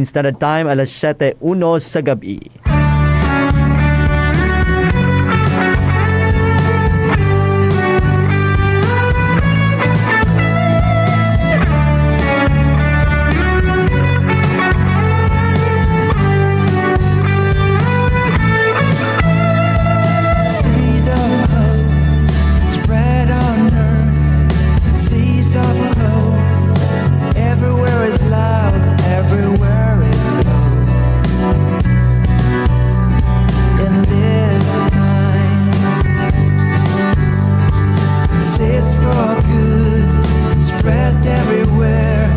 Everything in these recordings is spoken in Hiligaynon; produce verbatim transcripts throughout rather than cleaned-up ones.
Standard Time, alas siyete uno sa gabi. Seed of hope, spread on earth. Seeds of hope. Everywhere is love, everywhere is hope. In this time, seeds for good, spread everywhere.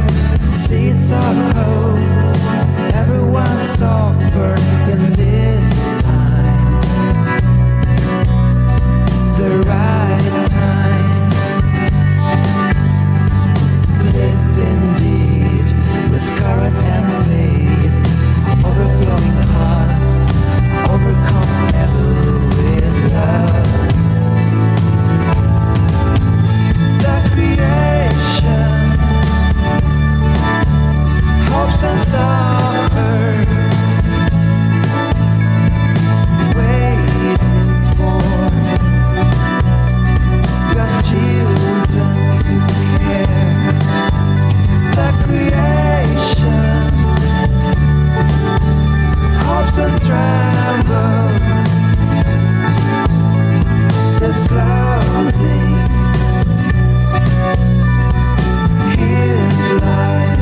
Seeds of hope. Everyone suffer in this time. The right time. Live indeed with courage and faith. Overflowing hearts, overcome evil with love. The creation hopes and suffers, waiting for God's children to care. The creation hopes and trembles, disclosing his life.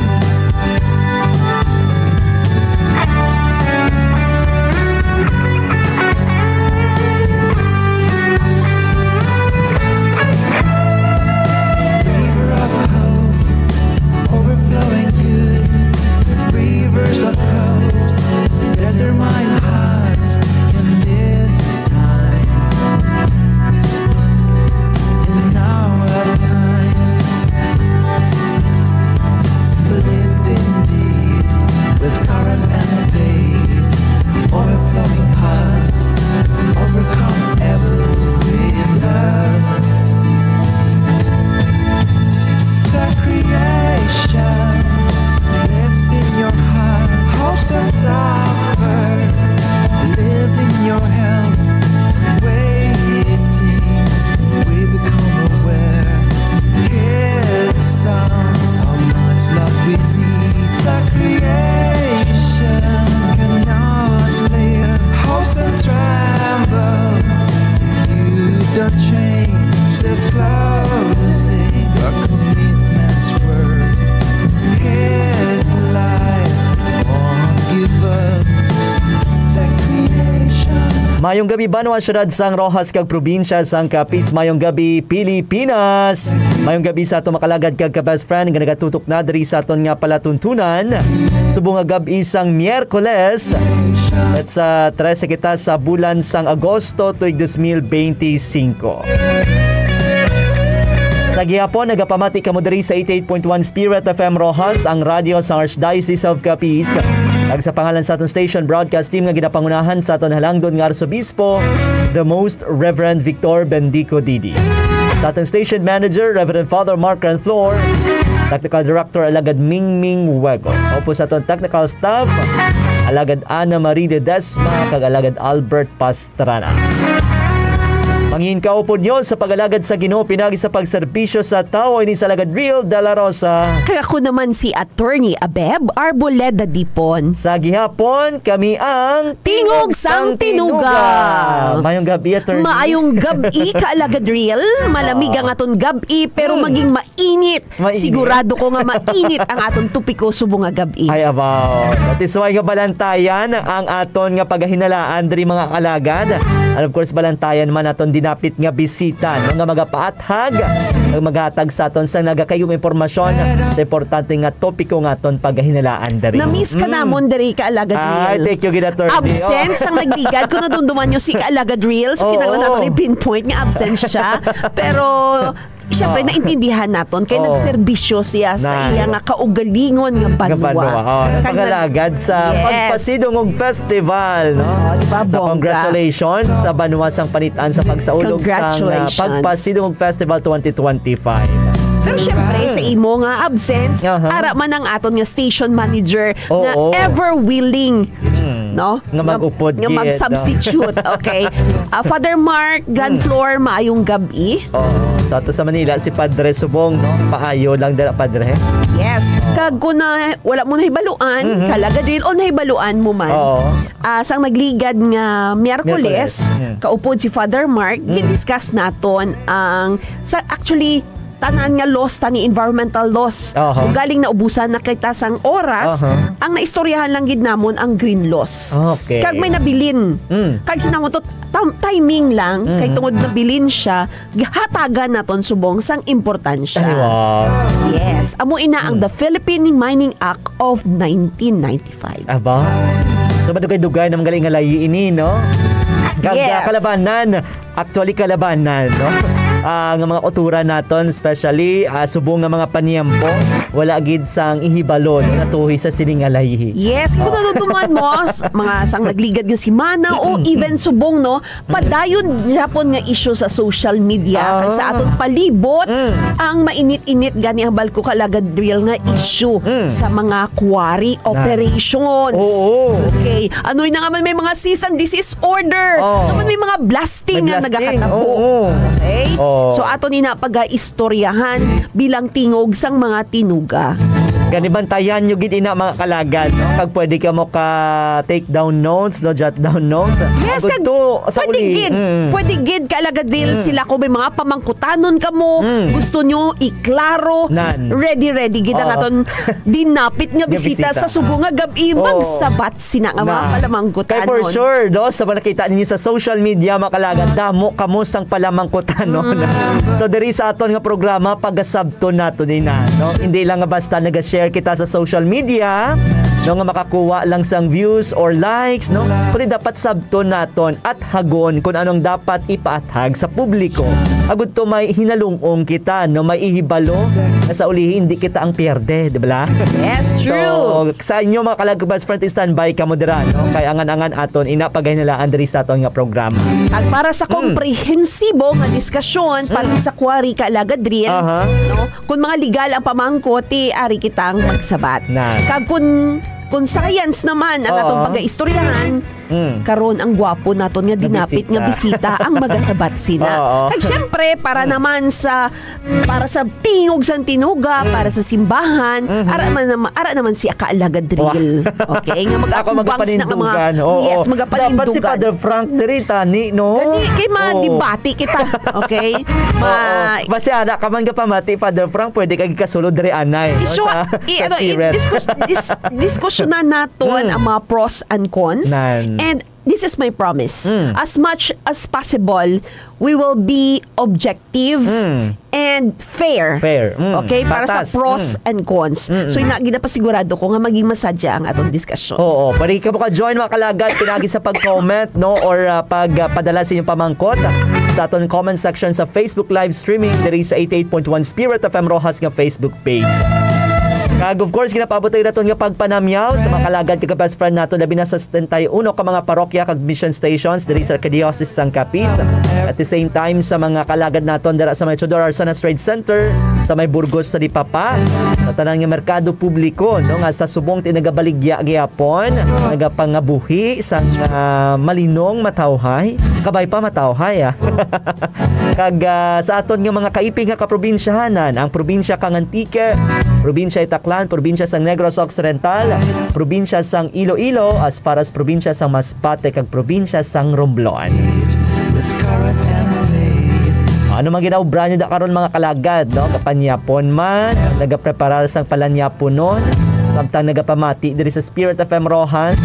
River of hope, overflowing good, rivers of hope, determine hearts in this time, in our time. Live indeed with current and fade, overflowing hearts, overcome ever with love. The creation lives in your heart, hopes and suffers, live in your health, waiting. We become aware. His sound, how much love we need. The creation cannot live. Hopes and trembles. You don't change. Disclosing our commitments were His life won't give up. The creation. Mayong gabi, banwa, syudad sang Roxas, kag probinsya sang Capiz. Mayong gabi, Pilipinas. Mayong gabi sa aton mga kalagad kag ka-best friend nga nagatutok na diri sa aton nga palatuntunan. Subong nga gab-i sang Miyerkules, at sa trese kita sa bulan sang Agosto, tuig dos mil benti singko. Sa gihapon, nagapamati kamo diri sa eighty-eight point one Spirit F M Roxas, ang radyo sa Archdiocese of Capiz. Kag sa pangalan sa aton station broadcast team nga ginapangunahan sa aton halangdon nga Arsobispo, the Most Reverend Victor Bendico Didi. Sa aton station manager, Reverend Father Mark Renflor, Technical Director, Alagad Mingming Wego. Upos sa aton technical staff, Alagad Ana Marie Ledesma, kag Alagad Albert Pastrana. Mangin kaupod nyo sa pag-alagad sa Ginoo, pinagi sa pagserbisyo sa tawo, ini sa Alagad Real de la Rosa. Kag ako naman si Attorney Abeb Arboleda Dipon. Sa gihapon, kami ang Tingog sang Tinuga. Mayong gabi, Attorney. Maayong gab-i, Kaalagad Real. Malamig Oo. ang aton gab-i, pero Mm. maging mainit. Mainit. Sigurado ko nga mainit ang aton topiko subong nga gab-i. Ay, abaw. That is why nga balantayan ang aton nga pagahinalaan diri, mga kaalagad. And of course, balantayan man aton dinapit nga bisita, no, nga magapaathag, ang maghatag sa aton sa nagakaigong impormasyon sa importante nga topiko nga aton pagahinalaan diri. Na-miss ka Mm. namon diri, Kaalagad Ay, Real. thank you, gid, Attorney. Absence Oh. ang nagligad. Kung nadumduman nyo si Kaalagad Real, so Oo. kinahanglan nato i-pinpoint nga absent siya. Pero, syempre, Oo. naintindihan naton kay Oo. nagserbisyo siya sa Na. iya nga kaugalingon nga Nga banwa. banwa. Oh, Kag nag- pag-alagad sa Yes. pagpasidong og festival, no? Oh, di ba? So, Bongga. congratulations sa banwa sang Panit-an sa pagsaulog sang, ah, Congratulations. Pagpasidong og Festival twenty twenty-five. Pero syempre, sa imo nga absence, Aha. ara man ang aton nga station manager nga Oo. ever willing, Hmm. no? Nga Nga, mag-upod nga gid, no? mag-substitute, okay? Ah, Father Mark, Grand Hmm. Floor, maayong gab-i. Oo. So, ato sa Manila, si Padre Subong, no? Paayo lang dira, Padre. Yes. Kag kung na, wala mo nahibaluan, Mhm. Kalagadril, o nahibaluan mo man, Oo. ah, sang nagligad nga Miyerkules, Miyerkules. Mm. kaupod si Father Mark, Mm. gidiscuss naton ang, sa, actually, tanan nga laws, tani environmental laws. Aha. Kung galing naubusan na kita sang oras, Aha. ang naistoryahan lang gid namon ang green laws. Okay. Kag may nabilin. Mm. Kag sinamon to, tam-, timing lang, kay Mm. tungod nabilin siya, hatagan naton subong sang importansya. Ay, wow. Yes. Amo ina ang Mm. The Philippine Mining Act of nineteen ninety-five. Aba. So, madugay-dugay na mga galing nga layi ini, no? Kag, Yes. ah, kalabanan. Actually, kalabanan, no? Ah, nga mga kultura naton, especially, ah, subong nga mga paniyempo, wala gid sang ihibalo, no, natuhoy sa sining nga layi. Yes, kung Oh. naduduman mo, s-, mga sang nagligad nga semana o Mm-mm. even subong, no, Mm. padayon gyapon nga issue sa social media, kag sa Ah. aton palibot, Mm. ang mainit-init gani ang balko kalagadril nga issue Mm. sa mga quarry Na. operations. Oo. Okay. Ano na nga man may mga cease and desist order? Oh. Naman may mga blasting May nga blasting. nagakatabo. Oo. Okay? Oh. So, ato ni na pag-istoryahan bilang tingog sang mga tinuga. Gani, bantayan nyo gid ina, mga kalagad, no? Kag pwede ka mo ka take down notes, no? Jot down notes. Yes, Ang kag gusto sa pwede uli. gid. Mm. Pwede gid, kalagad, dil Mm. sila kung may mga pamangkutanon ka mo, Mm. gusto nyo iklaro. Nan. Ready, ready gid ang Oo. aton dinapit nga Nga bisita bisita. sa subo nga gab-i. Oo. Magsabat sina nga mga Na. palamangkutanon. Kay for sure, no, sa mga nakita ninyo sa social media, mga kalagad, damo kamo sang palamangkutanon. Mm. So, diri sa aton nga programa, pagasabton nato ni na, no? Hindi lang nga basta nag-share kita sa social media, no, nga makakuha lang sang views or likes, no? Kundi dapat sabton naton at hagon kung anong dapat ipaathag sa publiko. Agud to may hinalungong kita, no? May ihibalo na sa ulihi, hindi kita ang pierde, di ba? Yes, So, true. sa inyo, mga kalagkubas, friend, standby kamo dira, no? Kay angan-angan aton ina pagahinalaan diri sa aton nga programa. At para sa Mm. komprehensibo nga diskasyon para Mm. sa quarry, kalagad, drill, Aha. no? Kung mga legal ang pamangkot, ti ari kitang magsabat. Na. Kag kung, kung science naman ang Oo. atong pag-aistoryahan, Mm. karon ang gwapo naton nga Nga dinapit nga bisita. bisita ang magasabat sina. Oo. Kag syempre, para Mm. naman sa, para sa tingog sang tinuga, Mm. para sa simbahan, Mhm. ara man nama-, ara naman si Kaalagad Wa- Drill. Okay, nga Ako mag-atubang sina nga mga, magapanindugan. Oo. yes, magapanindugan. Dapat si Father Frank diri, tani, no? Gani, kay Oo. madibati kita. Okay? Ma- Oo. Basi ana ka man gapamati, Father Frank, pwede ka gikasulod diri anay, no? Isyu, Sa, i-, sa ano, i-, spirit. diskus-, dis-, diskusyonan naton Mm. ang mga pros and cons. Nan. And this is my promise. Mm. As much as possible, we will be objective Mm. and fair. Fair. Mm. Okay? Para sa Batas. pros Mm. and cons. Mm-mm. So, ina, ginapasigurado ko nga maging masadya ang atong diskusyon. Oo. Pwede ka mo ka-join, mga kalagad, pinagi sa pag-comment, no? Or, ah, pag, ah, padala sa inyong pamangkot, ah, sa aton comment section sa Facebook live streaming diri sa eighty-eight point one Spirit F M Roxas nga Facebook page. Kag, of course, ginapaabot tayo naton nga pagpanamyaw sa mga kalagad kag best friend nato, labi na sa setenta y uno ka mga parokya kag mission stations diri sa Archdiocese sang Capiz. At the same time, sa mga kalagad naton dira sa may Teodoro Arcenas Trade Center, sa may Burgos sa Lipapa, sa tanan nga merkado publiko, no, nga sa subong ti nagabaligya gyapon, nagapangabuhi sang, ah, malinong matawhay, kabay pa matawhay, ah. Kag, ah, sa aton nga mga kaipig nga kaprobinsyahanan, ang probinsya kang Antique, probinsya Itaclan, probinsya sang Negros Occidental, probinsya sang Iloilo, as far as probinsya sang Masbate kag probinsya sang Romblon. Ano man ginaobra nyo da karon, mga kalagad, no? Kapanyapon man, nagapreparar sang palanyaponon, samtang nagapamati diri sa Spirit F M Roxas.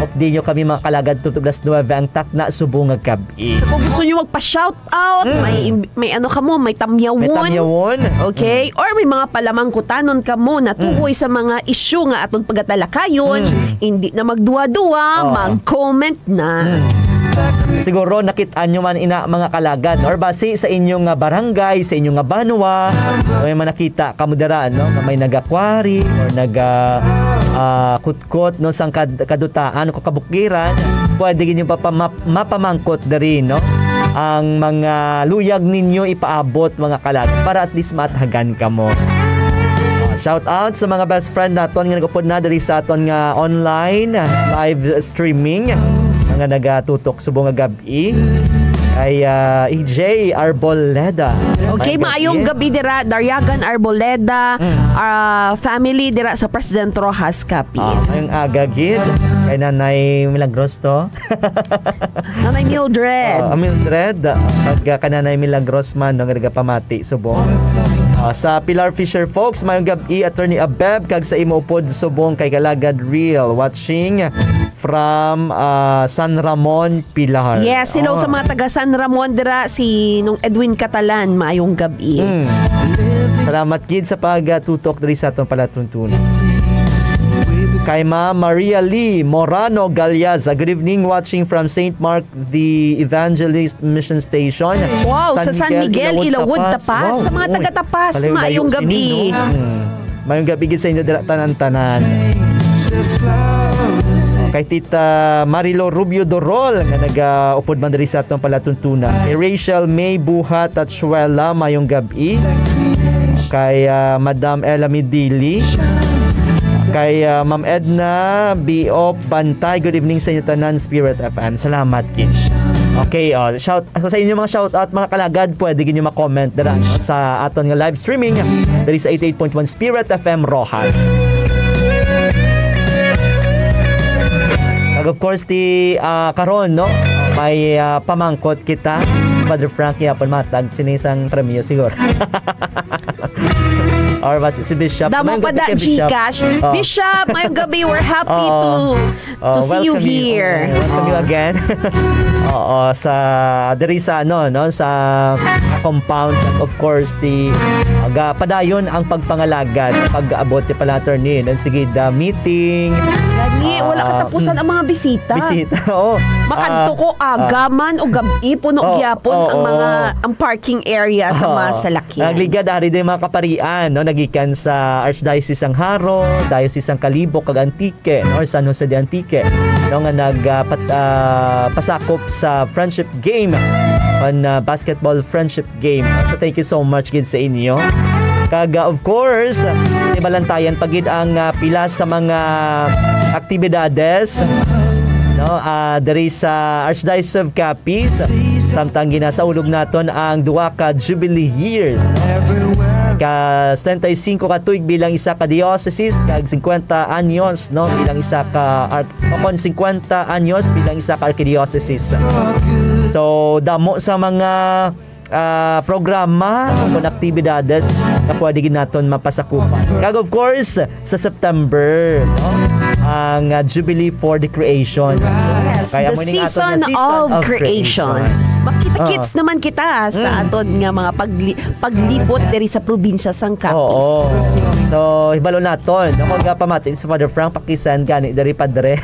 Updi nyo kami, mga kalagad, tutok alas nuebe ang takna subong nga gab-i. Kung gusto nyo magpa-shout out, Mm. may, may ano ka mo, may tamyawon. May tamyawon. Okay? Mm. Or may mga palamangkutanon ka mo na tuhoy Mm. sa mga issue nga aton pagatalakayon, Mm. hindi na magduwa-duwa, Oo. mag-comment na. Mm. Siguro nakit-an nyo man ina, mga kalagad, or basi sa inyong nga barangay, sa inyong nga banwa, may manakita kamo dira, no, nga may nagakwari or naga, ah, kutkot, no, sang kad-, kadutaan o kabukiran, pwede gid yung papa-, map-, mapamangkot diri, no? ang mga luyag ninyo ipaabot, mga kalag, para at least maathagan kamo. Ah, shout out sa mga best friend naton nga nag-upod na diri sa aton nga online, ah, live streaming, mga nagatutok subong nga gab-i. Kay, ah, E J Arboleda. Okay, maayong gabi dira, Dariagan Arboleda, ah, family dira sa President Roxas, Capiz. Ah, maayong aga gid kay Nanay Milagros to. Nanay Mildred. Ah, Mildred, ah, kag, ah, kay Nanay Milagros man, no, nga nagapamati subong. Ah, sa Pilar Fisher, folks, maayong gab-i, Attorney Abeb, kag sa imo upod subong kay Kalagad Real, watching from, ah, San Ramon, Pilar. Yes, hello sa mga taga San Ramon dira, si Nong Edwin Catalan, maayong gab-i. Mm. Salamat gid sa pagtutok diri sa atong palatuntunan. Kay Ma'am Maria Lee Morano Galiaza, good evening, watching from Saint Mark the Evangelist Mission Station. Wow, sa San Miguel, Ilawod, Tapas. Wow, sa mga taga Tapas, maayong gab-i. Mm. Maayong gab-i gid sa inyo dira tanan-tanan. Kay Tita Marilo Rubio Dorol nga nagaupod man diri sa atong palatuntunan. Kay Rachel May Buhat Tachuela, maayong gab-i. Kay, ah, Madam Ella Midili. Kay, ah, Ma'am Edna B O Bantay, good evening sa inyo tanan, Spirit F M. Salamat gid. Okay, oh, shout, sa inyo mga shout out, mga kalagad, pwede gid nyo ma-comment dira, no, sa aton nga live streaming diri sa eighty-eight point one Spirit F M Roxas. Kag of course, ti, ah, karon, no, may, ah, pamangkot kita. Father Frank, yapon matag sini sang premyo siguro. Or was si Bishop? Damo pa da Bishop. GCash. Oh. Bishop, maayong gabhi. We're happy to to see you here. Welcome you again. Oo, sa diri sa ano, no, sa compound, of course, ti, aga padayon ang pagpangalagad, pag-abot sa pala, attorney. Then sige, the meeting. Gani, wala katapusan ang mga bisita. Bisita, oo. Makadto ko, aga man o gab-i, puno gyapon ang mga, ang parking area sa mga salakyan. Nagligad ari din mga kaparian, no, nagikan sa Archdiocese sang Jaro, Diocese sang Kalibo, kag Antique. Antique, no, or San Jose de Antique, no, nga nag, ah, pat-, ah, pasakop sa friendship game, on, ah, basketball friendship game. So, thank you so much gid sa inyo. Kag, ah, of course, ibalantayan pa gid ang, ah, pila sa mga aktibidades, no, ah, diri sa Archdiocese of Capiz, samtang ginasaulog naton ang duha ka jubilee years, no? Ka setenta y cinco ka tuig bilang isa ka diocese, kag cincuenta anyos, no, bilang isa ka ar-, o kon cincuenta anyos bilang isa ka arkidiocese. So, damo sa mga, ah, programa o kon aktibidades na pwede gid naton mapasakupan. Kag of course, sa September, no? Ang, ah, Jubilee for the Creation. Yes, the season of creation. Makita-kits naman kita sa aton nga mga pagli-, paglibot diri sa probinsya sang Capiz. Oo. So, hibalo naton, no? Kung nga pamati si Father Frank, pakisend gani diri, Padre,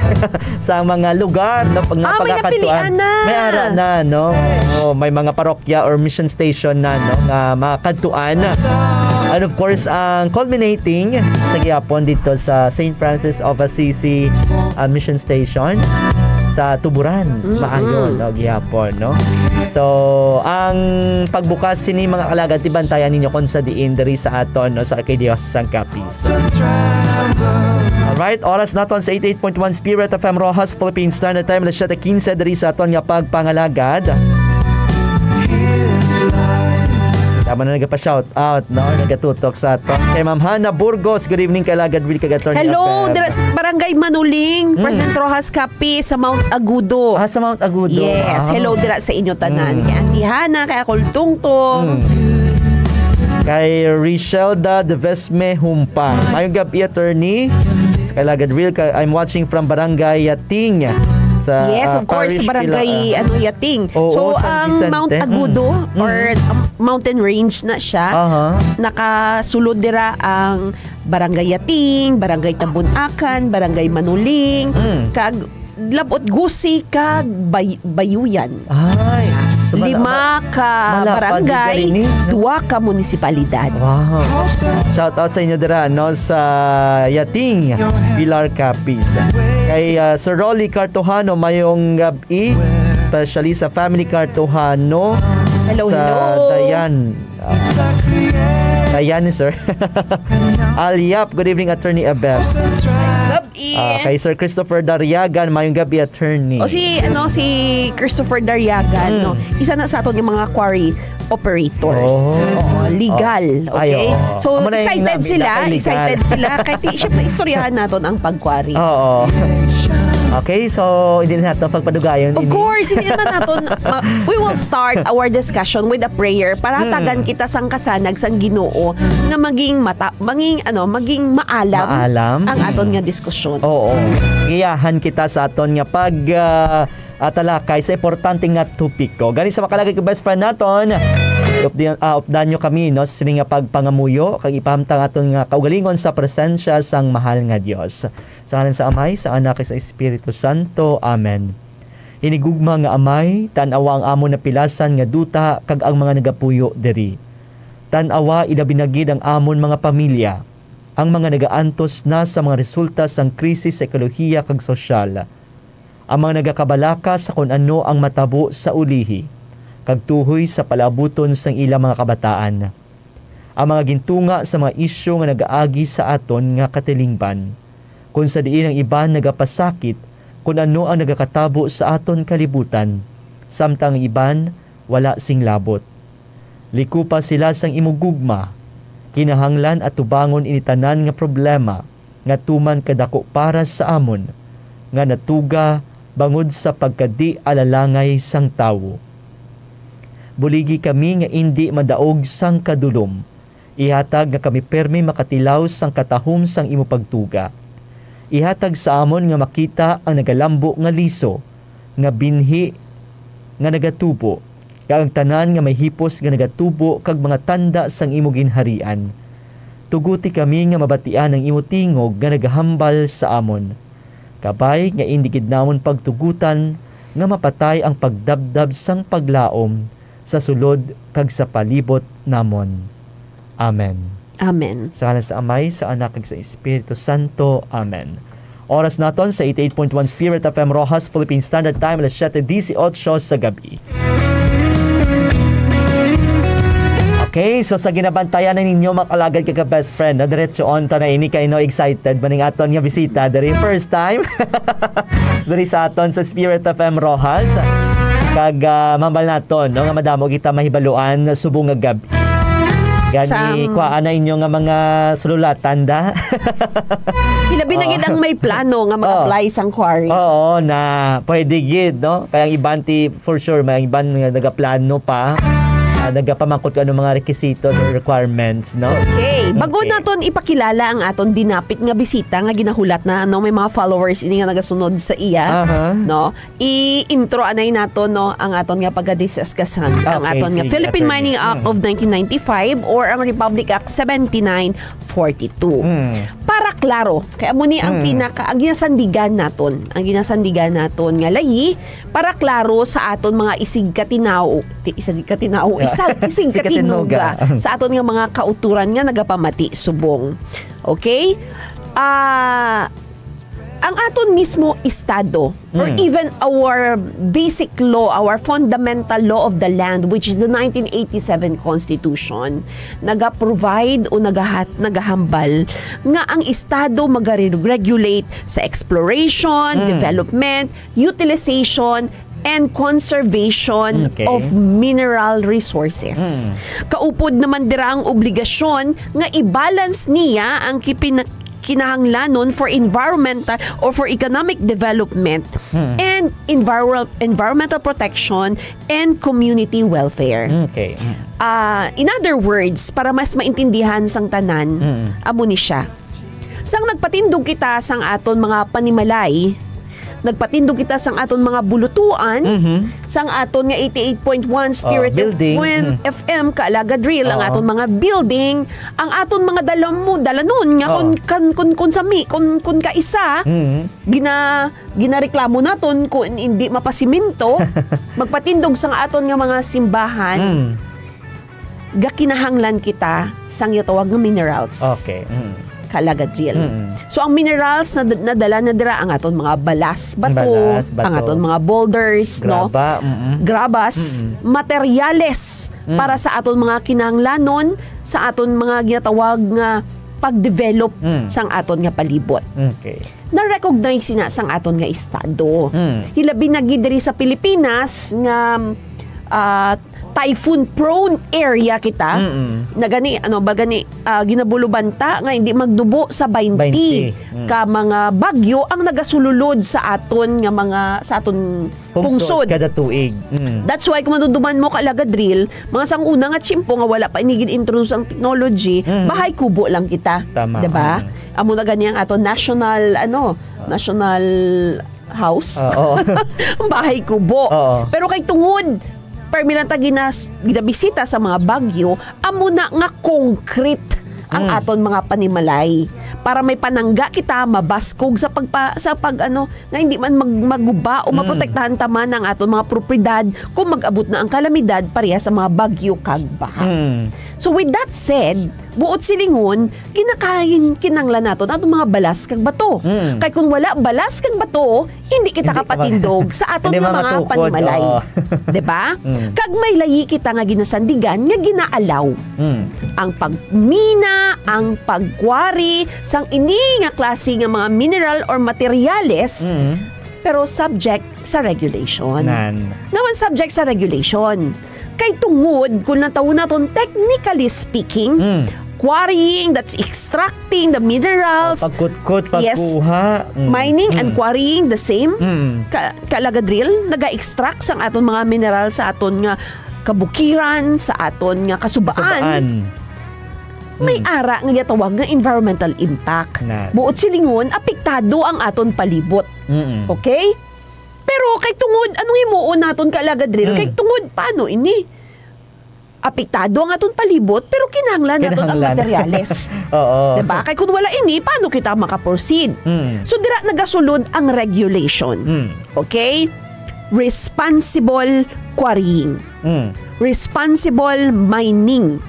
sa mga lugar, no? Pag nga pagkakadtuan. Ah, may napilian na. May ara na, no? Oh, may mga parokya or mission station na, no, nga makadtuan. And of course, ang culminating sa gihapon dito sa Saint Francis of Assisi, ah, Mission Station sa Tuburan, maayo, no, gihapon, no? So, ang pagbukas sini, mga kalagad, ti bantayan ninyo kung sa diin diri sa aton, no, sa Arkidiocese sang Capiz. Alright, oras naton sa eighty-eight point one Spirit F M Roxas, Philippine Standard Time, alas siyete quince diri sa aton nga pagpangalagad. Tama na nagpa-shout out, no? Nagatutok sa aton. Kay Ma'am Hannah Burgos, good evening, kay Alagad Will, kag Attorney Hello, Abeb. Dira sa Barangay Manuling, President Roxas Capiz, sa Mount Agudo. Ah, sa Mount Agudo. Yes, hello dira sa inyo tanan. Kay Auntie Hannah, kay Akol Tungtong. Kay Richelda Devesme Humpang. Mayong gab-i, attorney. Sa kay Alagad Will, kay, I'm watching from Barangay Yating. Sa, yes, ah, of course, sa Barangay, ano, Yating. Oo, so, ang Mount Agudo or, um, mountain range na siya. Aha. Nakasulod dira ang Barangay Yating, Barangay Tabunakan, Barangay Manuling, kag Labot, Gusi, kag Bay-, Bayuyan. Ay, so mala-, lima ka barangay, dua ka munisipalidad. Wow. Shout out sa inyo dira, no, sa Yating, Pilar Capiz. Kay, ah, Sir Rolly Cartojano, mayong gab-i. especially sa Family Cartohano, Hello, sa hello. Dayan. Ah, Dayan, sir. Alyap, good evening, Attorney Abeb. Gabi. Ah, kay Sir Christopher Dariagan, mayong gabi, Attorney. O si, ano, si Christopher Dariagan, Hmm. no? Isa na sa aton nga mga quarry operators. Oh. Oo, legal, Ay, okay? oo. So, Amo na yung excited nabi sila, na kay legal. excited sila. Kay ti-, syempre, istoryahan naton ang pag-quarry. Oo. Okay, so, hindi na natin pagpadugayon Of ini. course, hindi naman naton, ma-, we will start our discussion with a prayer para Mm. tagan kita sang kasanag sang Ginoo na maging mata-, maging, ano, maging maalam Maalam. ang aton Mm. nga diskusyon. Oo. Giyahan kita sa aton nga pag, ah, ah, talakay sa importante nga topiko. Gani sa makalagay ko best friend naton, updi-, ah, updan nyo kami, no, sa sini nga pagpangamuyo, kag ipahamtang aton nga kaugalingon sa presensya sang mahal nga Dios. Sa ngalan sa Amay, sa Anak, kag sa Espiritu Santo. Amen. Hinigugma nga Amay, tan-awa ang amon napilasan nga duta kag ang mga nagapuyo diri. Tan-awa, ilabi na gid ang amon mga pamilya, ang mga nagaantos na sa mga resulta sang krisis sa ekolohiya kag sosyal, ang mga nagakabalaka sa kon ano ang matabo sa ulihi, kag tuhoy sa palaabuton sang ilang mga kabataan. Ang mga gintunga sa mga isyu nga nagaagi sa aton nga katilingban, kon sa diin ang iban nagapasakit kon ano ang nagakatabo sa aton kalibutan, samtang ang iban wala sing labot. Likupa sila sang imo gugma. Kinahanglan atubangon ini tanan nga problema nga tuman kadako para sa amon, nga natuga bangod sa pagkadi-alalangay sang tawo. Buligi kami nga indi madaog sang kadulom. Ihatag nga kami pirme makatilaw sang katahom sang imo pagtuga. Ihatag sa amon nga makita ang nagalambo nga liso, nga binhi nga nagatubo, kag ang tanan nga may hipos nga nagatubo kag mga tanda sang imo ginharian. Tuguti kami nga mabatian ang imo tingog nga nagahambal sa amon. Kabay nga indi gid namon pagtugutan nga mapatay ang pagdabdab sang paglaom sa sulod kag sa palibot namon. Amen. Amen. Sa ngalan sa Amay, sa Anak, kag sa Espiritu Santo. Amen. Oras naton sa eighty-eight point one Spirit F M Roxas, Philippine Standard Time, alas siete dieciocho sa gabi. Okay, so sa ginabantayan na ninyo, mga kalagad, kag best friend, na diretso on ta na ini kay no excited maning aton nga bisita diri first time diri sa aton sa Spirit F M Roxas. Kag, ah, mambal naton, no, nga madamo kita mahibaluan subong nga gabi. Gani, Sam- kuhaan na inyo nga mga sululatan da. Ilabi na Oo. gid ang may plano nga mag-apply Oo. sang quarry. Oo, na pwede gid, no? Kaya ang iban ti, for sure, may iban nga nagaplano pa, ah, nagapamangkot kung anong mga requisitos or requirements, no? Okay. Bago Okay. naton ipakilala ang aton dinapit nga bisita nga ginahulat na, no? May mga followers ini nga nagasunod sa iya, Aha. no? I-intro anay nato, no, ang aton nga pagkadiskusyonan, ang Okay, aton nga sige, Philippine attorney. Mining Act Mm. of nineteen ninety-five or ang Republic Act seventy-nine forty-two. Mm. Para klaro, kay amo ni ang Mm. pinaka, ang ginasandigan naton, ang ginasandigan naton nga layi, para klaro sa aton mga isigkatinaw, ti-, isigkatinaw, Yeah. isa, isigkatinuga Isigkatinuga. sa aton nga mga kauturan nga nagapamati subong. Okay? Ah, ang aton mismo estado, or Mm. even our basic law, our fundamental law of the land, which is the nineteen eighty-seven Constitution, naga-provide o nagahat-, nagahambal nga ang estado magaregulate sa exploration, Mm. development, utilization, and conservation Okay. of mineral resources. Mm. Kaupod naman dira ang obligasyon nga i-balance niya ang kipin-, kinahanglanon for environmental or for economic development Mm. and enviro-, environmental protection and community welfare. Okay. Mm. Ah, in other words, para mas maintindihan sang tanan, Mm. amo ni siya. Sang nagpatindog kita sang aton mga panimalay, nagpatindog kita sang aton mga bulutuan, Mhm. sang aton nga eighty-eight point one Spirit Oh, building. F M, Mm. F M, Kaalagad Real, ang Oo. aton mga building, ang aton mga dalam-, dalanon nga Oo. kun, kan, kun, kun sa mi, kun, kun kaisa, Mhm. gina-, ginareklamo naton kung hindi mapasiminto, magpatindog sang aton nga mga simbahan, Mm. gakinahanglan kita sang gitawag nga minerals. Okay. Mm. Kalagadril. Mm. So, ang minerals na d-, nadala na dira ang aton mga balas, bato, Balas, bato. ang aton mga boulders, no? Graba, mm-mm. Grabas, Mm. materyales Mm. para sa aton mga kinahanglanon, sa aton mga ginatawag nga pag-develop Mm. sang aton nga palibot. Okay. Na-recognize sina sang aton nga estado. Mm. Hilabi na gid diri sa Pilipinas nga, ah, typhoon prone area kita. Mm-mm. Na gani, ano ba gani, ah, ginabulubanta nga hindi magdubo sa baynte Baynte. Mm. ka mga bagyo ang nagasululod sa aton nga mga, sa aton Pungsod pungsod. kada tuig. Mm. That's why kung maduduman mo, Kalagadril, mga sang una nga tiyempo nga wala pa ini gin-introduce ang technology, Mm. bahay kubo lang kita. Tama. Diba? Mm. Amo na gani ang ato national, ano, Ah. national house. Ah, oo. Ang bahay kubo. Oo. Pero kay tungod, permi lang ta ginas-, ginabisita sa mga bagyo, amo na nga concrete ang Mm. aton mga panimalay. Para may panangga kita, mabaskog sa pagpa-, sa pag, ano, nga hindi man mag-, maguba o Mm. maprotektahan ta man ang aton mga propiedad kung mag-abot na ang kalamidad pareha sa mga bagyo kag baha. Mm. So, with that said, buot silingon, ginakain kinanglan naton aton mga balas kag bato. Mm. Kay kung wala balas kag bato, hindi kita Hindi ka ma-, kapatindog sa aton hindi nga mga mamatukod, panimalay. oo. Di ba? Mm. Kag may layi kita nga ginasandigan nga ginaalaw. Mm. Ang pagmina, ang pagkwari, sang ini nga klase nga mga mineral or materyales, Mm. pero subject sa regulation. Nan. Nga man subject sa regulation. Kay tungod, kung natawon naton technically speaking, Mm. quarrying, that's extracting the minerals. Oh, pagkutkot, Yes. pagkuha. Mm. Mining and Mm. quarrying, the same. Mm. Ka-, Kalagadril, naga-extract sang aton mga mineral sa aton nga kabukiran, sa aton nga kasubaan. Kasubaan. May Mm. ara nga ginatawag nga environmental impact. Na. Buot silingon, apektado ang aton palibot. Mm-mm. Okay? Pero kay tungod, anong himuon naton, Kalagadril? Mm. Kay tungod, paano ini? Apektado ang aton palibot, pero kinahanglan naton ang Kinahanglan. materyales. Oo. Diba? Kay kung wala ini, paano kita makaproceed? Mm. So, dira nagasulod ang regulation. Mm. Okay? Responsible quarrying. Mm. Responsible mining.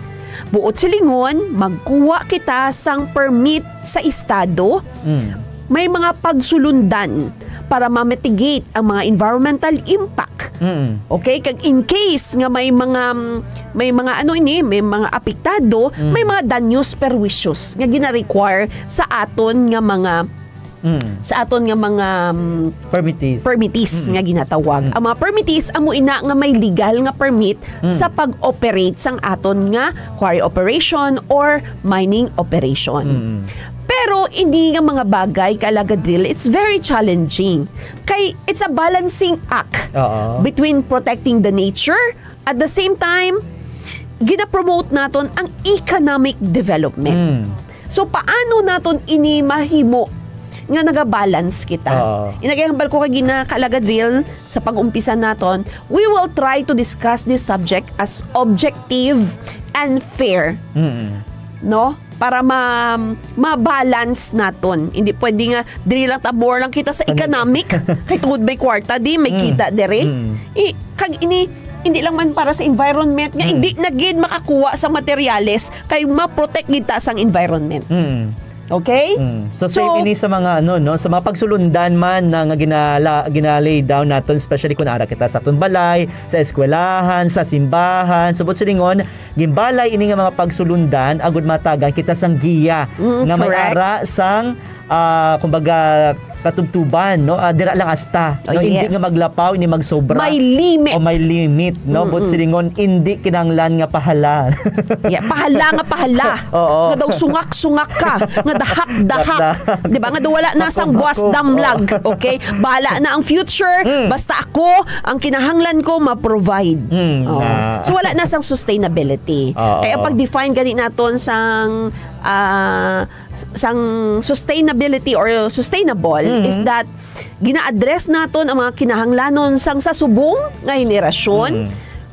Buot silingon, magkuha kita sang permit sa estado. Mm. May mga pagsulundan para ma-mitigate ang mga environmental impact. Mm. Okay? Kag in case nga may mga, may mga ano ini, may mga apektado, Mm. may mga danyos perwisyosos nga gina-require sa aton nga mga Mm. sa aton nga mga, mm, Permittees. permittees Mm. nga ginatawag. Mm. Ang mga permittees, amo ina nga may legal nga permit Mm. sa pag-operate sang aton nga quarry operation or mining operation. Mm. Pero ini nga mga bagay, Kalagadril, it's very challenging. Kay it's a balancing act Oo. between protecting the nature, at the same time, gina-promote naton ang economic development. Mm. So, paano naton ini mahimo nga nagabalance kita? Oo. Inagay hambal ko kay gina, Kalagadril, sa pag-umpisa naton, we will try to discuss this subject as objective and fair. Mm. No? Para ma-, ma-balance naton. Hindi pwede nga, diri lang ta, more lang kita sa Ano? economic. Kay tungod may kwarta, di, may Mm. kita, diri. Mm. I-, kag ini, hindi lang man para sa environment, nga Mm. hindi na gid makakuha sa materyales, kay ma-protect gid ta sang environment. Mm. Okay? Mm. So, So, same ini sa mga, ano, no, sa mga pagsulundan man na nga ginala-, gina-lay down naton, especially kung ara kita sa aton balay, sa eskwelahan, sa simbahan. So, buot silingon, ginbalay ini nga mga pagsulundan, agud matagan kita sang giya Mm, nga may correct. ara sang, ah, kumbaga, katubtuban, no? Ah, dira lang hasta, Oh, no? Hindi yes. nga maglapaw, hindi magsobra. May limit. O may limit, no? Buot Mm-mm. silingon, hindi kinahanglan nga pahala. Yeah, pahala nga pahala. Oo. Nga daw sungak-sungak ka, nga dahak-dahak. Dahak-dahak. Di ba? Nga daw wala na sang buwas Bako-bako. damlag. Okay? Bahala na ang future. Mm. Basta ako, ang kinahanglan ko, ma-provide. Mm, Oo. na. So, wala na sang sustainability. Oo. Kaya pag-define gani naton sang, ah, sang sustainability or sustainable Mm. is that gina-address naton ang mga kinahanglanon sang sa subong nga henerasyon, Mm.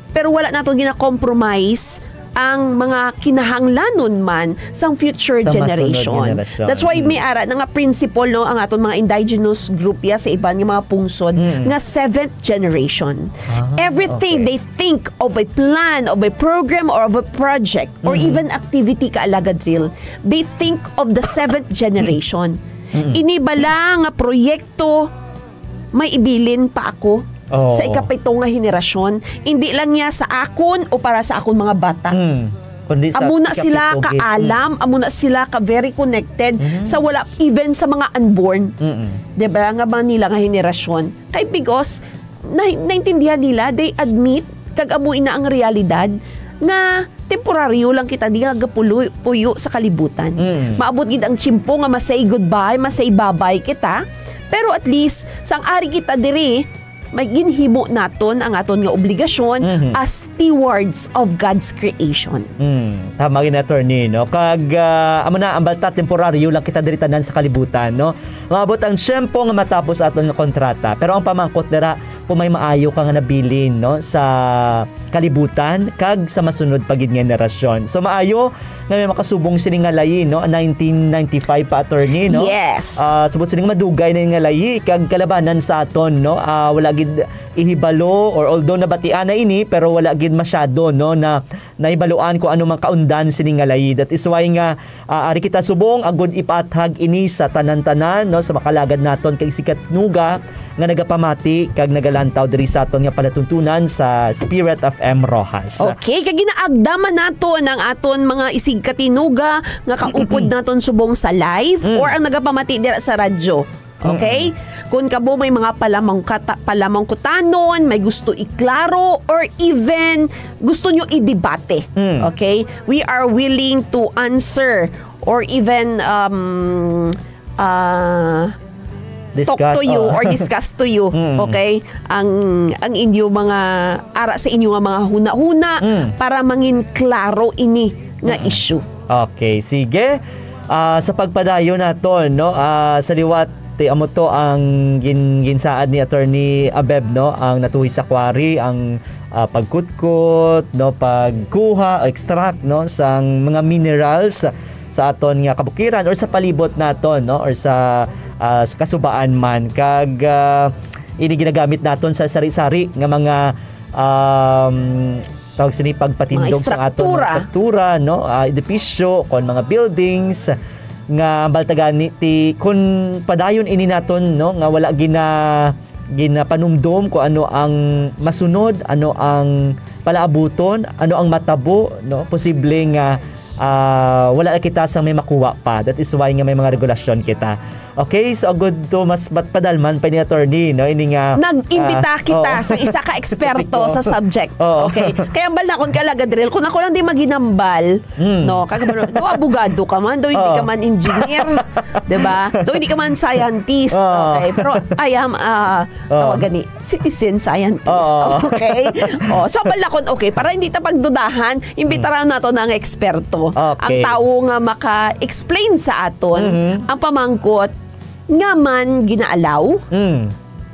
pero wala naton gina-compromise ang mga kinahanglanon man sang future Sa masunod generation. Generation. That's why Mm. may ara na nga principle, no, ang aton mga indigenous group ya sa iban nga mga pungsod Mm. nga seventh generation. Ah, Everything okay. they think of a plan, of a program, or of a project, or Mm-hmm. even activity, Kaalagad Ril, they think of the seventh generation. Mm-mm. Ini bala nga proyekto may ibilin pa ako Oo. sa ikapito nga henerasyon, hindi lang niya sa akon o para sa akon mga bata. Mm. Kundi sa Amo na sila ikapito gid. kaalam, amo na sila ka very connected Mhm. sa wala, even sa mga unborn. Mm-mm. Di ba? Nga ba nila nga henerasyon? Kay because na, naintindihan nila, they admit, kag amo ina ang realidad, nga temporaryo lang kita di nga gapulo-, puyo sa kalibutan. Mm. Maabot gid ang tiyempo nga ma-say goodbye, ma-say babay kita, pero at least, sang ari kita diri, may ginhimo naton ang aton nga obligasyon Mhm. as stewards of God's creation. Mm, tama gid, attorney, no? Kag, ah, amo na, ang balta, temporaryo lang kita diri tanan sa kalibutan, no? Maabot ang tiyempo nga matapos aton nga kontrata. Pero ang pamangkot dira, kung may maayo ka nga nabilin, no, sa kalibutan kag sa masunod pa gid nga henerasyon. So, maayo nga may makasubong sini nga layi, no, nineteen ninety-five pa, attorney, no? Yes. Ah, subot sini nga madugay na nga layi kag kalabanan sa aton, no? Ah, wala gid ihibalo, or although nabatian na ini, pero wala gid masyado, no, na nahibaluan kung ano man kaundan sini nga layi. That is why nga, ah, ari kita subong agud ipathag ini sa tanan-tanan, no, sa mga kaalagad naton kag isigkatinuga nga nagapamati kag nagalantaw diri sa aton nga palatuntunan sa Spirit F M Roxas. Okay, kag ginaagdaman naton ang aton mga isigkatinuga nga kaupod naton subong sa live Mm. or ang nagapamati dira sa radyo. Okay? Mm-mm. Kung kamo may mga palamangkata-, palamangkutanon, may gusto iklaro, or even gusto nyo idebate. Mm. Okay? We are willing to answer or even, um, uh, talk Discuss, to you oh. or discuss to you. Mm. Okay? Ang, ang inyo mga, ara sa inyo nga mga huna-huna Mm. para mangin klaro ini nga Mm. issue. Okay, sige. Ah, sa pagpadayon naton, no, ah, sa liwat, ti amo to ang gin-, ginsaad ni Attorney Abeb, no, ang natuhoy sa quarry, ang, ah, pagkutkot, no, pagkuha, extract, no, sang mga minerals sa aton nga kabukiran or sa palibot naton, no, or sa, ah, sa kasubaan man. Kag, ah, ini ginagamit naton sa sari-sari nga mga, um, tawag sini, pagpatindog Mga sa aton mga estruktura. estruktura, no? Ah, edipisyo, kon mga buildings, nga balta gani ti, kun padayon ini naton, no, nga wala gina-, ginapanumdom kung ano ang masunod, ano ang palaabuton, ano ang matabo, no? Posible nga, ah, wala na kita sang may makuha pa. That is why nga may mga regulasyon kita. Okay, so agud to mas mat-, padalman pa ni attorney, no? Ini nga, Nag-imbita ah, kita oo. sa isa ka eksperto Totoo. sa subject. Oo. Okay. Kaya ang balda kon kay Alagad Ril, kung ako lang di maginambal, Hmm. no? Kag, no, abogado ka man, do hindi Oo. ka man engineer, 'di ba? Do hindi ka man scientist. Oo. Okay. Pero I am, ah, Oo. tawag gani, citizen scientist. Oo. Okay? Oh, so, balda kon, okay, para hindi ta pagdudahan, imbitaran nato na ang eksperto. Okay. Ang tawo nga maka-explain sa aton Mhm. ang pamangkot nga man gina-allow, Mm.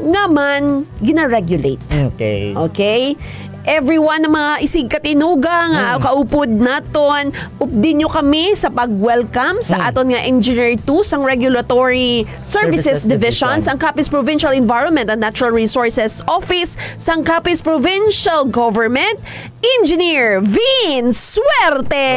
nga man gina-regulate. Okay. Okay? Everyone, ang mga isigkatinuga nga Mm. kaupod naton, updi nyo kami sa pag-welcome sa Mm. aton nga Engineer two sang Regulatory Services Services Division, Division. sang Capiz Provincial Environment and Natural Resources Office, sang Capiz Provincial Government, Engineer Vin Suerte.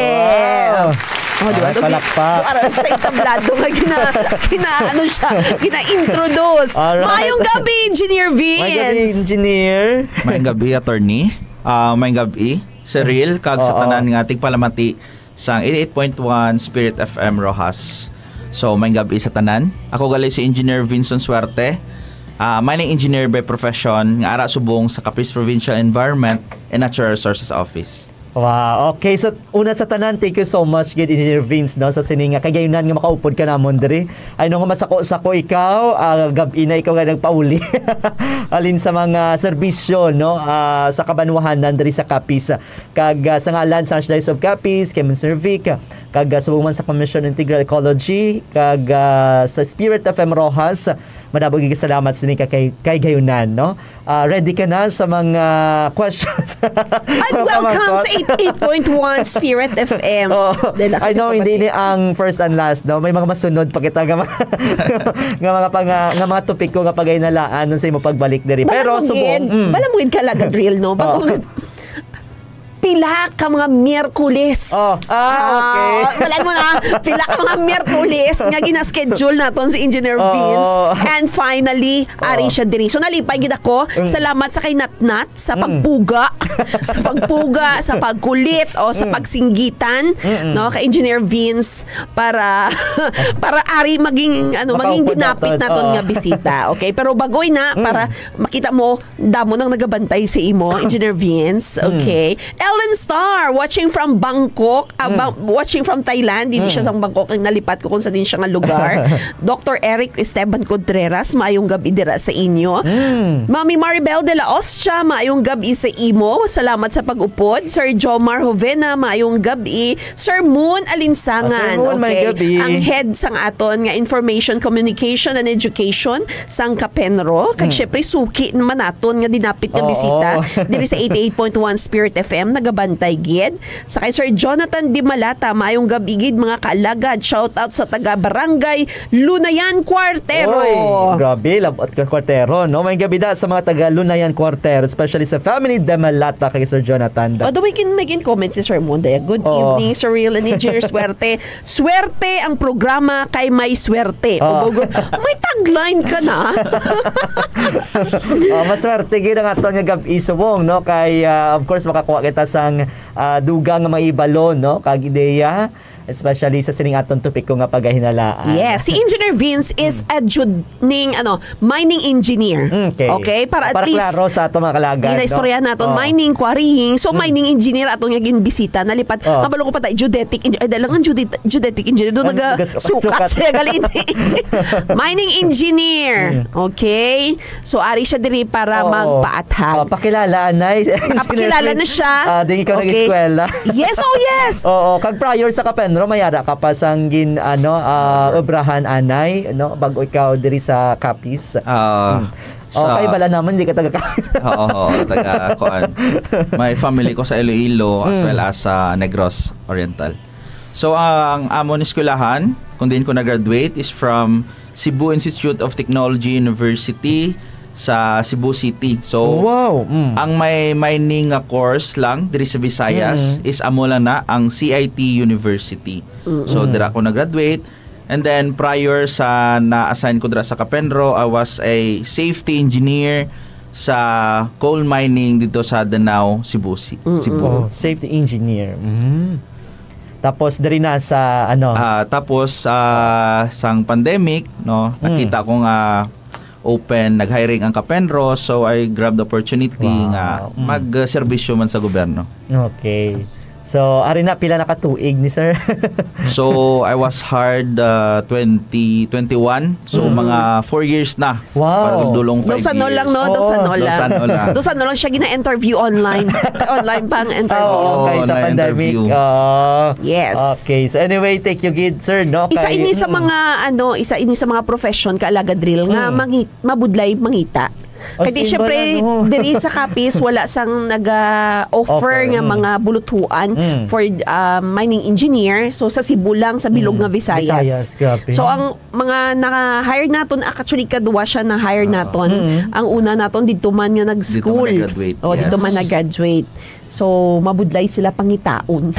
Wow. Oh, di ba? Ay, palakpak. Aral sa entablado nga gina-, gina-, ano siya, gina-introduce. Alright. Mayong gabi, Engineer Vince. Mayong gabi, Engineer. Mayong gabi, Attorney. Ah, mayong gabi, Sir Ril, kag sa Oo. tanan nga tigpalamati sang eighty-eight point one Spirit F M Roxas. So, mayong gabi sa tanan. Ako gali si Engineer Vinson Suerte. Ah, mining engineer by profession, nga ara subong sa Capiz Provincial Environment and Natural Resources Office. Wow. Okay, so una sa tanan, thank you so much gid, Engineer Vince, no, sa sini nga kagayunan nga makaupod ka namon diri. Ay, nung masako-sako ikaw, ah, gab-i na ikaw nga nagpauli. Alin sa mga serbisyo, no, ah, sa kabanwahanan diri sa Capiz. Kag, ah, sa ngalan sa Archdiocese of Capiz, kay Monsignor Vic, kag, ah, subong man sa Commission on Integral Ecology, kag, ah, sa Spirit F M Roxas, Madamo gid salamat sini ka kay, kay Gayunan, no? Ah, ready ka na sa mga questions? And welcome sa eighty-eight point one Spirit F M. Oh, I know, hindi ni ang first and last, no? May mga masunod pa kita nga mga, nga mga pang, ah, nga mga topiko nga pagahinalaan sa imo pagbalik diri. Pero subong, mm. Balamwid ka lang, Gadril, no? Bago pila ka mga Miyerkules. Oh, ah, okay. Wala mo na, pila ka mga Miyerkules nga gina-schedule naton si Engineer Vince. And finally, ari siya diri. So, nalipay gid ako. Salamat sa kay Natnat sa pagpuga, sa pagpuga, sa pagkulit, o sa pagsinggitan, no, kay Engineer Vince para para ari maging ano, maging ginapit naton nga bisita. Okay, pero bagoy na para makita mo damo nang nagabantay sa imo, Engineer Vince. Okay. Ellen Star, watching from Bangkok, ah, ba- watching from Thailand, hindi siya sang Bangkok, ang nalipat ko kung saan siya nga lugar. Doctor Eric Esteban Contreras, maayong gabi dira sa inyo. Mami Maribel de la Ostia, maayong gabi sa imo. Salamat sa pag-upod. Sir Jomar Jovena, maayong gabi. Sir Moon Alinsangan, Ah, Sir Moon, may okay. Gabi. Ang head sang aton nga Information, Communication, and Education sang Kapenro. Kag syempre, suki naman naton nga dinapit nga Oo. Bisita diri sa eighty-eight point one Spirit F M, nagabantay gid. Sa kay Sir Jonathan Dimalata, maayong gabi gid, mga kaalagad. Shout out sa taga Barangay Lunayan Cuartero. Oy, grabe, labot ka Cuartero, no? May gabi da sa mga taga Lunayan Cuartero, especially sa family Demalata kay Sir Jonathan. Although may kin-, may kin-comment si Sir Monday. Good Oo. Evening, Sir Real and Engineer Swerte. Swerte ang programa kay may swerte. Oo. O, bago- may tagline ka na. Oh, maswerte gid ang aton nga gab-i subong, no? Kay, ah, of course, makakuha kita sang, ah, dugang nga mga ibalo, no? Kag ideya, especially sa sining aton topiko nga pagahinalaan. Yes, si Engineer Vince is a jud ning ano, mining engineer. Mm, okay. Okay, para at Para least klaro sa ato mga kalagad, no? ginaistorya naton, Oo. mining, quarrying. So, mining engineer atong naging bisita. Nalipat, Oo. mabalo ko pa tayo, geodetic engineer. Ay, dahil lang ang geodet-, geodetic engineer, doon Ang nagasukat nagasukat. siya galing. Mining engineer. Okay? So, ari siya diri para Oo. magpaathag. Oh, pakilala, anay. Pakilala na siya. Ah, di ikaw Okay. nag-eskwela. Yes, oh yes! Oo, kag prior sa Kapenro, may ara ka pa sang gin, ano, ah, obrahan, anay, no? Bago ikaw diri sa Capiz. Ah, Okay, bala naman, hindi ka taga Capiz. Oo, oo, taga kuan. My family ko sa Iloilo as Mm. well as sa Negros Oriental. So, ang amo ni eskwelahan, kung diin ko nag-graduate, is from Cebu Institute of Technology University sa Cebu City. So, Wow, mm. ang may mining nga course lang diri sa Visayas Mm. is amo lang na ang C I T University. So, dira ko nag-graduate. And then, prior sa na-assign ko dira sa Kapenro, I was a safety engineer sa coal mining dito sa Danao, Cebu. Ci- Cebu. Oh, safety engineer. Mm. Tapos diri na sa ano. Ah, tapos ah, sang pandemic, no, Mm. nakita ko nga open, nag-hiring ang Kapenro, so I grabbed the opportunity Wow. nga Mm. magserbisyo man sa gobyerno. Okay. So, ari na, pila na ka tuig ni sir? So, I was hired uh, twenty twenty-one. So, Mm. mga four years na. Wow. Padulong five Dos ano years. lang, no? Dos Oo. ano lang. Dos ano lang. Dos ano lang siya gina-interview online. Online pang interview. Oo, okay, Oo, sa pandemic. na-interview. Oo. Yes. Okay. So anyway, thank you gid, sir, no? Isa Kay- ini sa Mm. mga ano, isa ini sa mga profession ka alaga drill nga Mm. mangi-, mabudlay mangita. Oh, Kay di simple syempre, lang, no? diri sa Capiz, wala sang naga-offer Offer, nga mm. mga bulutuan Mm. for um, mining engineer. So, sa Cebu lang, sa bilog Mm. nga Visayas. Visayas, grabe. So, ang mga naka-hire naton, actually, kadwa siya na-hire naton. Mm. Ang una naton, didto man nga Dito nag-school. man nag-graduate, O, didto yes. man nag-graduate. So, mabudlay sila pangitaon.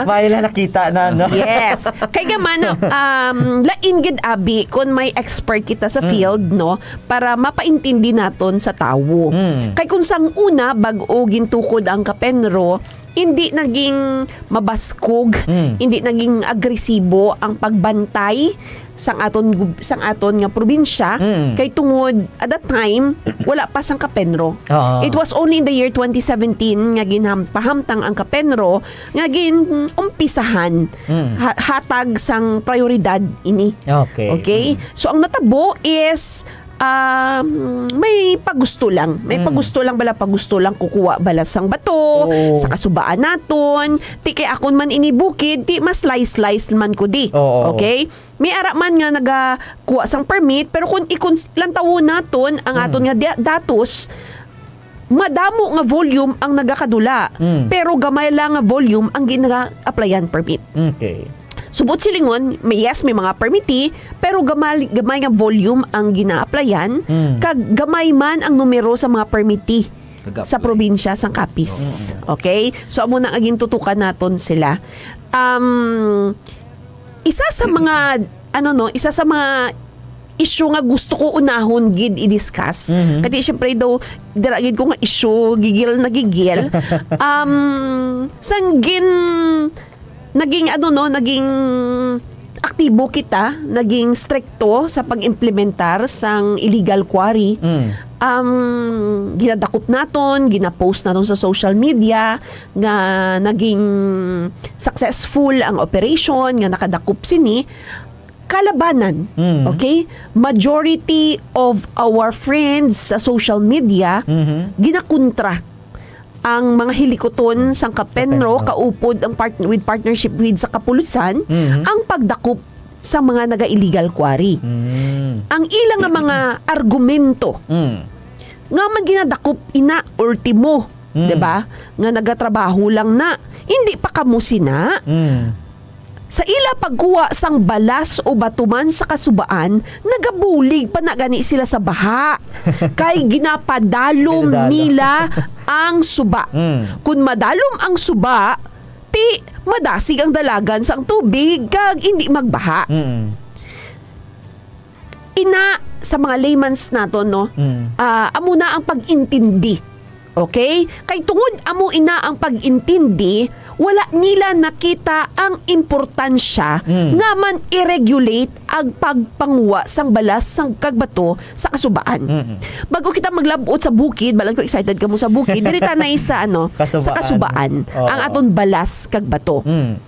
May lang nakita na, no? Yes. Kay gaman, um, lain gid abi kung may expert kita sa Mm. field, no, para mapaintindi naton sa tawo. Mm. Kay kung sang una, bag-o gintukod ang Kapenro, hindi naging mabaskog, Mm. hindi naging agresibo ang pagbantay sang aton gub-, sang aton nga probinsya, Mm. kay tungod at that time wala pa sang Kapenro. Oo. It was only in the year twenty seventeen nga ginham-, pahamtang ang Kapenro nga ginumpisahan Mm. ha-, hatag sang prioridad ini. Okay. Okay? Mm. So, ang natabo is um, may pagusto lang. May Mm. pagusto lang bala, pagusto lang kukuha bala sang bato, Oo. sa kasubaan naton. Ti kay akon man ini bukid, ti mas slice-slice man ko di. Oo. Okay? May ara man nga nagakuha sang permit, pero kung ikon lantawon naton ang Mm. aton nga dia-, datos, madamo nga volume ang nagakadula, Mm. pero gamay lang nga volume ang gina-applyan permit. Okay. Subot silingon, may, yes, may mga permittee, pero gamay, gamay nga volume ang gina-applyan, Mm. kag gamay man ang numero sa mga permittee Nag-apply. sa probinsya sang Capiz. Mm. Okay? So, amo na ang gintutukan naton sila. Um, isa sa mga, ano, no, isa sa mga issue nga gusto ko unahon gid i-discuss. Mhm. Kati, syempre daw, dira gid ko nga issue, gigil na gigil. Um, sang gin-, naging, ano, no, naging aktibo kita, naging strikto sa pag-implementar sang illegal quarry. Mm. Um, ginadakop naton, ginapost naton sa social media nga naging successful ang operation, nga nakadakop sini. Kalabanan, Mm. okay? Majority of our friends sa social media, Mhm. ginakontra ang mga hilikuton sang Kapenro, Kapenro. kaupod ang part-, with partnership with sa kapulisan, Mhm. ang pagdakop sa mga naga-illegal quarry. Mm. Ang ila nga mga argumento, Mm. nga man ginadakop ina, ultimo, Mm. di ba? Nga nagatrabaho lang na. Hindi pa kamo sina. Mm. Sa ila pagkuha sang balas o batuman sa kasubaan, nagabulig pa na gani sila sa baha. Kay ginapadalom Pinadala. nila ang suba. Mm. Kung madalom ang suba, ti madasig ang dalagan sang tubig kag hindi magbaha. Mm. Ina, sa mga laymans naton, no? Mm. Ah, amo na ang pag-intindi. Okay? Kay tungod amo ina ang pag-intindi, wala nila nakita ang importansya Mm. nga man i-regulate ang pagpanguha sang balas sang kag bato sa kasubaan. Mm. Bago kita maglabot sa bukid, balan ko excited kamo sa bukid, diri ta na sa, ano, sa Kasubaan. kasubaan, Oo. ang aton balas kag bato. Mm.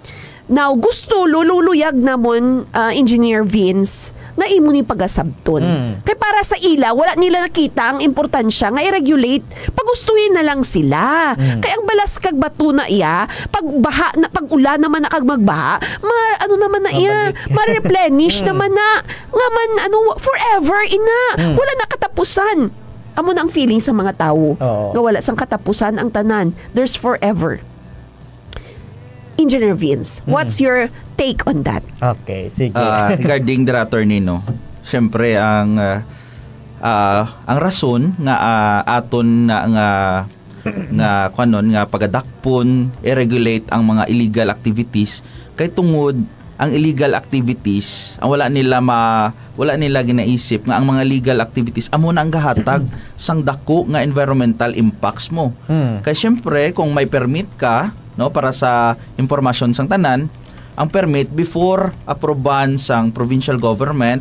Now, gusto, luluyag namon, ah, Engineer Vince, nga imo ni pagasabton. Mm. Kay para sa ila, wala nila nakita ang importansya nga i-regulate. Pagustuhin na lang sila. Mm. Kay ang balas kag bato na iya, pag baha na, pag ulan naman na kag magbaha, ma-, ano naman na iya, Mabalik. ma-replenish Mm. naman na. Nga man, ano, forever, ina. Mm. Wala na katapusan. Amo na ang feeling sa mga tawo Oo. nga wala sang katapusan ang tanan. There's forever. Engineer Vince, Mm. what's your take on that? Okay, sige. Ah, regarding dira, attorney, no? Siyempre, ang, ah, ah, ang rason nga, ah, aton na nga, nga, kuwanon, nga pagadakpon, i-regulate ang mga illegal activities, kay tungod ang illegal activities, ang wala nila ma-, wala nila ginaisip nga ang mga legal activities amo na ang gahatag sang dako nga environmental impacts mo. Hmm. Kay siyempre, kung may permit ka, no, para sa impormasyon sang tanan, ang permit before aprobahan sang provincial government,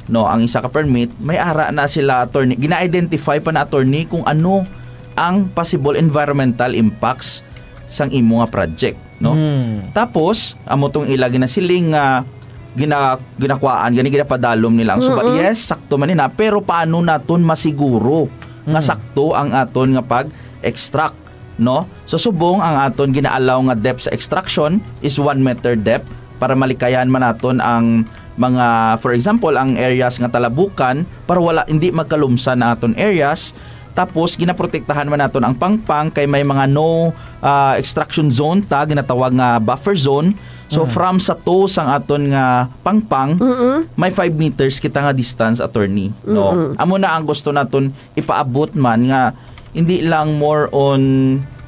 no, ang isa ka permit, may ara na sila, attorney, gina-identify pa na, attorney, kung ano ang possible environmental impacts sang imo nga project, no? Hmm. Tapos, amo tong ila ginasiling nga gina-, ginakwaan, gani ginapadalom nila ang suba. Mm-mm. Yes, sakto man ina, pero paano naton masiguro nga Mm. sakto ang aton nga pag-extract, no? So, subong ang aton ginaalaw nga depth sa extraction is one meter depth para malikayan man naton ang mga, for example, ang areas nga talabukan para wala, hindi magkalumsan ang aton areas. Tapos, ginaprotektahan man naton ang pangpang kay may mga no, ah, extraction zone ta, ginatawag nga buffer zone. So, Mm. from sa to sang aton nga pangpang, Mm-mm. may five meters kita nga distance, attorney, no? Mm-mm. Amo na ang gusto naton ipaabot man nga hindi lang more on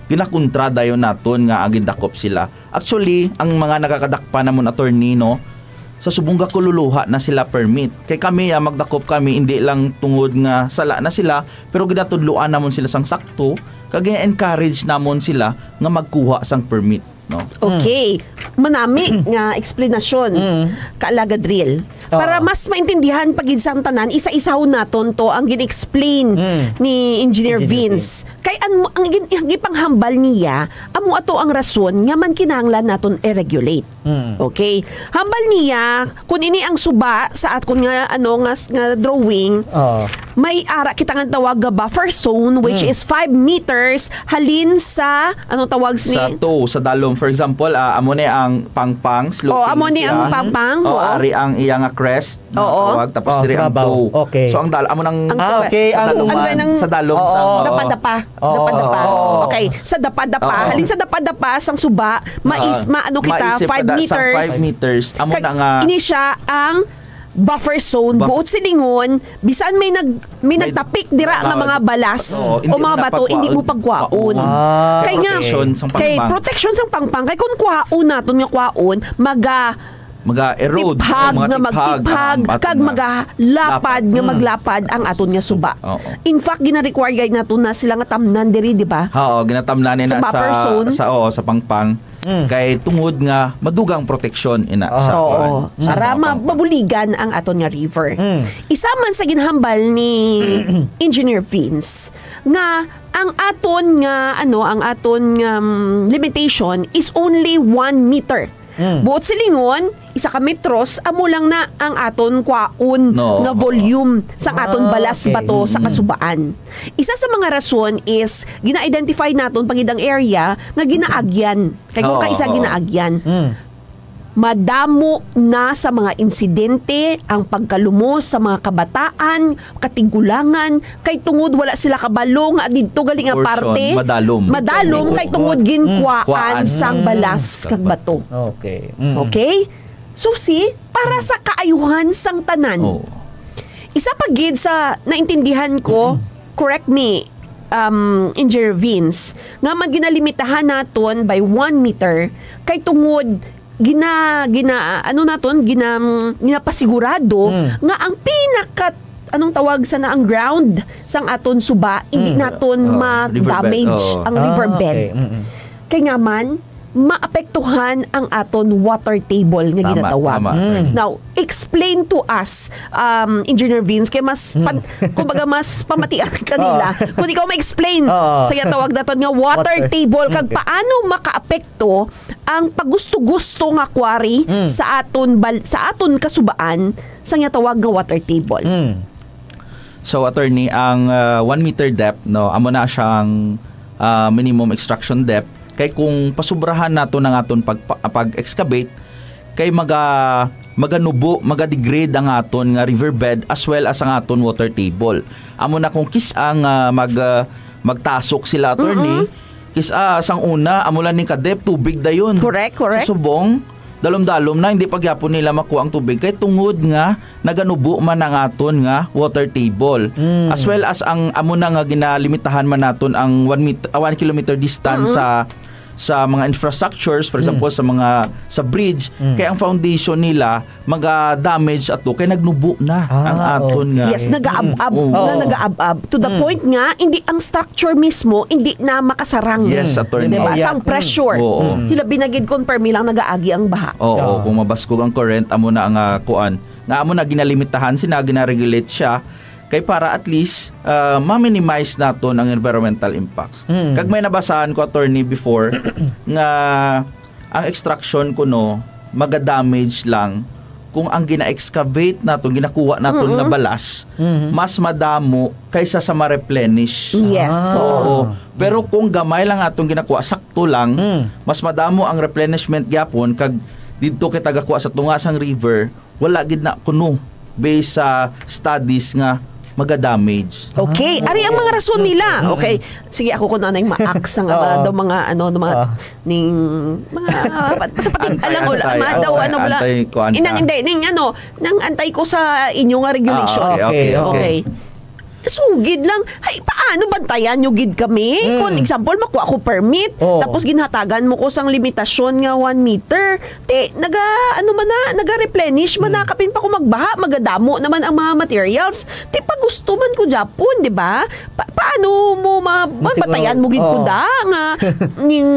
ginakontra dayon naton nga agindakop sila. Actually, ang mga nakakadakpan namon, attorney, no, sa subong gakululuha na sila permit. Kay kami, ah, magdakop kami, hindi lang tungod nga sala na sila, pero ginatudloan namon sila sang sakto, kag gina-encourage namon sila nga magkuha sang permit, no? Okay. Manami nga explanation, Mm. Kaalaga Drill. Para Oo. mas maintindihan pa gid sang tanan, isa-isahon naton to ang gin-explain Mm. ni Engineer Engineer Vince. Kay ang, ang gin-, ang gipanghambal niya, amo ato ang rason nga man kinahanglan naton i-regulate. Mm. Okay. Hambal niya, kung ini ang suba sa aton nga, ano, nga, nga drawing, Oo. may ara kita nga tawag nga buffer zone, which Mm. is five meters halin sa, anong tawag Sa ni? Toe, sa dalom. For example, ah, amo ni ang pangpang, sloping Oh, amo ni ang siya. pangpang, Oh, oo. ari ang iya nga crest, nga Oo. tawag, tapos Oh, diri sa ang babaw. Toe. Okay. So, ang dal-, amo nang Ang Ah, okay, sa ang daluman, Ano nang sa dalom Oo. sa, oo. Dapa-dapa. Oo. Dapa-dapa. Oo. Okay. Sa dapa-dapa. Oo. Halin sa dapa-dapa, sang suba, mais-, Ah, maano kita, maisip five kada sa meters. five meters. Amo Kag na nga ini siya ang buffer zone, Buff- buot silingon, bisan may nag-, may May nagtapik dira nga Ah, mga balas oo, o hindi mga na bato, hindi mo pagkwaon. pagkwaon. Pagkwaon. Ah. Kay nga, Protection sang kay pangpang. protection sang pangpang, kay kung kwaon naton nga kwaon, maga Maga-erode, tiphag maga nga tiphag magtiphag, ang aton kag nga magalapad lapad. nga Mm. maglapad ang aton nga suba. Oo. In fact, gina-require gid nato na sila nga tamnan diri, di ba? Oo, ginatamnan Sa nila buffer sa, zone. sa, oo, sa pangpang. Mm. Kay tungod nga madugang proteksyon ina Ah. sa Oo. kuwan, sa Para mga ma-, pangpang. mabuligan ang aton nga river. Mm. Isa man sa ginhambal ni Engineer Vince nga ang aton nga, ano, ang aton nga, um, limitation is only one meter. Mm. Buot silingon, isa ka metros, amo lang na ang aton kwaon No. nga volume sang aton Ah, balas okay. bato sa Mm. kasubaan. Isa sa mga rason is gina-identify naton pa gid ang area nga ginaagyan. Kay kung Oo, kaisa oo. ginaagyan, Mm. madamo na sa mga insidente ang pagkalumos sa mga kabataan, katigulangan, kay tungod wala sila kabalo nga didto gali nga Portion, parte, madalom. madalom, Depende kay kung tungod ginkwaan Kuwaan. sang Mm. balas kag bato. Okay. Mm. Okay? So, see, para sa kaayuhan sang tanan. Oo. Isa pa gid sa naintindihan ko, Mm. correct me, um, Engineer Vince, nga man ginalimitahan naton by one meter, kay tungod gina-, gina-, ano naton, gina-, ginapasigurado Mm. nga ang pinaka, anong tawag sana, ang ground sang aton suba, hindi Mm. naton Ah, riverbed, ma-damage oo. ang Ah, riverbed. okay. Mm-mm. Kay nga man, maapektuhan ang aton water table nga Tama, ginatawag. tama, attorney. Mm. Now, explain to us, um, Engineer Vince, kay mas Mm. pan-, kumbaga, mas pamatian kanila Oo. kung ikaw ma-explain Oo. sa ginatawag naton nga water Water. table, kag Okay. paano makaapekto ang pagusto-gusto nga quarry Mm. sa aton bal-, sa aton kasubaan sa ginatawag nga water table. Mm. So, attorney, ang, ah, one meter depth, no, amo na siyang, ah, minimum extraction depth. Kay kung pasubrahan nato ang aton pag-, pag-excavate, kay maga-, maganubo, magadegrade ang aton nga riverbed as well as ang aton water table. Amo na kung kis-a nga mag-, ah, magtasok sila, attorney, Mm-mm. kis-a sang una, amo lang ni ka-depth, tubig dayon. Correct, correct. Sa subong, dalom-dalom na, hindi pa gyapon nila makuha ang tubig kay tungod nga naganubo man ang aton nga water table. Mm. As well as ang amo na nga ginalimitahan man naton ang one met-, ah, one kilometer distance Mm. sa, sa mga infrastructures, for Mm. example, sa mga, sa bridge, Mm. kay ang foundation nila maga-damage ato kay nagnubo na Ah, ang aton nga. okay. Yes, nagaab-ab, Mm. Oo. na nagaab-ab to the Mm. point nga hindi ang structure mismo hindi na makasarang. Yes, attorney. Diba? Area. Sang pressure. Oo. Mm. Hilabi na gid kung permi lang nagaagi ang baha. Oo, Oo. kung mabaskog ang current, amo na ang, ah, kuan. Nga amo na ginalimitahan sina, ginaregulate siya. Kay para at least, ah, ma-minimize naton ang environmental impacts. Mm. Kag may nabasahan ko, attorney, before, nga ang extraction kuno maga-damage lang kung ang gina-excavate naton, ginakuha naton nga Mm-mm. balas, Mhm. mas madamo kaysa sa ma-replenish. Yes. Ah. Oo. Pero kung gamay lang atong ginakuha, sakto lang, Mm. mas madamo ang replenishment gyapon, kag didto kita gakuha sa tunga sang river, wala gid na kuno based sa studies nga maga-damage. Okay, Ah, ari ang mga okay. rason nila. Mm-mm. Okay. Sige, ako kuno anay maak sa nga Oo. daw mga, ano, daw mga Oo. ning mga, sa pati, Anti, alam ko lang, anti, mga daw, anti, ano, wala. anti, kuan Inang, ka. hindi, ning, ano, nang antay ko sa inyo nga regulation. Ah, okay, okay, Okay, okay. okay. Sugid lang. Ay, paano bantayan nyo gid kami? Mm. Kung example, makuha ko permit, Oh. tapos ginhatagan mo ko sang limitasyon nga one meter. Ti, naga, ano man na, naga-replenish man na, Hmm. kapin pa ko magbaha, magadamo naman ang mga materials. Ti, pagusto man ko Japon, di ba? Pa-, paano mo ma-, Masiguro. mabatayan mo gid ko Oo. da nga ning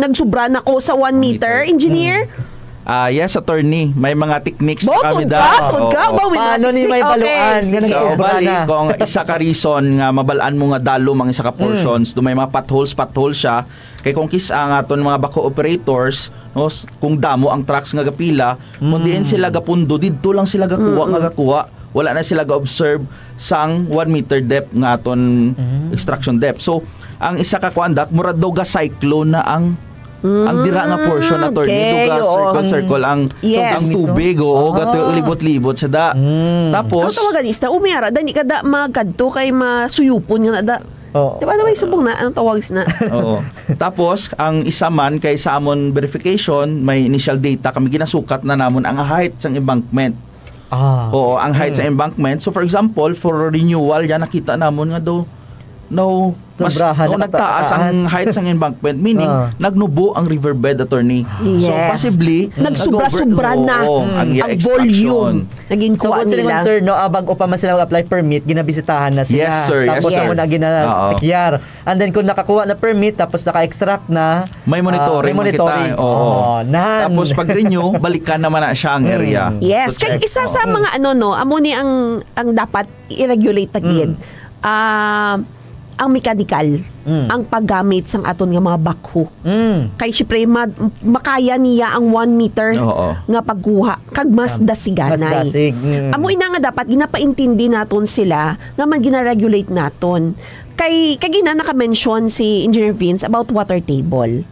nagsubra na ko sa one meter, Meter. engineer? Hmm. Ah, yes, attorney. May mga techniques Bo, na kami tugkad, da. Oo. tugkad, ba, may mga Paano ni technique? may Okay, baluan nga sige. So, nagsobra bali, na? kung isa ka reason nga mabalaan mo nga dalom ang isa ka Mm. portions, do may mga potholes, potholes siya. Kay kung kis-, ang aton mga backhoe operators, no, s-, kung damo ang trucks nga gapila, kung Mm. diin sila gapundo, didto lang sila gakuha Mm. nga gakuha. Wala na sila ga-observe sang one meter depth nga aton Mm. extraction depth. So, ang isa ka kuan, Doc, mura daw ga-cyclone na ang, ang dira nga portion, Mm, attorney, okay, do ga oo. circle, Ang circle ang, Yes. ang tubig, oo, Ah. gato libot-libot sa da. Mm. Tapos, Ang tawagan is na, umiara, dani ka da magkadto kay masuyupon nga na da. Oo. Di ba na may subong na? Anong tawag na? Oo. Tapos, ang isa man kay sa amon verification, may initial data kami, ginasukat na namon ang height sang embankment. Ah. Oo, ang height sa Mm. embankment. So, for example, for renewal, yan nakita namon nga daw, no, mas, Sobrahan, no, nagtaas ang nakataas. height sang embankment, meaning, Ah. nagnubo ang riverbed, attorney. So, Yes. possibly, Nagsobra-sobra nag-over-, na oo, ang ang iya extraction. volume. Naging So, kuha kung sila nila. man, sir, no, ah, bago pa man sila mag-apply permit, ginabisitahan na sila. Yes, sir. Yes, Tapos sir. amo na ginasikyar. Oo. And then, kung nakakuha na permit, tapos naka-extract na, May ah, monitoring may man kita. monitoring. Oo. Oh, nan. Tapos, pag renew, balikan naman na siya ang Mm. area. Yes, To kag check. isa sa Oo. mga ano, no, amo ni ang, ang dapat i-regulate ta gid. Mm. Ah, ang mechanical, Mm. ang paggamit sang aton nga mga backhoe. Mm. Kay, syempre, ma-, makaya niya ang one meter Oo. nga pagkuha, kag mas Tam-, dasiganay. mas dasig. Mm. Amo ina nga dapat ginapaintindi naton sila nga man gina-regulate naton. Kay, kagina naka-mention si Engineer Vince about water table.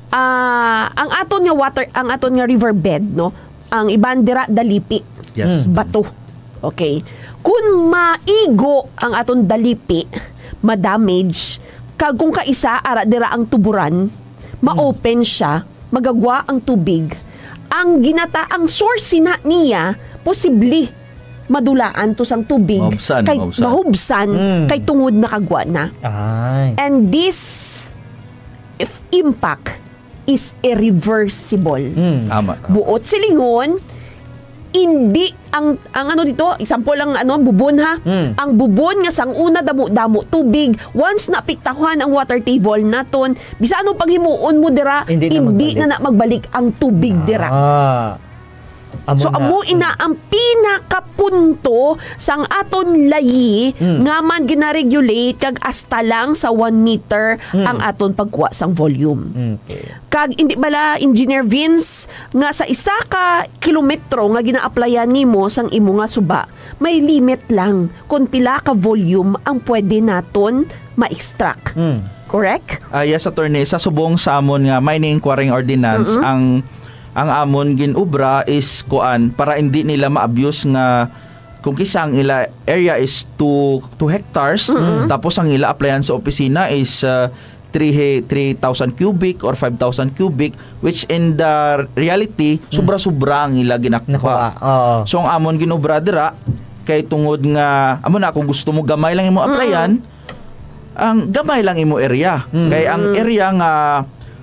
Ah, ang aton nga water, ang aton nga river bed, no? Ang iban dira dalipi. Yes. Mm. Bato. Okay. Kung maigo ang aton dalipi, ma-damage, kag kung kaisa ara dira ang tuburan, Mm. ma-open siya, magagwa ang tubig. Ang ginata, ang source sina niya, posible madulaan to sang tubig. Mahubsan, Kay mahubsan. mahubsan, Mm. kay tungod nakagwa na. Ay. And this if impact is irreversible. Mm. Tama, tama. Buot silingon, hindi ang, ang ano dito, example lang, ano, bubon, ha? Mm. Ang bubon nga sang una damo-damo tubig, once naapektahan ang water table naton, bisan anong paghimuon mo dira, Hindi na hindi magbalik. na na magbalik ang tubig dira. Ah. Amo So, na. amo ina ang pinakapunto sang aton layi Mm. nga man ginaregulate kag hasta lang sa one meter Mm. ang aton pagkuha sang volume. Okay. Kag hindi bala, Engineer Vince, nga sa isa ka kilometro nga gina-applyan nimo sang imo nga suba, may limit lang kon pila ka volume ang pwede naton ma-extract. Mm. Correct? Ah, yes, attorney. Sa subong sa amon nga mining quarrying ordinance, Mm-mm. ang, ang amon ginobra is kuan para hindi nila ma-abuse nga kung kisa ang ila area is two, two hectares, Mm-mm. tapos ang ila applyan sa opisina is, ah, three he-, three thousand cubic or five thousand cubic, which in the reality, Mm. sobra-sobra ang ila ginakuha. Nakuha, oo. So, ang amon ginobra dira, kay tungod nga, amo na, kung gusto mo gamay lang imo Mm. applyan, ang gamay lang imo area. Mm. Kay ang Mm. area nga,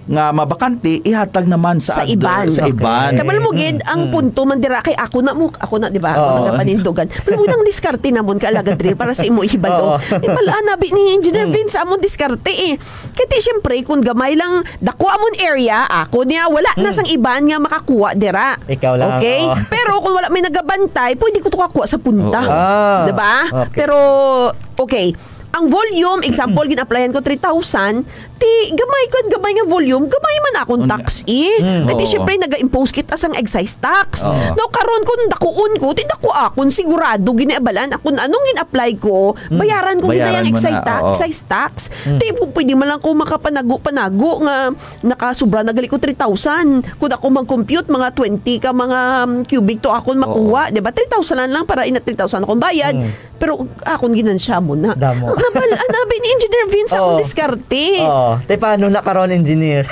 nga mabakante, ihatag naman sa Sa other, iban. sa Okay. iban. Kabalo mo gid, ang Mm. punto man dira kay ako na mo, ako na, di ba? Ako Oo. na panindugan. Pero mo nang diskarte namon, kaalagad diri, para sa imo ihibalo. Oo. Ibal-an nabi ni Engineer Mm. Vince, among diskarte eh. Kaya ti, siyempre, kung gamay lang, dako amon area, ako niya, wala na Mm. sang iban nga makakuha dira. Ikaw lang, Okay? oo. Pero kung wala may nagabantay, pwede ko to kakuha sa punta. Oo. Ah, Diba? okay. Pero, okay. Ang volume, example, gin-applyan ko three thousand, ti gamay ko, gamay nga volume, gamay man akong Unya. tax eh. Mm. Ay, ti Oo. syempre, nag-impose kita sang excise tax. Oo. Now, karon kung dakuon ko, ti dako akon, sigurado, ginabalan, kung anong gin-apply ko, Mm. bayaran ko Bayaran ginayang mo na, excise tax, oo. excise tax. Mm. Ti, pu-, pwede man lang ko makapanago-panago nga nakasubra na gali ko three thousand. Kung ako mag-compute, mga twenty ka mga, um, cubic to akon Oo. makuha, di ba? Three thousand lang, lang para ina three thousand akong bayad. Mm. Pero akon ginansya mo na. Damo. Nabal-, ah, nabi ni Engineer Vince, akong Oo. diskarte. Oo. Te, paano na karon, Engineer?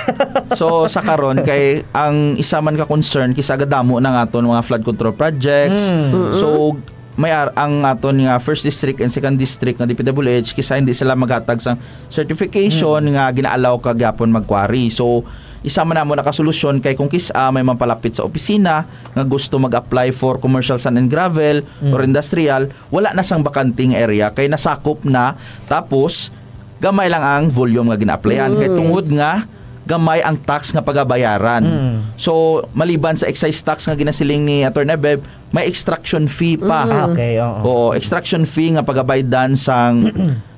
So, sa karon, kay ang isa man ka concern, kisa gadamo ng aton mga flood control projects. Mm. Mm-mm. So, may ar-, ang aton nga first district and second district nga D P W H, kisa hindi sila maghatag sang certification Mm. nga gina-allow ka gyapon mag-quarry. So, isa man namo nakasolusyon kay kung kis-, ah, may mapalapit sa opisina nga gusto mag-apply for commercial sand and gravel Mm. or industrial, wala na sang bakante nga area kay nasakop na, tapos gamay lang ang volume nga gina-applyan. Kay Mm. tungod nga gamay ang tax nga pagabayaran. Mm. So, maliban sa excise tax nga ginasiling ni Attorney Bev, may extraction fee pa. Mm. Ah, okay, oo. Oo, extraction fee nga pagabaydan sang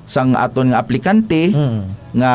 sang aton nga aplikante Mm. nga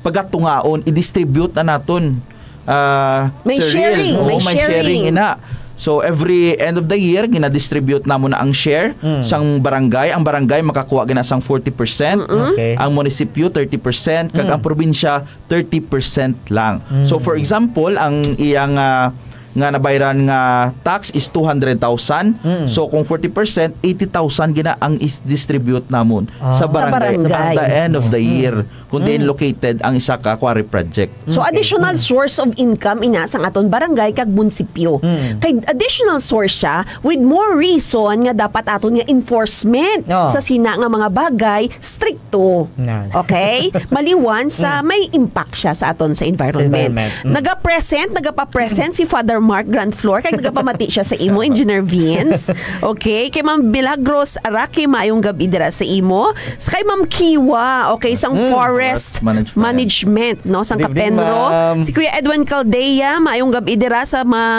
pagatungaon, i-distribute na naton. Ah, May Sir Riel, sharing, oo, may may sharing. sharing, ina. So, every end of the year, ginadistribute namo na ang share Mm. sang barangay. Ang barangay makakuha gina sang forty percent, Mm-mm. Okay. ang munisipyo thirty percent, kag Mm. ang probinsya thirty percent lang. Mm. So, for example, ang iyang, ah, nga nabayran nga tax is two hundred thousand. Mm. So, kung forty percent, eighty thousand gina ang is-distribute namon Ah. sa Sa barangay barangay. at the end of the Mm. year, kung diin Mm. located ang isa ka quarry project. So, Okay. additional Mm. source of income ina sang aton barangay kag munisipyo. Mm. Kay additional source siya, with more reason nga dapat aton nga enforcement Oh. sa sina nga mga bagay, stricto. Yan. Okay? Maliwan sa Mm. may impact siya sa aton sa environment. Sa environment. Mm. Naga-present, nagapa-present si Father Mark Grand Floor, kay nagapamati siya sa imo, Engineer Vince. Okay? Kay Ma'am Milagros Araki, maayong gab-i dira sa imo. Sa kay Ma'am Kiwa, okay, sang Mm. Forest Forest Management. Management, no, sang Good evening, Kapenro. ma'am. Si Kuya Edwin Caldea, maayong gab-i dira sa mga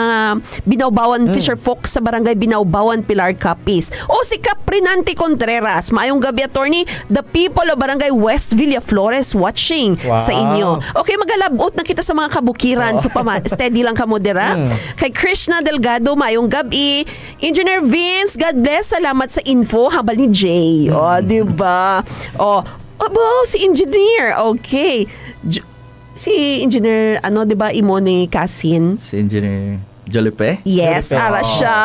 Binawbawan Mm. Fisher Folks sa Barangay Binawbawan, Pilar, Capiz. O si Caprinante Contreras, maayong gab-i, attorney. The people of Barangay West Villaflores watching Wow. sa inyo. Okay, magalabot na kita sa mga kabukiran. Oo. So, pama-, steady lang kamo dira. Mm. Kay Krishna Delgado, maayong gab-i. Engineer Vince, God bless. Salamat sa info. Habal ni Jay. O, Mm. di ba? O, abo, si Engineer. Okay. J-, si Engineer, ano, di ba, imo ni Kasin? Si Engineer Jolipe? Yes, Jolipe. ara Oo. siya.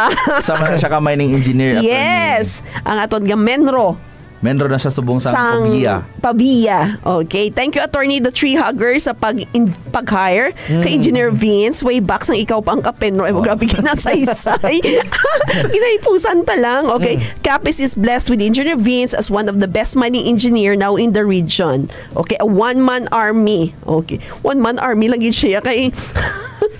Sama na siya kamay ning engineer, attorney. Yes. Ang aton nga Menro. Menro na siya subong sa Sang Pavia. Pavia. Okay. Thank you, Attorney, the tree hugger, sa pag in-, pag-hire kay Mm. Engineer Vince. Way back sang ikaw pa ang kapenro. Ay, Oh. grabe, ginasaysay. Ginaipusan ta lang. Okay. Mm. Capiz is blessed with Engineer Vince as one of the best mining engineer now in the region. Okay. A one-man army. Okay. One-man army lagi siya kay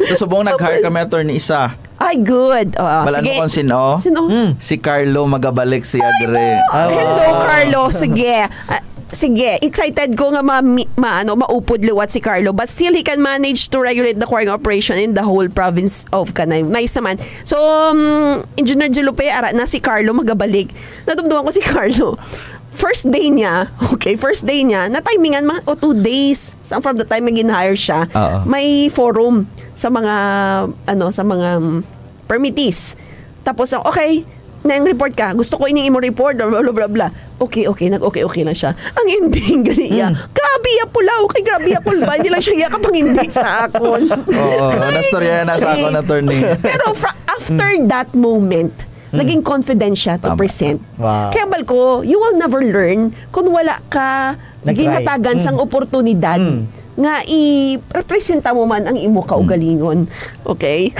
So, subong nag-hire Kapal. kami, attorney, isa. Ay, good. Oo, Balaan sige. mo kung sino? Sino? Hmm. Si Carlo, magabalik siya dire. Ay, Hello, wow. Carlo. Sige. Ah, sige, excited ko nga ma-, ma-, ano, maupod liwat si Carlo. But still, he can manage to regulate the quarrying operation in the whole province of Kanay. Nice naman. So, um, Engineer Julupe, ara na si Carlo magabalik. Nadumduman ko si Carlo. First day niya, okay, first day niya, na-timingan man, o two days, sa, from the time na gin-hire siya, Oo. may forum sa mga, ano, sa mga, um, permittees. Tapos, okay, nang report ka, gusto ko ining imo report, blah, blah, blah, blah. Okay, okay, nag-okay, okay lang siya. Ang ending, gani iya, Mm. grabe ya pulaw, kay grabe ya pulba, hindi lang siya iya kapangindi sa akon. Oo, nastorya na sa akon, attorney. Pero fra-, after Mm. that moment, Mm. naging confident siya to Tama. present. Wow. Kaya bal ko, you will never learn kung wala ka Nag-try. ginhatagan sang Mm. oportunidad Mm. nga i-representa mo man ang imo kaugalingon. Okay?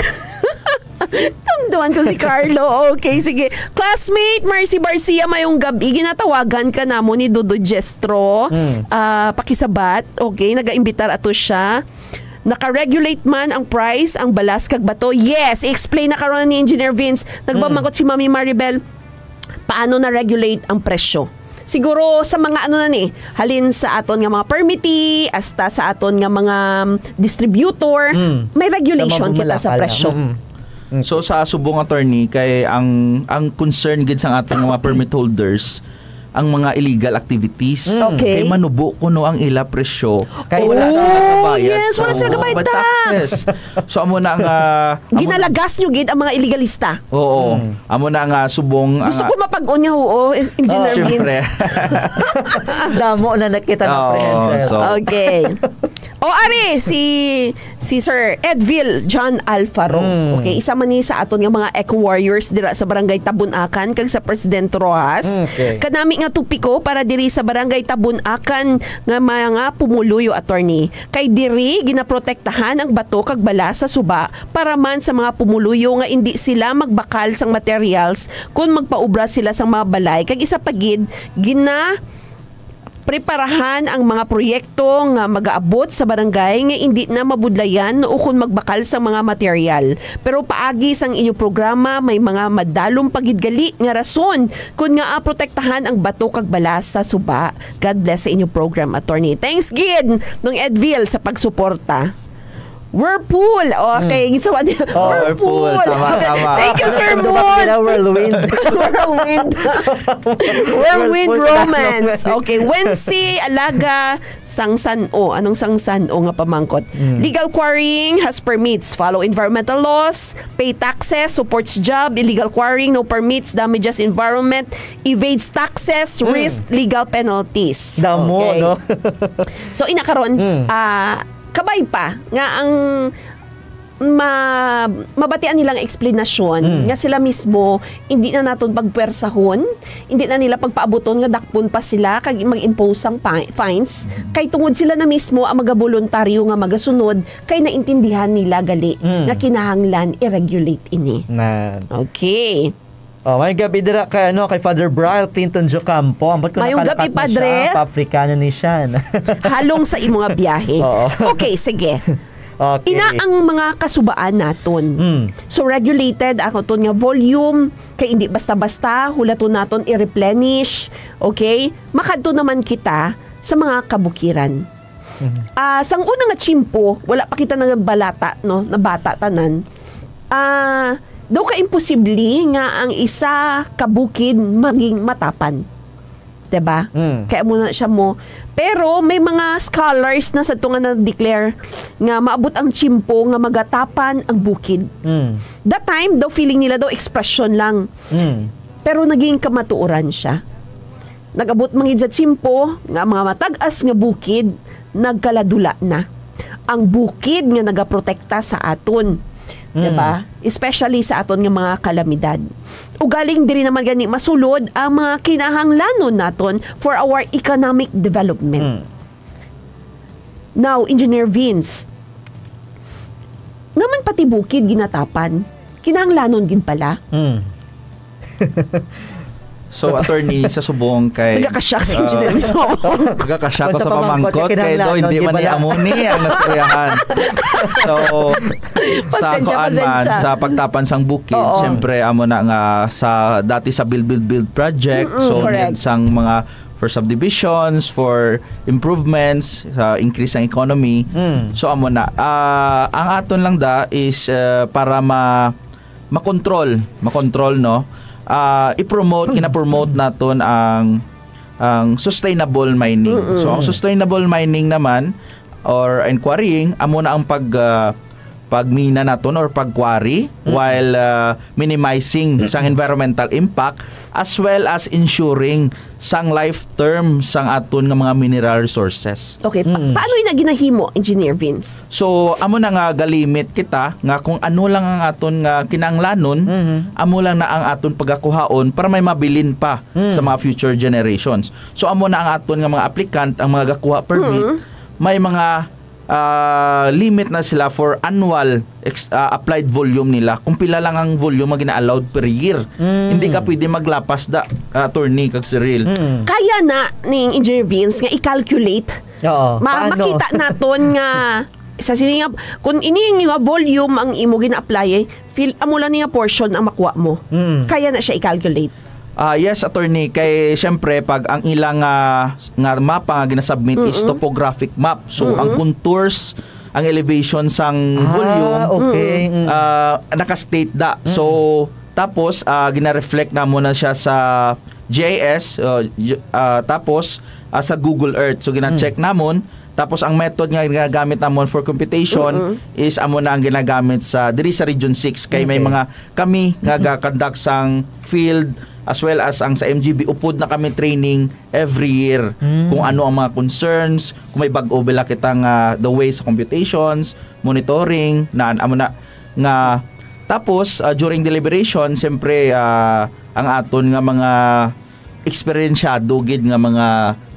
Tumduan ko si Carlo. Okay, sige. Classmate Marcy Barcia, mayong gab-i. Ginatawagan ka namo ni Dodo Jestro. Mm. Ah, pakisabat. Okay, nagaimbitar ato siya. Naka-regulate man ang price, ang balas kag bato? Yes, i-explain na karon ni Engineer Vince. Nagpamangkot Mm. si Mami Maribel, paano na-regulate ang presyo? Siguro sa mga ano na ni, halin sa aton nga mga permittee, hasta sa aton nga mga, um, distributor, Mm. may regulation Sa mga kita sa bumulakal. presyo. Mm. Mm. So, sa subong, attorney, kay ang, ang concern gid sang aton nga mga permit holders, ang mga illegal activities. Mm. Okay. Kay manubo kuno ang ila presyo. Kay Oh, wala sila kabayad yes, sa wala sila kabayad tax. taxes. So, amo na nga, amo Ginalagas nyo gid ang mga illegalista. Oo. Mm. Amo na nga subong, Gusto ah, ko mapag-on nga, oo, Engineer Siyempre. Vince. Damo na nakita na Oo, friends, eh. so Okay. O, ari, si, si Sir Edville John Alfaro. Mm. Okay, isa man ni sa aton nga mga eco-warriors dira sa Barangay Tabunakan kag sa President Roxas. Mm, okay. Kanami nga topiko para diri sa Barangay Tabunakan nga mga pumuluyo, attorney. Kay diri, ginaprotektahan ang bato kag bala sa suba para man sa mga pumuluyo nga indi sila magbakal sang materials kon magpaubra sila sang mga balay. Kag isa pa gid, gina-, Preparahan ang mga proyekto nga magaabot sa barangay nga indi na mabudlayan ukon magbakal sang mga material. Pero paagi sang inyo programa, may mga madalom pa gid gali nga rason kon ngaa protektahan ang bato kag balas sa suba. God bless sa inyo program, attorney. Thanks gid, Nong Edville, sa pagsuporta. Whirlpool. Okay, so, Oh, Whirlpool. Tama, tama. Thank you, Sir Ang dumating Mon. na whirlwind. Whirlwind. Whirlwind Whirlpool romance. sa Okay, Wensi Alaga, Sangsan-o. Anong Sangsan-o nga pamangkot? Legal quarrying has permits. Follow environmental laws. Pay taxes. Supports job. Illegal quarrying, no permits. Damages environment. Evades taxes. Risk legal penalties. Damo, Okay. No? So, ina karon, ah, kabay pa nga ang ma mabatian nilang eksplanasyon nga sila mismo hindi na naton pagpwersahon, hindi na nila pagpaabuton nga dakpon pa sila kag mag-impose sang fi- fines, kay tungod sila na mismo ang magaboluntaryo nga magasunod, kay naintindihan nila gali nga kinahanglan i-regulate ini. Na, Okay. Oh, may gabi dira kay ano, kay Father Brian Clinton Jocampo. Ambot ko Mayong nakalakat gabi, na Padre. Siya, pa-Afrikano ni siya. Halong sa imo nga biyahe. Oo. Okay, sige. Okay. Ina ang mga kasubaan naton. Mm. So regulated ako ton nga volume, kay hindi basta-basta hulaton naton i-replenish, okay? Makadto naman kita sa mga kabukiran. Ah, sang una nga tiyempo, wala pa kita nagbalata, no, nabata tanan. Ah, daw ka imposible nga ang isa ka bukid maging matapan. 'Di ba? Mm. Kaya mo na siya mo. Pero may mga scholars na sa tunga na declare nga maabot ang tiyempo nga magatapan ang bukid. Mm. That time, daw feeling nila daw expression lang. Mm. Pero naging kamatuoran siya. Nag-abot man gid sa tiyempo nga ang mga matag-as nga bukid nagkaladula na. Ang bukid nga nagaprotekta sa aton, Mm. di ba? Especially sa aton nga mga kalamidad. Ugaling diri naman gani masulod ang mga kinahanglanon naton for our economic development. Mm. Now, Engineer Vince, naman pati bukid ginatapan, kinahanglanon gid pala. Mm. So, attorney, sa subong kay Nagkakashock sa engineer mismo. Nagkakasya ko Basta sa pamangkot pamangkot ka, kay daw kinahanglan, hindi di man ba ni na? Amo ni ang nastoryahan. So, sa Pasensya, kuan man, pasensya. sa pagtapan sang bukid, Oo. siyempre, amo na nga sa dati sa Build, Build, Build project. Mm-mm, So, correct. need sang mga for subdivisions, for improvements, sa increase ng economy. Mm. So, amo na. Ah, ang aton lang da is ah, para ma makontrol, makontrol, no? Ah, i-promote, gina-promote naton ang ang sustainable mining. So, ang sustainable mining naman or and quarrying, amo na ang pag ah, pagmina naton or pag-quarry while ah, minimizing sang environmental impact as well as ensuring sang life term sang aton nga mga mineral resources. Okay, pa- Mm. paano yung ginahimo, Engineer Vince? So, amo na nga galimit kita nga kung ano lang ang aton nga kinahanglanon, Mhm. amo lang na ang aton pagakuhaon para may mabilin pa Mm. sa mga future generations. So, amo na ang aton nga mga applicant, ang mga gakuha permit, Mhm. may mga ah, limit na sila for annual ex- ah, applied volume nila. Kung pila lang ang volume nga gina-allowed per year. Mm. Hindi ka pwede maglapas da, ah, attorney kag Cyril. Mm. Kaya na ning Engineer Vince nga i-calculate. Oo. Ma- Paano? Makita naton nga sa sini nga kung ini nga volume ang imo gina-apply, feel amo lang ni nga portion ang makuha mo. Mm. Kaya na siya i-calculate. Ah, yes, attorney, kay siyempre pag ang ilang ah, nga mapa nga ginasubmit is topographic map. So ang contours, ang elevation sang Ah, volume, okay. Mm. ah, naka-state da. So tapos ah, gina-reflect namo na siya sa G I S, uh, y- ah, tapos ah, sa Google Earth. So gina-check namon. Tapos ang method nga ginagamit namon for computation is amo na ang ginagamit sa diri sa Region six kay may Okay. mga kami nga ga-conduct sang field as well as ang sa M G B, upod na kami training every year Mm. kung ano ang mga concerns, kung may bag-o bala kita nga the way sa computations, monitoring, na amo na nga tapos ah, during deliberation, siyempre ah, ang aton nga mga eksperensyado gid nga mga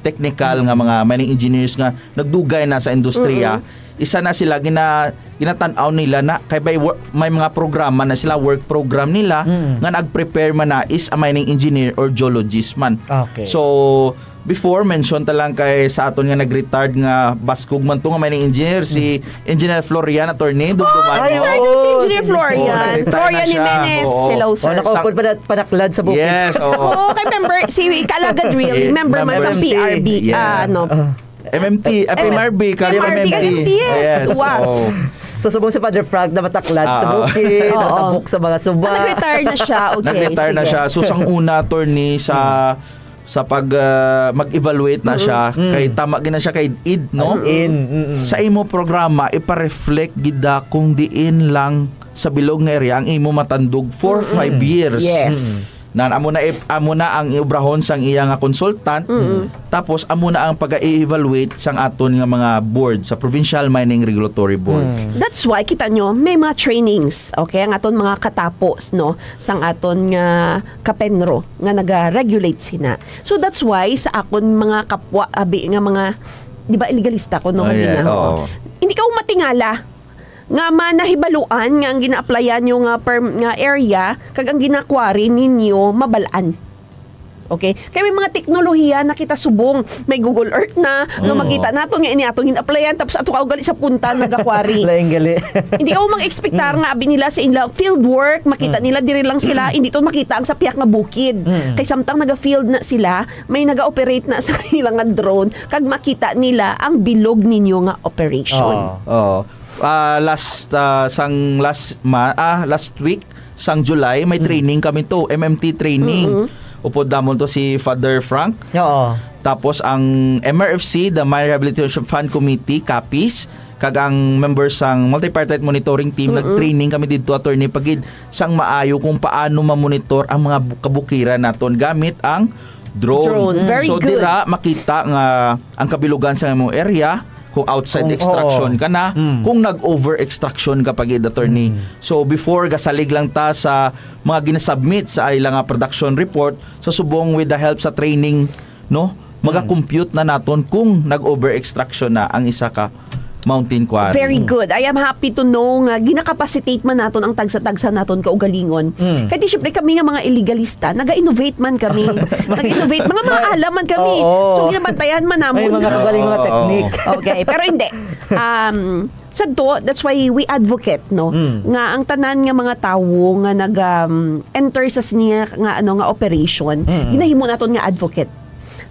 technical nga mga mining engineers nga nagdugay na sa industriya, isa na sila gina ginatan-aw nila na kay may, wor- may mga programa na sila, work program nila Mm. nga nag-prepare man na is a mining engineer or geologist man. Okay. So Before, mention ta lang kay sa aton nga nag-retired nga baskog man to nga may engineer, si Engineer Florian, attorney, dumduman Ay, mo. Ay, oo, si Engineer Florian. Florian Jimenez. Hello, sir. Oh, nakaupod pa na, panaklad sa bukid. Yes, oo. Oo, kay member, si Kalaga Drill, member man sa M M T. P R B, Yes. ah, ano. Ah. M M T, ah, M M T. P M R B, kag M R B, kag M M T. M T, yes. Yes, Wow. oo. So, subong si Father Frank na mataklad sa Ah, ah. bukid, Oo. natabok sa mga suba. Ah, nag-retire na siya. Okay, Nag-retire na sige. siya. So, sang una, attorney, sa, sa pag, ah, mag-evaluate na Mm-mm. siya, Mm. kay tama gina siya kay id, no? As in, mm-mm. Sa imo programa, ipa-reflect gid na kung diin lang sa bilog nga area ang imo matandog for Mm-mm. five years. Yes. Mm. Nan, amo na ip-, amo na ang iubrahon sang iya nga consultant. Mm-mm. Tapos amo na ang pag-evaluate sang aton nga mga board sa Provincial Mining Regulatory Board. Mm. That's why kita nyo may mga trainings, okay, ang aton mga katapos, no, sang aton nga kapenro nga naga-regulate sina. So that's why sa akon mga kapwa abi nga mga, di ba, iligalista ko no Oh, yeah. kanina, Oo. hindi ka matingala nga manahibaluan nga ang gina-applyan nyo nga perm-, nga area kag ang gina-quarry ninyo mabalaan. Okay? Kay may mga teknolohiya na kita subong, may Google Earth na, nga Mm. makita naton nga ini aton gin-applyan, tapos ato ka ugali sa punta nagakwari. Lain gali. Hindi ka mo mag-expectar Mm. nga abi nila sa ila field work, makita Mm. nila diri lang sila, hindi to makita ang sa piyak nga bukid. Mm. Kay samtang naga-field na sila, may naga-operate na sa ilang nga drone, kag makita nila ang bilog ninyo nga operation. Oo. Oo. Ah, last, ah, sang last ma-, ah, last week, sang July, may Mm. training kami to, M M T training. Mm-mm. Upod namon to si Father Frank. Oo. Tapos ang M R F C, the Mine Rehabilitation Fund Committee, kapis, kag ang members sang Multipartite Monitoring Team, Mm-mm. nag-training kami didto, attorney, pagid sang maayo kung paano mamonitor ang mga bu-, kabukiran naton gamit ang drone. Drone. Very So, good. dira makita nga ang kabilugan sa imong area, kung outside Kung, extraction oo. ka na, Mm. kung nag-over extraction ka pagid, attorney. Mm. So, before, gasalig lang ta sa mga ginasubmit sa ila nga production report, sa subong with the help sa training, no? Mm. Maga-compute na naton kung nag-over extraction na ang isa ka mountain quarry. Very Mm. good. I am happy to know nga ginakapacitate man naton ang tagsa-tagsa naton kaugalingon. Mm. Kay di, syempre, kami nga mga iligalista, naga-innovate man kami. Nag-innovate, mga May maalam man kami. Oo. So, ginabantayan man namon. May mga kagaling mga Oo. technique. Okay, pero hindi. Um, sa to, that's why we advocate, no? Mm. Nga ang tanan nga mga tawo nga nag, um, enter sa sini nga, ano, nga operation, Mm. ginahimo naton nga advocate.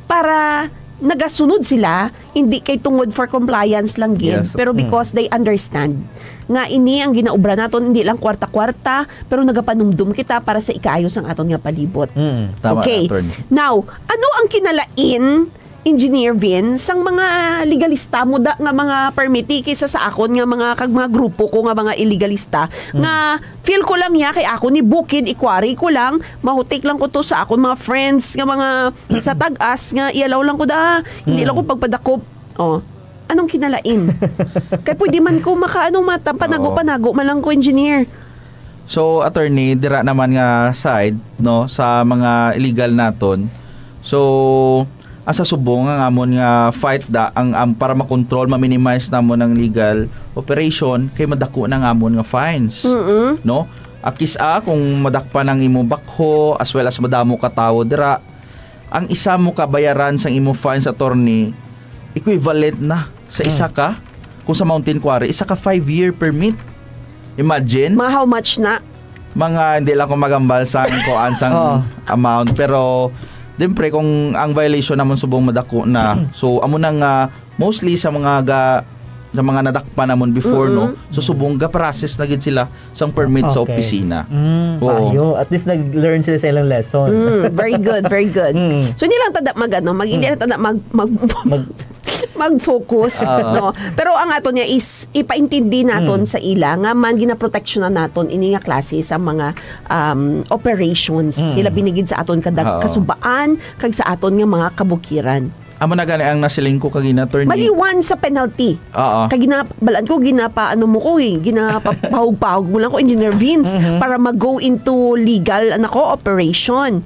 Para nagasunod sila, hindi kay tungod for compliance lang gid, Yes. pero Mm. because they understand nga ini ang ginaobra naton, hindi lang kwarta-kwarta, pero nagapanumdum kita para sa ikaayo sang aton nga palibot. Mm, tama, Okay. attorney. Now, ano ang kinalain, Engineer Vin, sang mga legalista mo da nga mga permittee kaysa sa akon nga mga, kag mga grupo ko nga mga iligalista, Mm. nga feel ko lang niya kay ako ni bukid, ikwari ko lang, mahutik lang ko to sa akon mga friends nga mga sa tag-as nga ialaw lang ko da, hindi Mm. lang ko pagpadakop. Oh, anong kinalain? Kay pwede man ko maka, ano, mata-, panago-panago man lang ko, engineer. So, attorney, dira naman nga side, no, sa mga illegal naton. So, ang sa subong ang amon nga fight da, ang, ang para makontrol, ma-minimize namon ang illegal operation, kay madako na ang amon nga fines. Mm-mm. No? Akis a, kung madakpan ang imong backhoe, as well as madamo ka tawo dira, ang isa mo ka bayaran sang imong fines, attorney, equivalent na sa isa Mm. ka, kung sa mountain quarry, isa ka five-year permit. Imagine. Mga how much na? Mga, hindi lang ko magambal sang kuan sang Oo. amount, pero, siyempre, kung ang violation namon subong madako na, so, amo na nga, mostly sa mga ga-, sa mga nadakpan namon before, no? Mm-mm. So, subong ga-process na gid sila sang permit sa Okay. opisina. Mm, Oo. maayo. At least nag-learn sila sa ilang lesson. Mm, very good, very good. Mm. So, hindi lang tada mag, ano, mag, hindi Mm. lang tada mag, mag, Mag- mag-focus, Ah. no? Pero ang ato niya is ipaintindi naton Mm. sa ila nga man ginaproteksyonan naton ini nga klase sa mga, um, operations. Mm. Sila binigid sa aton kada Oo. kasubaan, kag sa aton nga mga kabukiran. Amo na gani ang nasiling ko kagina, attorney. Maliwan sa penalty. Oo. Kay gina-, balaan ko, ginapa-, ano mo ko eh, ginapahog-pahog mo lang ko, Engineer Vince, Mhm. para mag-go into legal, ano ko, operation.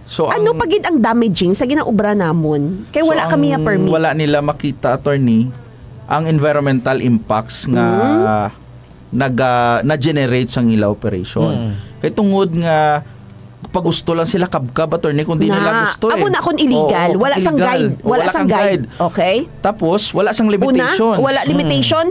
So, Ano ang pa gid ang damaging sa ginaobra namon? Kay So, wala kami ang nga permit. wala nila makita, attorney, ang environmental impacts nga Mm. naga-, na-generate sang ila operation. Mm. Kay tungod nga Pagusto lang sila kabkab, attorney, kung di nila Na, gusto, eh. Amo na kung illegal, Oo, wala kung sang illegal. guide, O, wala wala sang kang guide. guide. Okay? Tapos, wala sang Una, limitations. wala Mm. limitation.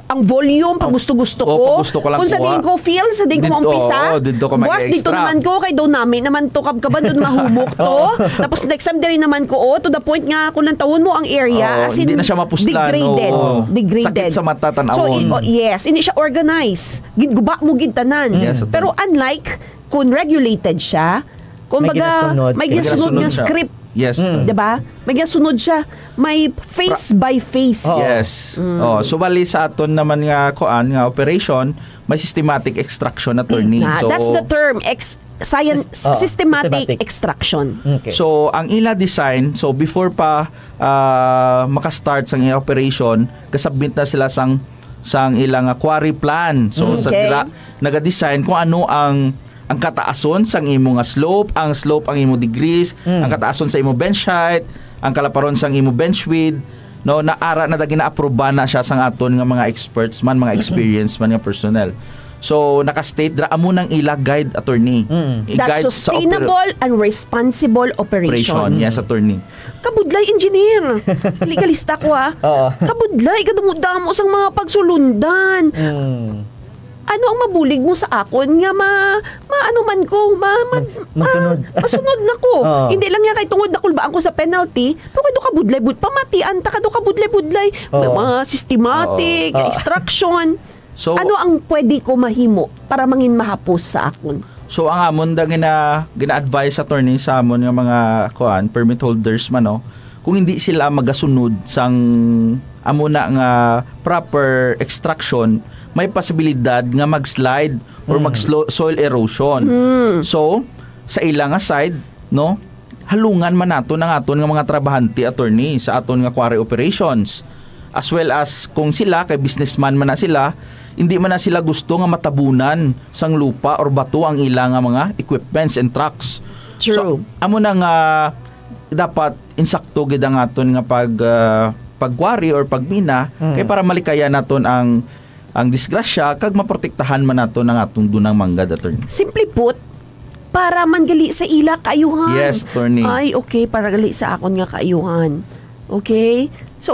Ang volume, pag Oh. gusto-gusto Oh, ko. pag gusto ko lang Kung sa kuha. din ko feel, sa din ko Dito, maumpisa, oo, dito ka buwas dito mag-extra. naman ko, kay daw nami naman to, kabkaban doon mahumok to. Oo. Tapos next time, diri naman ko, oh, to the point nga, kung lantawon mo ang area, Oo, as in, hindi na siya mapuslan, degraded. oo. Degraded. Sakit sa mata, So, i-, tanawon. oh, yes, hindi siya organized. Gid-, guba mo gid tanan. Yes, attorney. Pero unlike, kung regulated siya, kung May baga, ginasunod. may May ginasunod ginasunod nga siya. script. Yes, Mm. attorney. Di ba? May ginasunod siya. May phase Pra- by phase. Oo. Yes. Mm. Oh, so, bali sa aton naman nga kuan nga operation, may systematic extraction, attorney. Ah, So, that's the term, ex-, science, Sys-, oh, systematic systematic. extraction. Okay. So, ang ila design, so, before pa, ah, maka-start sang ila operation, kasubmit na sila sang, sang ila nga quarry plan. So, sa Okay. dira, naga-design kung ano ang, ang kataason sang imo nga slope, ang slope ang imo degrees, Mm. ang kataason sa imo bench height, ang kalaparon sang imo bench width, no, naara na da, ginaaproba na siya sang aton nga mga experts man, mga experienced man nga personnel. So, naka-state dira, amo nang ila guide, attorney. Mm. I-guide That's sa oper- sustainable and responsible operation. Operation. Yes, attorney. Kabudlay, engineer. Legalista ko, ha. Oo. Kabudlay, kadamo-damo sang mga pagsulundan. Mm. Ano ang mabulig mo sa akon nga ma-, maano man ko, ma-, ma-, Mag-, magsunod. ma-, masunod na ko? Oo. Hindi lang niya kay tungod nakulbaan ko sa penalty, pero kay do ka budlay-bud-, pamatian ta ka do ka budlay-budlay. Oo. Mga systematic, Oo. Oo. extraction. So, Ano ang pwede ko mahimo para mangin mahapos sa akon? So, ang amon da gina-, gina-advise, attorney, sa amon nga mga, kuan, permit holders man, no? Kung hindi sila magasunod sang amo na nga proper extraction, may posibilidad nga mag-slide or Mm. mag-slo-, soil erosion. Mm. So, sa ila nga side, no, halungan man naton ang aton nga mga trabahante, attorney, sa aton nga quarry operations. As well as kung sila, kay businessman man na sila, hindi man na sila gusto nga matabunan sang lupa or bato ang ila nga mga equipments and trucks. True. So, amo na nga dapat insakto gid ang aton nga pag, ah, pag-quarry or pagmina, Mm. kay para malikayan naton ang, ang disgrasya kag maprotektahan man naton ang atong dunang manggad, attorney. Simply put, para man gali sa ila kaayuhan. Yes, attorney. Ay, okay, para gali sa akon nga kaayuhan. Okay? So,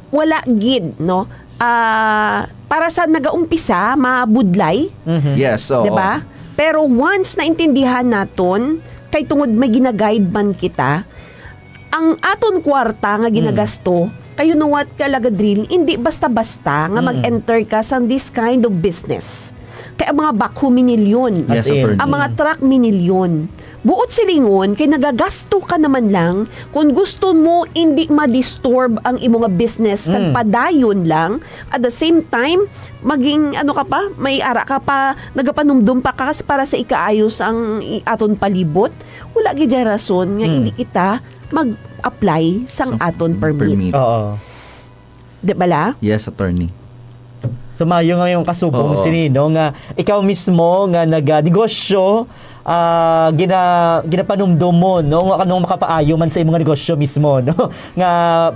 wala gid, no? Ah, para sa nagaumpisa, mabudlay, Mhm. Yes, oo. 'di ba? Pero once naintindihan naton, kay tungod may ginaguide man kita, ang aton kwarta nga Mm. ginagasto, kay you know what, Kalagadril, hindi basta-basta nga Mm. mag-enter ka sa this kind of business. Kay ang mga backhoe minilyon. Yes, As in. attorney. Ang mga truck minilyon. Buot silingon, kay nagagasto ka naman lang. Kung gusto mo, hindi ma-disturb ang imo nga business, kag Mm. padayon lang. At the same time, maging, ano ka pa, may ara ka pa, nagapanumdum pa ka para sa ikaayo sang i-, aton palibot. Wala gid rason nga Mm. hindi kita mag-apply sang Sa aton permit. permit. Oo. Di bala? Yes, attorney. So, maayo nga yung kasubong Oo. sini, no, nga ikaw mismo nga naga-negosyo, ah, gina-, ginapanumdom mo, no, nga kanong makapaayo man sa imong negosyo mismo, no? Nga,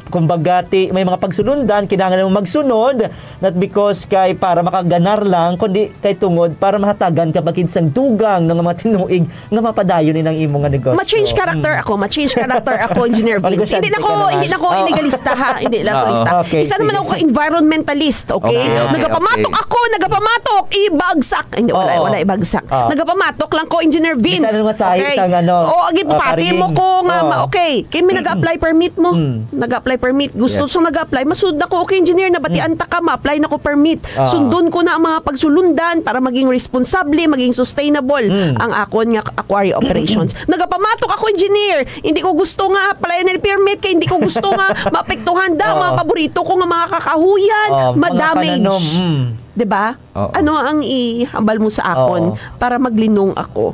kumbaga, ti-, may mga pagsulundan, kinahanglan mo magsunod, not because kay para makaganar lang, kundi kay tungod para mahatagan ka pa gid sang dugang, no, nga mga tinuig nga mapadayon ni nang imo nga negosyo. Ma-change character Mm. ako, ma-change character ako, Engineer Vince. Negosyante Hindi na ka ko, naman. hindi na ko Oo. illegalista, ha? Hindi lang Oo. illegalista. Okay, Isa naman sige. ako ka environmentalist, okay? Okay, okay, Nagapamatok okay. ako, nagapamatok, ibagsak. Hindi, wala, Oo. wala ibagsak. Oo. Nagapamatok lang ko, Engineer Vince. Bisan ano nga sa, Okay? sa ano, Oo, agi, ah, pati mo karing. ko nga, Oo. ma-, okay. Kay may nag-apply permit mo. Mm. Nag-apply permit. Gusto Yes. sa nag-apply, masud na ko, okay, engineer, nabatian Mm. ta ka, ma-apply na ko permit. Ah. Sundon ko na ang mga pagsulundan para maging responsable, maging sustainable Mm. ang akon nga quarry operations. Nagapamatok ako, engineer. Hindi ko gusto nga palayan nila permit kay hindi ko gusto nga maapektuhan da, Oo. mga paborito ko nga mga kakahuyan, Oo, mga ma-damage. pananom, mm. Di ba? Oo. Ano ang ihambal mo sa akon Oo. para maglinong ako?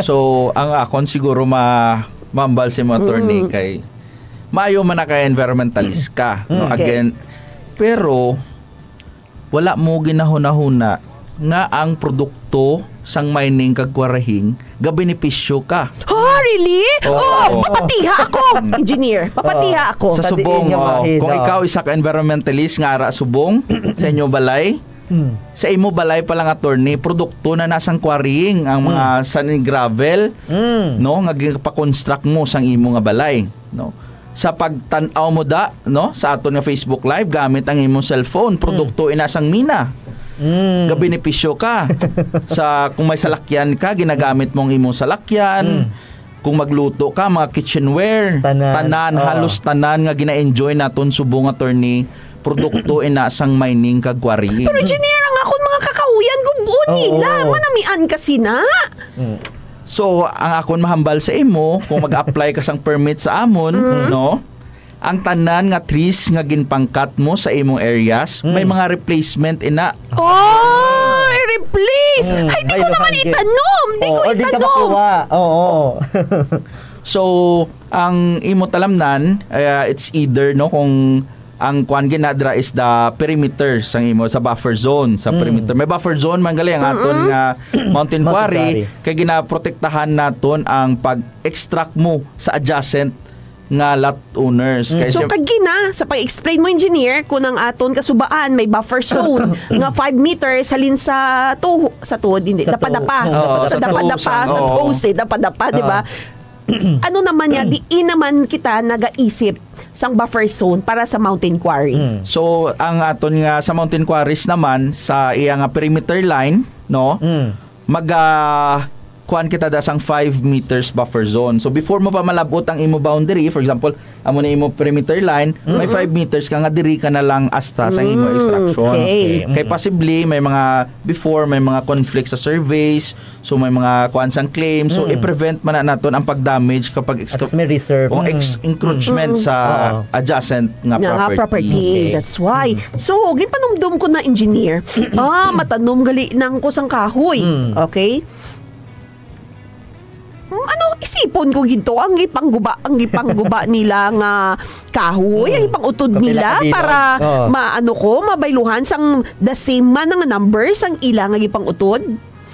So, ang akon siguro ma-, maambal sa mga attorney Mm. kay maayo man na kay environmentalist ka, no? Mm. Okay. Again, pero wala mo ginahunahuna nga ang produkto sang mining kag quarrying gabenepisyo ka. Oh, really? Oo. Oh, papatiha ako, engineer. Papatiha Oo. ako. Sa Pati subong, inyong oh, bahin, kung oo. ikaw isa ka environmentalist nga ara subong sa inyo balay, Hmm. Sa imo balay pa lang, attorney, produkto na na sang quarrying ang mga Mm. sand and gravel, Mm. no, nga ginapakonstruct mo sang imo nga balay, no? Sa pagtan-aw mo da, no, sa aton nga Facebook Live, gamit ang imong cellphone, produkto ina sang mina. Mm. Gabenepisyo ka. Sa, kung may salakyan ka, ginagamit mo ang imong salakyan. Mm. Kung magluto ka, mga kitchenware, Tanan. tanan, Oh. halos tanan nga gina-enjoy naton subong, attorney, produkto ina sang mining kag quarrying. Pero, engineer, ang akon mga kakahuyan, gubuon Oo. nila. Manamian kasi na. Mm. So, ang akon mahambal sa imo, kung mag-apply ka sang permit sa amon, Mm. no? Ang tanan nga trees nga ginpangkat mo sa imong areas, Mm. may mga replacement ina. Oh, i-replace. Mm, Ay, di ko naman itanom. Di ko itanom. Or di ka makuha. Oo. So, ang imo talamnan, uh, it's either, no, kung ang kuan gina dira is the perimeter sang imo sa buffer zone, sa Mm. perimeter. May buffer zone man gali ang aton Mm-mm. nga mountain Mountain quarry, quarry. Kay ginaprotektahan naton ang pag-extract mo sa adjacent nga lot owners. Mm. Kay So, siyem- kagina, sa pag-explain mo, engineer, kung ang aton kasubaan may buffer zone nga five meters halin sa tuho-, sa tuhod, hindi, Sa dapa-dapa. tuho-, Oo, sa sa dapa-dapa, tuho-, sa oo. Tuho-, eh, dapa-dapa, di ba? Oo. Ano naman niya, di naman kita nagaisip sang buffer zone para sa mountain quarry. Mm. So, ang aton nga sa mountain quarries naman, sa iya nga perimeter line, no? Mm. Maga-, kuan kita da sang five meters buffer zone. So, before mo pa malabot ang imo boundary, for example, amo na imo perimeter line, may Mm-mm. five meters ka nga diri ka na lang asta sa imo Mm, extraction. Okay. Okay. Kay Mm. possibly, may mga, before, may mga conflict sa surveys, so may mga kuan sang claim. So, Mm. i-prevent man na naton ang pag-damage kapag At least may reserve. o ex-, Mm. encroachment Mm. sa Oo. adjacent nga Nga nga property. property. Okay. That's why. Mm. So, ginpanumdum ko na, engineer, ah, matanom gali nang ko sang kahoy. Mm. Okay? Mm, ano, isipon ko ginto ang gipangguba, ang gipangguba nila nga kahoy, Mm. ang gipangutod Kapila nila ka bilog. para Oo. maano ko, mabayluhan sang the same man nga number sang ila nga gipangutod?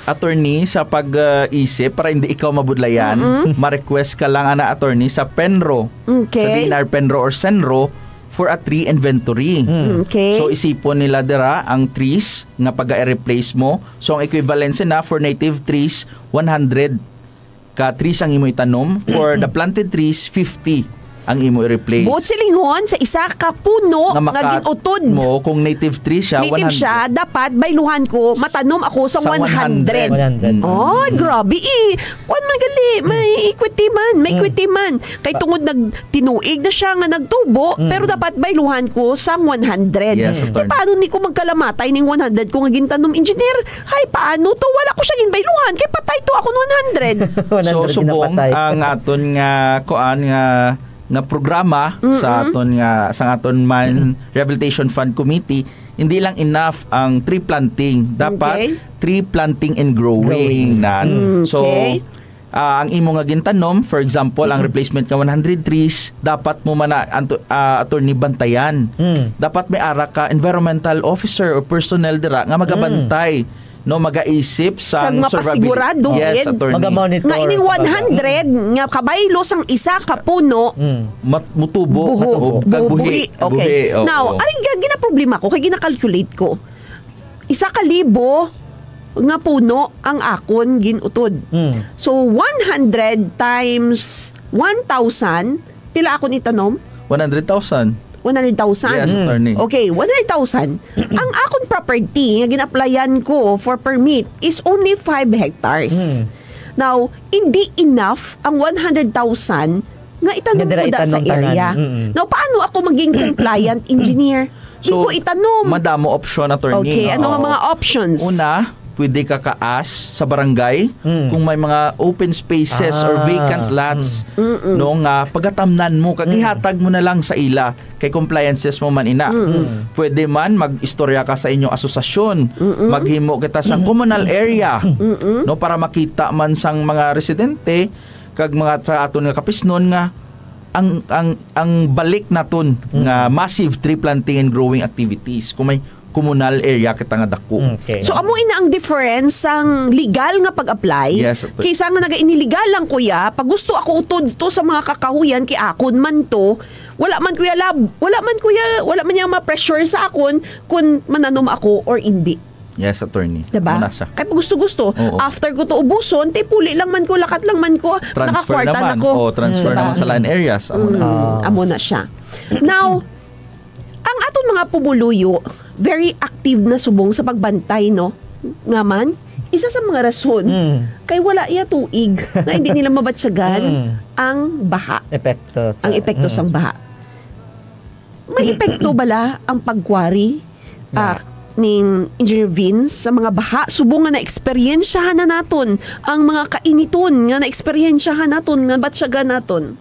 Attorney, sa pag, uh, isip, para hindi ikaw mabudlayan, Mm-mm. ma-request ka lang, ana, attorney, sa PENRO, Okay. sa DENR PENRO or CENRO for a tree inventory. Mm. Okay. So, isipon nila dira ang trees nga pag-replace mo. So, ang equivalency na for native trees, one hundred ka trees ang imo itanom. For the planted trees, fifty ang imo i-replace. Buot silingon, sa isa ka puno Nga nga makat-, gin-utod. mo, kung native tree siya, Native one hundred. siya, dapat bayluhan ko, matanom ako sa Sa one hundred. one hundred. One hundred. Mm. Ay, grabe eh. Kuwan man gali, may equity man, may Mm. equity man. Kay tungod nag-, tinuig na siya nga nagtubo, Mm. pero dapat bayluhan ko sang one hundred. Yes, Di attorney. paano ni ko magkalamatay ning one hundred ko nga gintanom, engineer? Hay, paano to? Wala ko siya ginbayluhan. Kay patay to akon one hundred. So, one hundred subong ginapatay. ang aton nga, kuan nga, nga programa sa Mm-mm. aton nga, sa aton Mine Rehabilitation Fund Committee, hindi lang enough ang tree planting. Dapat Okay. tree planting and growing Growing. na. Mm, So, okay. ah, ang imo nga gintanom, for example, ang Mm-mm. replacement nga one hundred trees, dapat mo man na, anto-, ah, attorney, bantayan. Mm. Dapat may ara ka environmental officer or personnel dira nga magabantay, Mm. no, magaisip sang Kag survivability. mapasigurado Yes, gid. attorney. Maga-monitor, Nga ining kumbaga. one hundred nga kabaylo sang isa ka puno, Mm. Mat-, mutubo. Mutubo. Ub-, kag buhi. Buhi. Okay. Buhi, oo. Now, ari nga ginaproblema ko, kay ginakalculate ko. Isa ka libo nga puno ang akon gin-utod. Mm. So, one hundred times one thousand, pila akon itanom? One hundred thousand. One hundred thousand? Yes, Mm. attorney. Okay, one hundred thousand. Ang akon property nga gin-applyan ko for permit is only five hectares. Mm. Now, hindi enough ang one hundred thousand nga itanom Nga dira ko da sa itanom tanan. area. Mm. Now, paano ako maging compliant engineer? Di So, ko itanom. madamo option, attorney. Okay, ano nga Oo. mga options? Una, pwede ka ka-ask sa barangay Mm. kung may mga open spaces or Ah. vacant lots, Mm. Mm-mm. no, nga pagatamnan mo, kag Mm. ihatag mo na lang sa ila kay compliances mo man ina. Mm. Pwede man mag-istorya ka sa inyong asosasyon, Mm-mm. maghimo kita sang communal area, Mm-mm. no, para makita man sang mga residente kag mga sa aton nga kapisnon nga ang, ang, ang balik naton Mm. nga massive tree planting and growing activities kung may communal area kita nga dako. Okay. So, amo ina ang difference sang legal nga pag-apply Yes, sir. kaysa nga naga-iniligal lang, kuya. Pag gusto ako utod to sa mga kakahuyan, kay akon man to, Wala man ko iya lab-, wala man ko iya, wala man niya ma-pressure sa akon kung mananom ako or hindi. Yes, attorney. Diba? Amo na siya. Kay pag gusto-gusto, Oo. after ko to ubuson, ti puli lang man ko, lakat lang man ko, Transfer nakakwarta naman. na ko. O, transfer Diba? naman sa land areas. Amo na. Mm, Ah. amo na siya. Now, ang aton mga pumuluyo, very active na subong sa pagbantay, no? Nga man, isa sa mga rason, Mm. kay wala iya tuig nga hindi nila mabatyagan Mm. ang baha. Epekto sa Ang epekto Mm. sang baha. May epekto bala ang pagkwari, Yeah. ah, ning Engineer Vince sa mga baha? Subong nga naeksperyensyahan na naton ang mga kainiton nga naeksperyensyahan naton, nga batyagan naton.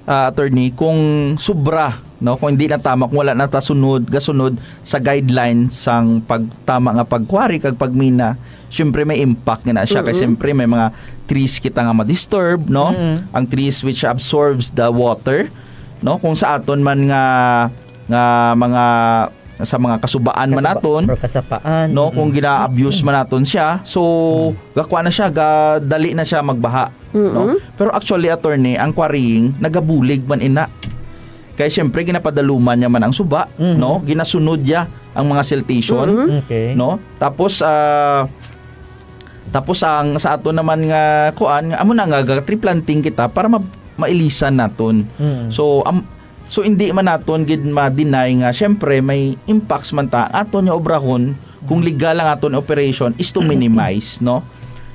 Ah, attorney, kung sobra, no, kung hindi na tama, kung wala na ta sunod, gasunod sa guideline sang pagtama nga pagkwari kag pagmina, syempre may impact nga na siya. Kay Mm-mm. syempre may mga trees kita nga ma-disturb, no? Mm. Ang trees which absorbs the water, no? Kung sa aton man nga, nga mga, sa mga kasubaan man Kasuba-, naton, or kasapaan. no? Kung Mm. gina-abuse man naton siya, so, Mm. gakuha na siya, ga-, dali na siya magbaha, Mm-mm. no? Pero actually, attorney, ang quarrying, nagabulig man ina. Kay siyempre, ginapadaluman niya man ang suba, Mhm. no? Ginasunod niya ang mga siltation, Mhm. Okay. no? Tapos, ah, tapos ang sa ato naman nga kuan, nga amo na nga, ga-tree planting kita para ma-, mailisan naton. Mhm. So, am-, so, hindi man naton gid ma-deny nga, siyempre, may impacts man ta. Ang aton nga obrahon, kung legal ang aton operation, is to minimize, no?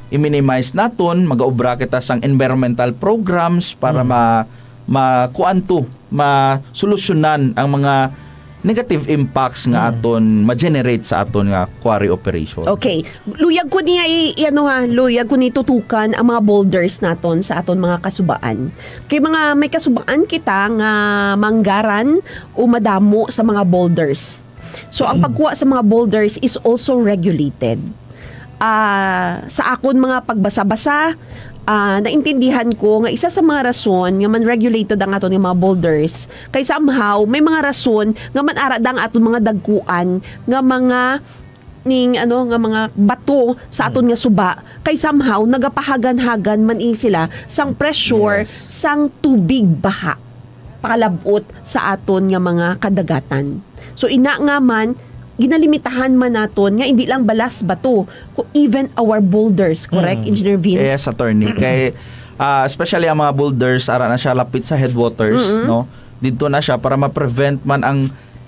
I-minimize naton, mag-obra kita sang environmental programs para Mhm. ma-, ma-, kuan to, masolusyonan ang mga negative impacts nga Mm. aton ma-generate sa aton nga quarry operation. Okay. Luyag ko niya i-, i-, ano ha, luyag ko ni tutukan ang mga boulders naton sa aton mga kasubaan. Kay mga may kasubaan kita nga manggaran o madamo sa mga boulders. So, ang Mm. pagkuha sa mga boulders is also regulated. Ah, sa akon mga pagbasa-basa, ah, naintindihan ko nga isa sa mga rason nga man regulated ang aton nga mga boulders kay somehow may mga rason nga man ara da ang aton mga dagkuan nga mga ning, ano, nga mga bato sa aton Mm. nga suba kay somehow nagapahagan-hagan man ini sila sang pressure Yes. sang tubig baha pakalab-ot sa aton nga mga kadagatan. So, ina nga man, ginalimitahan man naton nga hindi lang balas bato, ku-, even our boulders, correct, Mm. Engineer Vince? Yes, attorney. Kay, ah, especially ang mga boulders, ara na siya lapit sa headwaters, Mm-mm. no? Didto na siya para ma-prevent man ang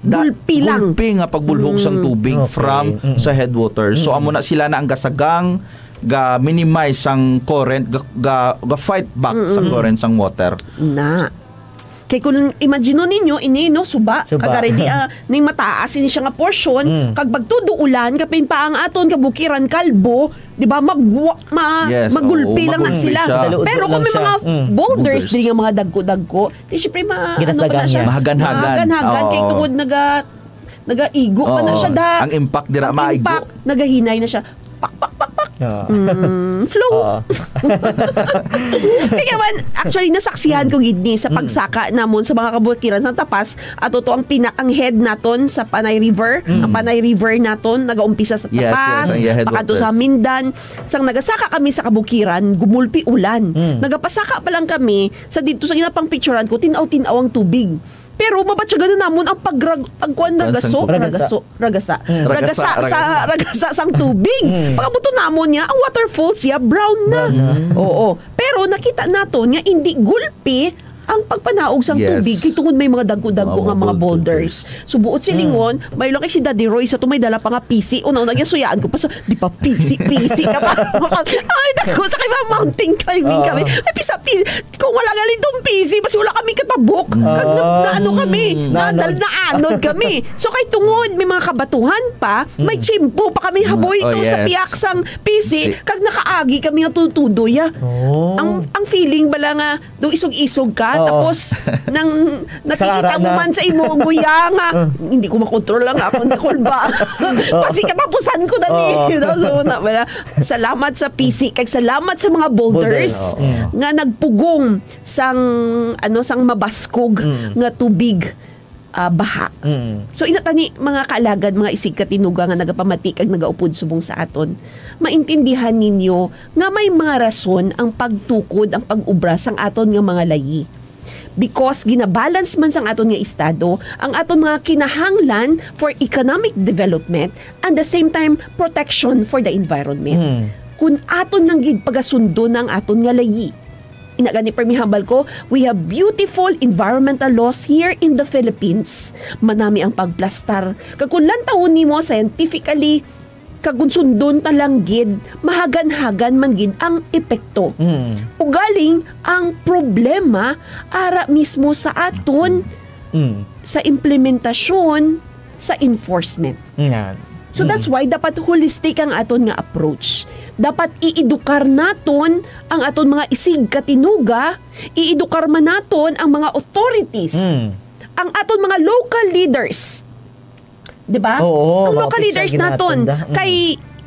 da-, Gulpi lang. gulpi nga pagbulhog sang Mm. tubig Okay. from Mm. sa headwaters. So, Mm. amo na sila na ang gasagang, ga-minimize sang current, ga, ga, ga-fight back sa Mm-mm. current sang water. Na. Kay kung imagine ninyo, ini, no, suba, Suba. kag ari di, ah, ning mataas ini siya nga portion, Mm. kag pagtudo ulan, kapin pa ang aton kabukiran kalbo, di ba, magwa-, ma-, Yes, magulpi oo, lang na magulpi sila. siya. Dalo-dalo Pero kung lang may siya. mga Mm. boulders Boulders. diri nga mga dagko-dagko, di syempre ma-, ano pa na Ginasagang siya? niya. Mahagan-hagan. Mahagan-hagan, kay Oo. tungod naga-, nagaigo pa na Oo. siya da. Ang impact dira, Ang maigo. impact, nagahinay na siya. Pak, pak, pak, pak. Oo. Mm, flow. Oo. Kaya man, actually, nasaksihan ko gid ni sa Mm. pagsaka namon sa mga kabukiran sa Tapas, ato to ang pinak-, ang head naton sa Panay River. Mm. Ang Panay River naton, nagaumpisa sa Yes, yes, Tapas, ang iya pakadto sa headwaters. Mindan. Sang nagasaka kami sa kabukiran, gumulpi ulan. Mm. Nagapasaka pa lang kami, sa didto sa ginapangpicturan ko, tin-aw-tin-aw ang tubig. Pero mabatyagan na namon ang pagrag-, pagkuan, Kuan sang ragaso, tubig. Ragasa. ragaso, ragasa. Mm. Ragasa Ragasa, sa, ragasa. ragasa sang tubig. Mm. Pagkabuto namon niya, ang waterfall siya, brown na. Brown na. Oo. Pero nakita naton nga hindi gulpi ang pagpanaog sang Yes. tubig kay tungod may mga dagko-dagko Mga nga mga boulders. boulders. So, buot silingon, Mm. may lang kay si Daddy Roy sa to may dala pa nga pisi. Una-una, gyud suyaan ko pa sa, "Di pa pisi, pisi ka pa." Ay, dagko sa kay mga mountain climbing Oo. kami. Ay, pisa, pisi. Kung wala gali tong pisi, basi wala kami katabok. Mm. Kag na, Ah. na ano kami, Mm. na, na, Naanod. naanod kami. So, kay tungod, may mga kabatuhan pa, may Mm. tsimpo pa kami Mm. haboy Oh, to sa yes. piyak sang pisi, Si- kag nakaagi kami nga tutudo, ya. Oh. Ang, ang feeling bala nga, do isog-isog ka, Oo. tapos nang nakikita Sa ara mo na. man sa imo, guya nga, Uh. hindi ko makontrol ang akong nakulba. Oo. Kasi katapusan ko na ni, Oo. you know, so, na, wala. Salamat sa pisi, kag salamat sa mga boulders Boulders, oo. nga nagpugong sang, ano, sang mabaskog Mm. nga tubig, ah, baha. Mm. So, ina tani, mga kaalagad, mga isigkatinuga nga nagapamati kag nagaupod subong sa aton, maintindihan ninyo nga may mga rason ang pagtukod, ang pag-ubra sang aton nga mga layi. Because ginabalance man sang aton nga estado ang aton mga kinahanglan for economic development and the same time protection for the environment. Mm. Kung aton lang gid pagasundon ang aton nga layi. Ina gani, permi hambal ko, we have beautiful environmental laws here in the Philippines. Manami ang pagplastar. Kag kung lantawon nimo scientifically, kag kung sundon ta lang gid, mahagan-hagan man gid ang epekto. Mm. Ugaling, ang problema ara mismo sa aton, Mm. sa implementasyon, sa enforcement. Yan. So that's why dapat holistic ang aton nga approach. Dapat iedukar naton ang aton mga isigkatinuga, iedukar man naton ang mga authorities, Mm. ang aton mga local leaders. 'Di ba? Oo, Ang mga local opisyal leaders gid naton, naton da. Mm. Kay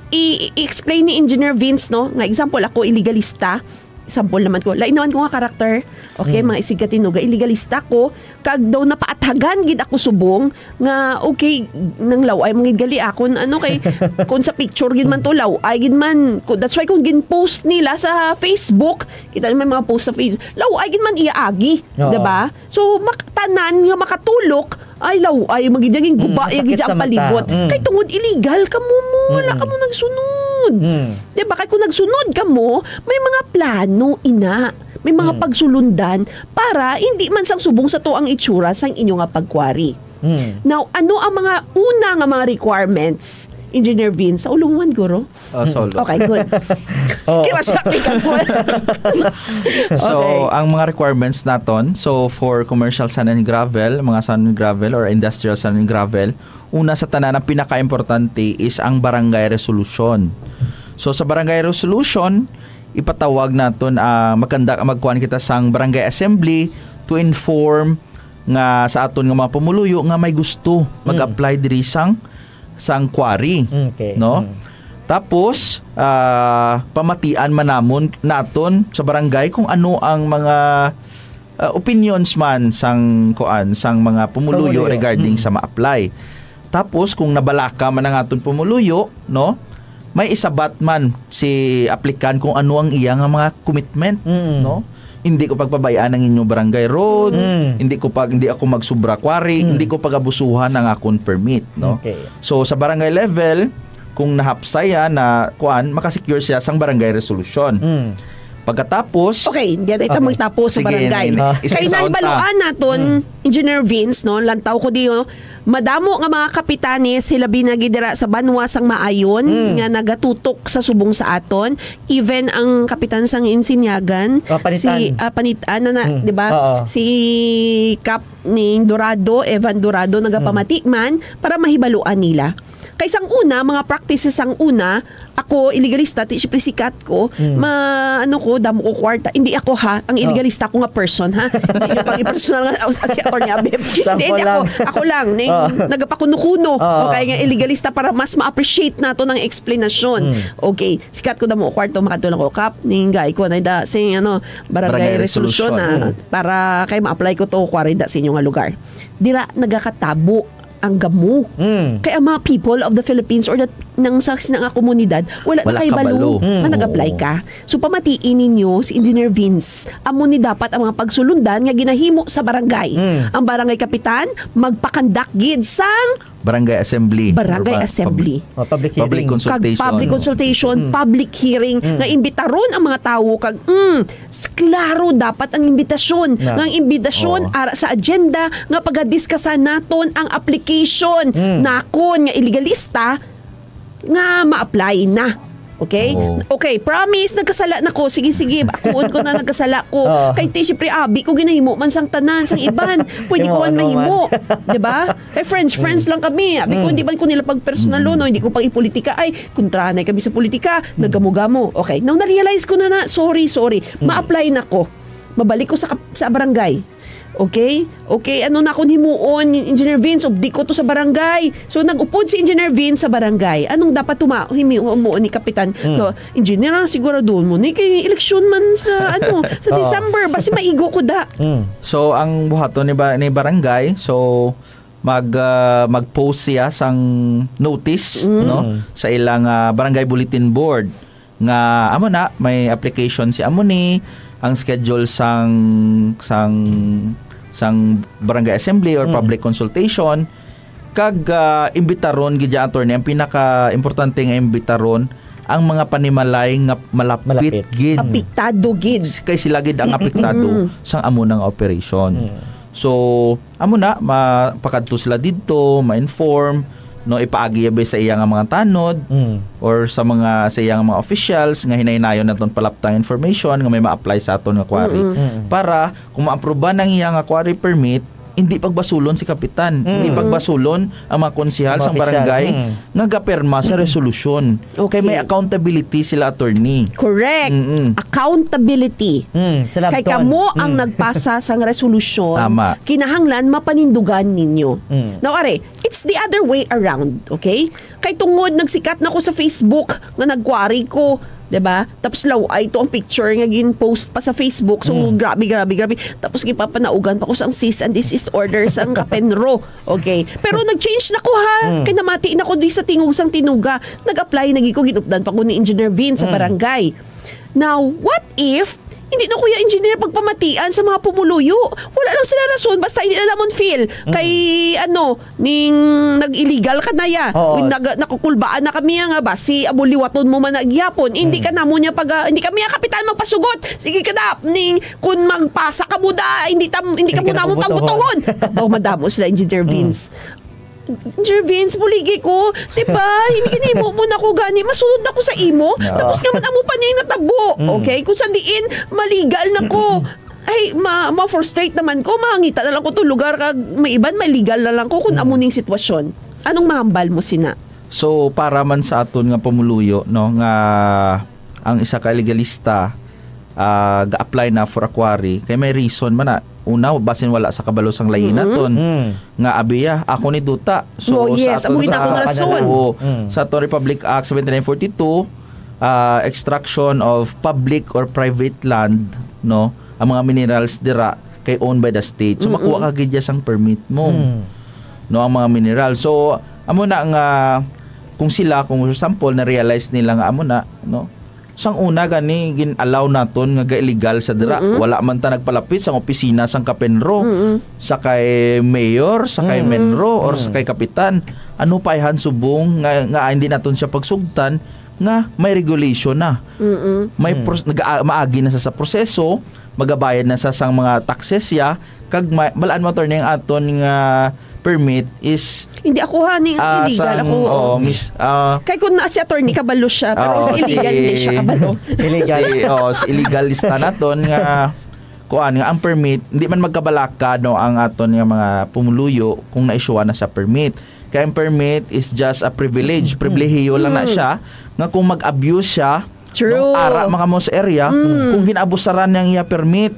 i- i-explain ni Engineer Vince, no, nga example, ako illegalista, example naman ko, lain naman ko nga karakter. Okay, Mm. mga isigkatinuga, illegalista ko, kag daw napaathagan gid ako subong nga, okay, nang law-ay man gid gali akon, ano, kay kung sa picture gid man to, law-ay gid man. Ko- That's why kung gin-post nila sa Facebook, kita niyo may mga post sa Facebook, law-ay gid man iya agi, Oo. 'di ba? So, mak- tanan nga makatulok, ay, law-ay man gid, ang guba, Mm, iya masakit gid sa ang mata. palibot. Mm. Kay tungod illegal kamo mo, wala Mm. kamo nagsunod. Mm. 'Di ba? Kay kung nagsunod kamo, may mga plano ina, may mga Mm. pagsulundan para hindi man sang subong sa to ang itsura sang inyo nga pagkwari. Mm. Now, ano ang mga una nga mga requirements, Engineer Vince? Sa ulo mo man, guro? Ah, solo. Okay, good. Oo. Kaya mas makita ko. So, Okay. ang mga requirements naton, so for commercial sand and gravel, mga sand and gravel or industrial sand and gravel, una sa tanan ang pinakaimportante is ang barangay resolution. So sa barangay resolution, ipatawag naton, ah, magkanda magkuan kita sang barangay assembly to inform nga sa aton nga mga pumuluyo nga may gusto mag-apply diri sang sang quarry, Okay. no? Mm. Tapos, ah, pamatian man namon naton sa barangay kung ano ang mga, ah, opinions man sang kuan, sang mga pumuluyo Pumuluyo. regarding Mm. sa ma-apply. Tapos kung nabalaka man ang aton pumuluyo, no? May isabat man si applicant kung ano ang iya nga mga commitment, Mm. no? Hindi ko pagpabayaan ang inyong barangay road, Mm. hindi ko pag hindi ako magsubra quarry, Mm. hindi ko pagabusuhan ang akon permit, no? Okay. So sa barangay level, kung nahapsay siya na kuan, makasecure siya sang barangay resolution. Mm. Pagkatapos, Okay, hindi na ito Okay. magtapos sa Sige, barangay. Nini. Ah. Isa-isa Kay unta. nahibaluan naton, Mm. Engineer Vince, no, lantaw ko diyo, madamo nga mga kapitanes, sila binagi dira sa banwa sang Maayon, Mm. nga nagatutok sa subong sa aton. Even ang kapitan sang Insinyagan, Ah, Panitan. si ah, Panitan, na, na, Mm. di ba? Oo. Si Kap ning Dorado, Evan Dorado, nagapamati man para mahibaluan nila. Kay sang una, mga practices sang una, ako, illegalista, ti siyempre sikat ko, Mm. ma, ano ko, damo ko kwarta. Hindi ako ha, ang Oh. illegalista ko nga person ha. Hindi yung pag-personal nga, as, as si Attorney Abib. Hindi, Sample hindi ako. lang. Ako lang, ning Oh. nagapakuno-kuno. Oh. Okay, nga illegalista para mas ma-appreciate nato ng explanation. Mm. Okay, sikat ko damo ko kwarto, makadto lang ko kap, ning gay ko, na da, sing ano, barangay, Barangay resolution resolution. na, Mm. para kay ma-apply ko to, kwarenta sa inyo nga lugar. Dira, nagakatabo ang gamo. Mm. Kay ang mga people of the Philippines or the, nang sa, sa nga komunidad, wala, Wala na kay balo kabalo. Mm. nga nag-apply ka. So, pamatiin ninyo si Engineer Vince. Amo ni dapat ang mga pagsulundan nga ginahimo sa barangay. Mm. Ang barangay kapitan, magpakandak gid sang Barangay Assembly. barangay Or pa- assembly. Oh, public Public hearing. consultation. Kag public consultation, Mm. public hearing, Mm. nga imbitaron ang mga tawo, kag, mm, s- klaro dapat ang imbitasyon, Na. nga ang imbitasyon, Oo. ara sa agenda, nga pagadiskasan naton ang application, Mm. nakon nga illegalista, nga ma-apply na. Okay? Oo. Okay, promise, nagkasala na ko. Sige, sige, akuon ko na nagkasala ko. Oo. Kay ti, siyempre, abi ko ginahimo man sang tanan, sang iban. Pwede ko Himo, man ano mahimo. man. Di ba? Kay friends, friends lang kami. Abi ko, Mm. hindi man ko nila pag-personal, Mm. no? Hindi ko pag-ipolitika. Ay, kontra na kami sa politika. Nagamo-gamo. Okay. Now, na-realize ko na na, sorry, sorry. Ma-apply na ko. Mabalik ko sa, kap- sa barangay. Okay? Okay, ano na akong himuon, Engineer Vince? Updi ko to sa barangay. So, nag-upod si Engineer Vince sa barangay. Anong dapat tuma- himi- himuon ni Kapitan? Mm. So, Engineer, ah, siguro doon mo ni kay eleksyon man sa, ano, sa Oo. December. Basi maigo ko da. Mm. So ang buhaton ni, ba, ni barangay, so mag ah, mag-post siya sang notice, Mm. no, Mm. sa ilang ah, barangay bulletin board nga amo na may application si amo ni, ang schedule sang, sang, sang barangay assembly or Mm. public consultation, kag, ah, imbitaron gid ya, attorney, ang pinaka-importante nga imbitaron ang mga panimalay nga malapit Malapit. gid. Apektado gid. Kay sila gid ang apektado Mm. sang amo nga operation. Mm. So, amo na, mapakadto sila didto, ma-inform, no, ipaagi abi sa iya nga mga tanod Mm. or sa mga, sa iya nga mga officials nga hinay-hinayon naton palaptang information nga may ma-apply sa aton nga quarry. Mm-mm. Mm. Para kung maaprobahan ang iya nga quarry permit, hindi pagbasulon si kapitan, Mm. hindi pagbasulon ang mga konsehal Mga sang opisyal. barangay Mm. nga gapirma sa resolusyon. Kay may Okay. accountability sila, attorney. Correct. Mm-mm. Accountability. Mm, sila Kay ton. kamo ang Mm. nagpasa sang resolusyon, Tama. kinahanglan mapanindugan ninyo. Mm. Now, are, it's the other way around, okay? Kay tungod nagsikat na ko sa Facebook nga nag-quarry ko, 'di ba? Tapos law-ay to ang picture nga gin-post pa sa Facebook. So, Mm. grabe, grabe, grabe. Tapos gipapanaugan pa ko sang cease and desist order sang Kapenro. Okay. Pero nag-change na ko, ha. Mm. Kay namati na ko di sa tingog sang tinuga. Nag-apply na gid ko, ginupdan pa ko ni Engineer Vin sa Mm. barangay. Now, what if hindi na, Kuya Engineer, pagpamatian sa mga pumuluyo? Wala lang sila rason, basta hindi na lamon feel. Mm. Kay, ano, ning nag-illegal ka na ya. Oo. Nag-, nakukulbaan na kami nga ba, si amo liwaton mo man na gihapon. Hindi Mm. ka namo niya pag, ah, hindi kami ang kapitan magpasugot. Sige ka na, ning kun magpasa ka mo da, hindi tam-, hindi Hindi kamo ka na namo pagbutuhon. pagbutuhon. Oh, madamo sila, Engineer Mm. Vince. Engineer Vince, buligi ko. Diba? Hindi ginimo mo na ko gani. Masunod na ko sa imo. Yeah. Tapos nga man, amo pa niya yung natabo. Mm. Okay? Kung sa diin, maligal na ko. Ay, ma, ma-frustrate naman ko. Mangita na lang ko itong lugar. Kag may iban, may legal na lang ko kung Mm. amo ning sitwasyon. Anong mahambal mo sina? So, para man sa aton nga pumuluyo, no, nga ang isa ka legalista, ah, ga-apply na for a quarry, kay may reason man na. Una, basin wala sa kabalo sang layi Mm-mm. naton. Mm. Nga, abiya, ako ni duta. So, Oh, sa yes, aton amo sa, kita akong rason. oo, Mm. sa aton Republic Act seventy-nine forty-two, ah, extraction of public or private land, no? Ang mga minerals dira kay owned by the state. So, Mm-mm. makuha ka gid ya sang permit mo. Mm. No, ang mga mineral. So, amo na nga, kung sila, kung for example, na-realize nila nga amo na, no? Sang una gani, gin-allow naton nga ga-illegal sa dira. Mm-mm. Wala man ta nagpalapit sang opisina sang Kapenro, Mm-mm. sa kay mayor, sa kay Mm. menro, or sa Mm. kay kapitan. Ano pa ay han subong nga, nga hindi naton siya pagsugtan nga may regulation na. Mm-mm. May Mm. pros-, naga-, maagi na sa, sa proseso, magabayad na sa sang mga taxes ya, kag ma-, balaan mo, attorney, ang aton nga permit is Hindi ako, ha, ni ah, illegal sang, ako. oh, mis-, ah, Kay kung na si attorney, kabalo siya, pero Oo, si illegal, si hindi siya kabalo. Illegal. Si, oh, si illegalista naton nga, kuan, nga ang permit, hindi man magkabalaka, no, ang aton nga mga pumuluyo kung na-issuean na siya permit. Kaya ang permit is just a privilege. Mm. Pribilehiyo lang na Mm. siya, nga kung mag-abuse siya, True. no, ara man kamo sa area, Mm. kung ginabusaran niya ang iya permit,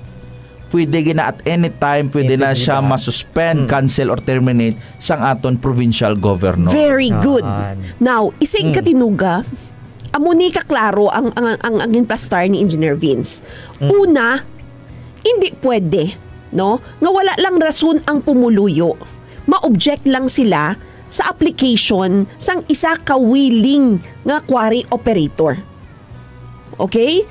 pwede gina at any time, pwede Yes, na siya diba? ma-suspend, Mm. cancel, or terminate sang aton provincial governor. Very good. Yan. Now, isig Mm. katinuga, amo ni kaklaro ang, ang, ang, ang implastar ni Engineer Vince. Mm. Una, hindi pwede, no, nga wala lang rason ang pumuluyo. Ma-object lang sila sa application sang isa ka willing nga quarry operator. Okay?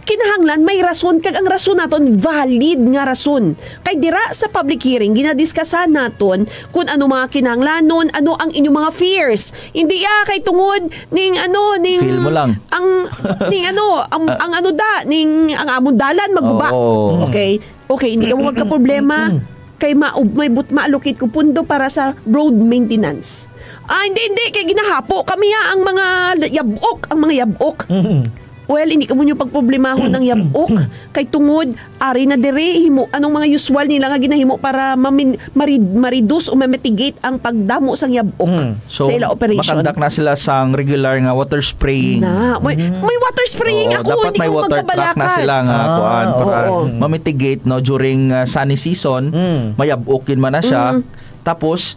Kinahanglan may rason, kag ang rason naton valid nga rason. Kay dira sa public hearing, ginadiskasan naton kung ano mga kinahanglanon, ano ang inyong mga fears. Hindi, ah, kay tungod ning ano, ning Feel mo lang. ang, ning ano, ang, ang ano da, ning ang amon dalan maguba. Oo. Okay? Okay, hindi ka mo magkaproblema. Mm. Kay ma-, may but-, ma-allocate ko pundo para sa road maintenance. Ah, hindi, hindi. Kay ginahapo kami, ah, ang mga yabok, ang mga yabok. Mm. Well, hindi ka mo nyo pagproblemahon ang yabok. Kay tungod, ari na diri, himo, anong mga usual nila nga ginahimo para mamin-, mari-, ma-reduce o ma-mitigate ang pagdamo sang yabok Mm. So, sa ila operation. makandak na sila sang regular nga water spraying. Na, may, Mm. may water spraying Oo, ako, dapat hindi may ko water truck na magkabalaka. sila nga, Ah, kuan, para oo. ma-mitigate, no, during, ah, sunny season, Mm. mayab-ok gid man na siya. Mm. Tapos,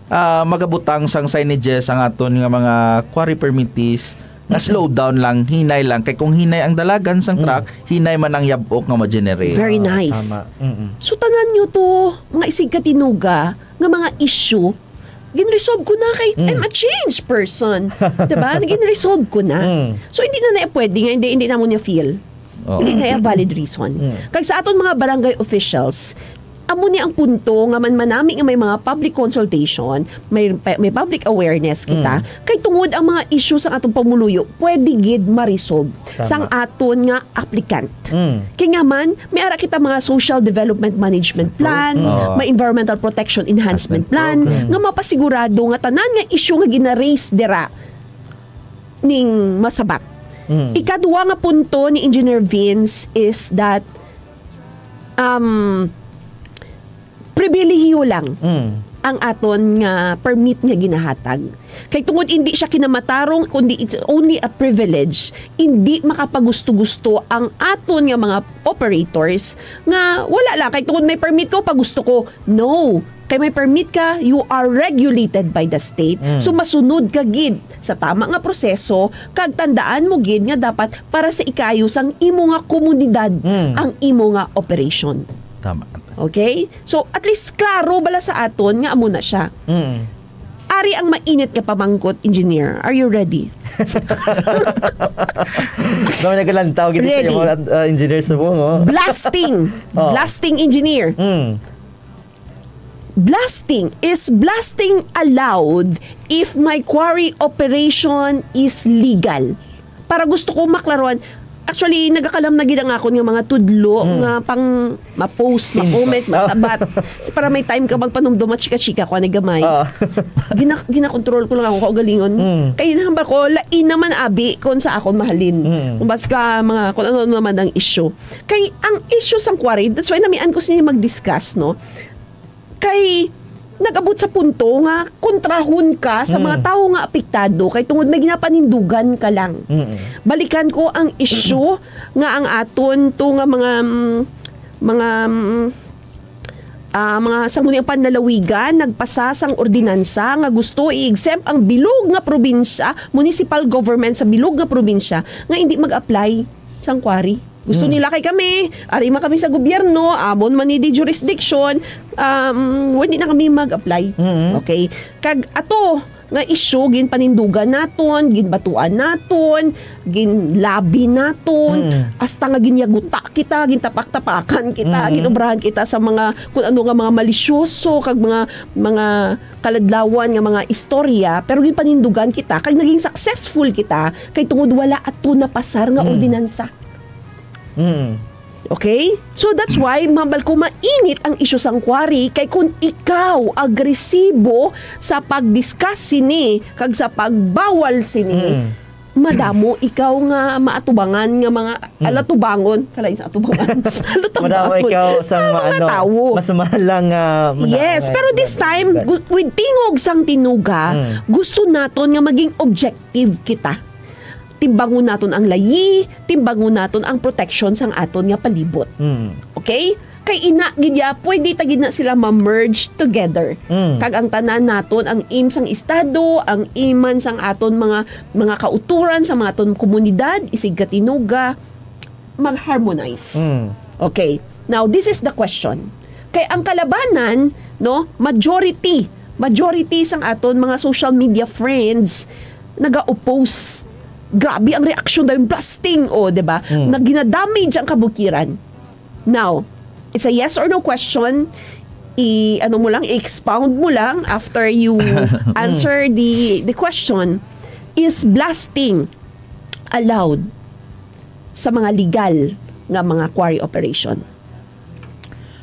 ah, magabutang sang signages ang aton nga mga quarry permittees nga slow down lang, hinay lang. Kay kung hinay ang dalagan sang Mm. truck, hinay man ang yab-ok nga ma-generate. Very Ah, nice. tama. Mm-mm. So, tanan nyo to, mga isig katinuga, nga mga issue, ginresolve ko na kay Mm. I'm a changed person. Diba? Ginresolve ko na. Mm. So, hindi na na pwede nga, hindi, hindi na mo niya feel. Oo. Hindi na iya valid reason. Mm. Kag sa aton mga barangay officials, amo ni ang punto nga man manami nga may mga public consultation, may, may public awareness kita. Mm. Kay tungod ang mga issue sa atong pamuluyo, pwede gid ma-resolve Tama. sang aton nga applicant. Mm. Kay nga man, may ara kita mga social development management plan, Oo. may environmental protection enhancement Enhancement plan, program. nga mapasigurado nga tanan nga issue nga gina-raise dira ning masabat. Mm. Ikadua nga punto ni Engineer Vince is that, um, pribilehiyo lang Mm. ang aton nga permit nga ginahatag. Kay tungod hindi siya kinamatarong, kundi it's only a privilege, hindi makapagusto-gusto ang aton nga mga operators nga wala lang. Kay tungod may permit ko, pagusto ko. No. Kay may permit ka, you are regulated by the state. Mm. So, masunod ka gid sa tama nga proseso, kag tandaan mo gid nga dapat para sa ikayo sang imo nga komunidad Mm. ang imo nga operation. Tama. Okay? So, at least klaro bala sa aton nga amo na siya. Mm. Ari ang mainit nga pamangkot, engineer. Are you ready? Daw nagalantaw gid sa Ready. imo, uh, engineer Subong, oh. Blasting. Oh. Blasting engineer. Mm. Blasting. Is blasting allowed if my quarry operation is legal? Para gusto ko maklaruan. Actually, nagakalam na gid ang akon nga mga tudlo Mm. nga pang ma-post, ma-comment, masabat. So, para may time ka magpanumdom, machika-chika ko ani gamay. Ah. Gina-, ginakontrol ko lang ako kaugalingon. Mm. Kay nahambal ko, lain naman abi kung sa akon mahalin. Mm. Kung bas ka mga, kung ano naman ang issue. Kay ang issue sang quarry, that's why namian ko sini mag-discuss, no? Kay nag-abot sa punto nga kontrahon ka sa mga Mm. tawo nga apektado kay tungod may ginapanindugan ka lang. Mm. Balikan ko ang issue nga ang aton to nga mga, mm, mga, mm, ah, mga sangguniang panlalawigan nagpasa sang ordinansa nga gusto i-exempt ang bilog nga probinsya, municipal government sa bilog nga probinsya nga hindi mag-apply sang quarry. Gusto Mm. nila kay kami, ari man kami sa gobyerno, amon man ni di jurisdiction, um, hindi na kami mag-apply. Mm. Okay? Kag ato nga issue, ginpanindugan naton, ginbatuan naton, ginlabi naton, Mm. hasta nga ginyaguta kita, gintapak-tapakan kita, Mm. ginobrahan kita sa mga kung ano nga mga malisyoso kag mga, mga kaladlawan nga mga istorya, pero ginpanindugan kita kag naging successful kita kay tungod wala ato napasar nga Mm. ordinansa. Mm. Okay? So that's why, mambal ko, mainit ang isyu sang quarry, kay kung ikaw agresibo sa pag-discuss sini kag sa pagbawal sini, Mm. madamo ikaw nga maatubangan nga mga Mm. alatubangon, kalain sa atubangan. Alatubangon. Madamo ikaw sang Ang mga maano, tawo. mas mahal lang, ah, mana-, Yes, ah, pero this time, gu-, with tingog sang tinuga, Mm. gusto naton nga maging objective kita. Timbangon naton ang layi, timbangon naton ang protection sang aton nga palibot. Mm. Okay? Kay ina gid ya, pwede ta gid na sila ma-merge together. Mm. Kag ang tanan naton, ang aim sang estado, ang aim man sang aton mga, mga kauturan, sa mga aton komunidad, isig katinuga, mag-harmonize. Mm. Okay. Now, this is the question. Kay ang kalabanan, no, majority, majority sang aton mga social media friends naga-oppose. Grabe ang reaksyon dayon, blasting, oh, di ba? Mm. Na ginadamage ang kabukiran. Now, it's a yes or no question. I, ano mo lang, i-expound mo lang after you answer the, the question. Is blasting allowed sa mga legal nga mga quarry operation?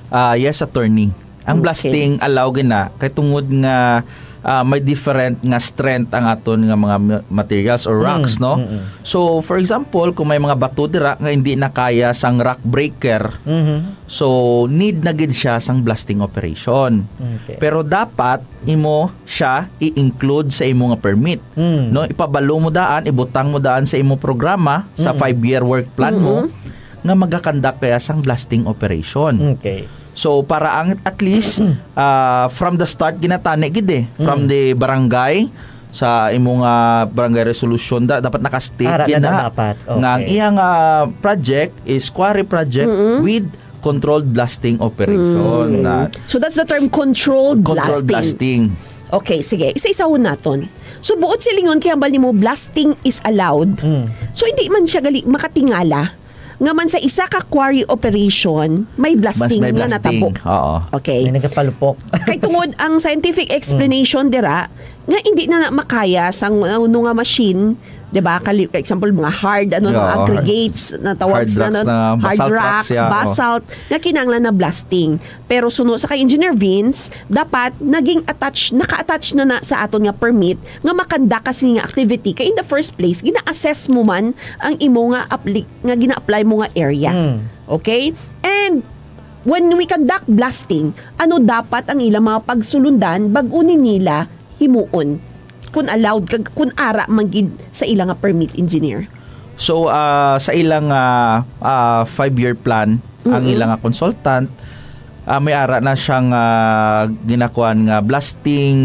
Ah, yes, attorney. Ang Okay. blasting allow gina kay tungod nga, ah, may different nga strength ang aton nga mga ma-, materials or Mm, rocks, no? mm, mm. So, for example, kung may mga bato dira nga hindi na kaya sang rock breaker, Mhm. so need na gid siya sang blasting operation. Okay. Pero dapat imo siya i-include sa imo nga permit. Mm. No, ipabalo mo daan, ibutang mo daan sa imo programa, sa Mm. five-year work plan mo, Mm-mm. nga magakandak kaya sang blasting operation. Okay. So, para ang, at least, ah, from the start, ginatani gid eh. From Mm. the barangay, sa imo nga barangay resolution, da-, dapat naka-state Ara na gina dapat. nga ang Okay. iyang, ah, project is quarry project Mm-mm. with controlled blasting operation. Mm. Na So, that's the term, controlled controlled blasting. blasting. Okay, sige. Isa-isahon naton. So, buot silingon, kay hambal nimo, blasting is allowed. Mm. So, hindi man siya gali makatingala nga man sa isa ka quarry operation, may Mas blasting may nga blasting. natabo. Oo. Okay. May nagapalupok. Kay tungod ang scientific explanation dira nga hindi na, na makaya sang ano nga machine, 'di ba? Kali-, example, mga hard, ano, mga Oo, hard. aggregates na tawag Hard sa rocks ano, na hard basalt rocks, rocks, yeah, oo. basalt, nga kinahanglan na blasting. Pero suno sa kay Engineer Vince, dapat naging attach, naka-attach na na sa aton nga permit nga makanda kasi nga activity. Kay in the first place, gina-assess mo man ang imo nga apli-, nga gina-apply mo nga area. Mm. Okay? And when we conduct blasting, ano dapat ang ilang mga pagsulundan bag-o ni nila himuon? Kung allowed, kag kung ara man gid sa ilang nga permit, engineer? So, ah, sa ilang, ah, ah, five-year plan, ang Mm-mm. ilang nga consultant, ah, may ara na siyang, ah, ginakuan nga blasting,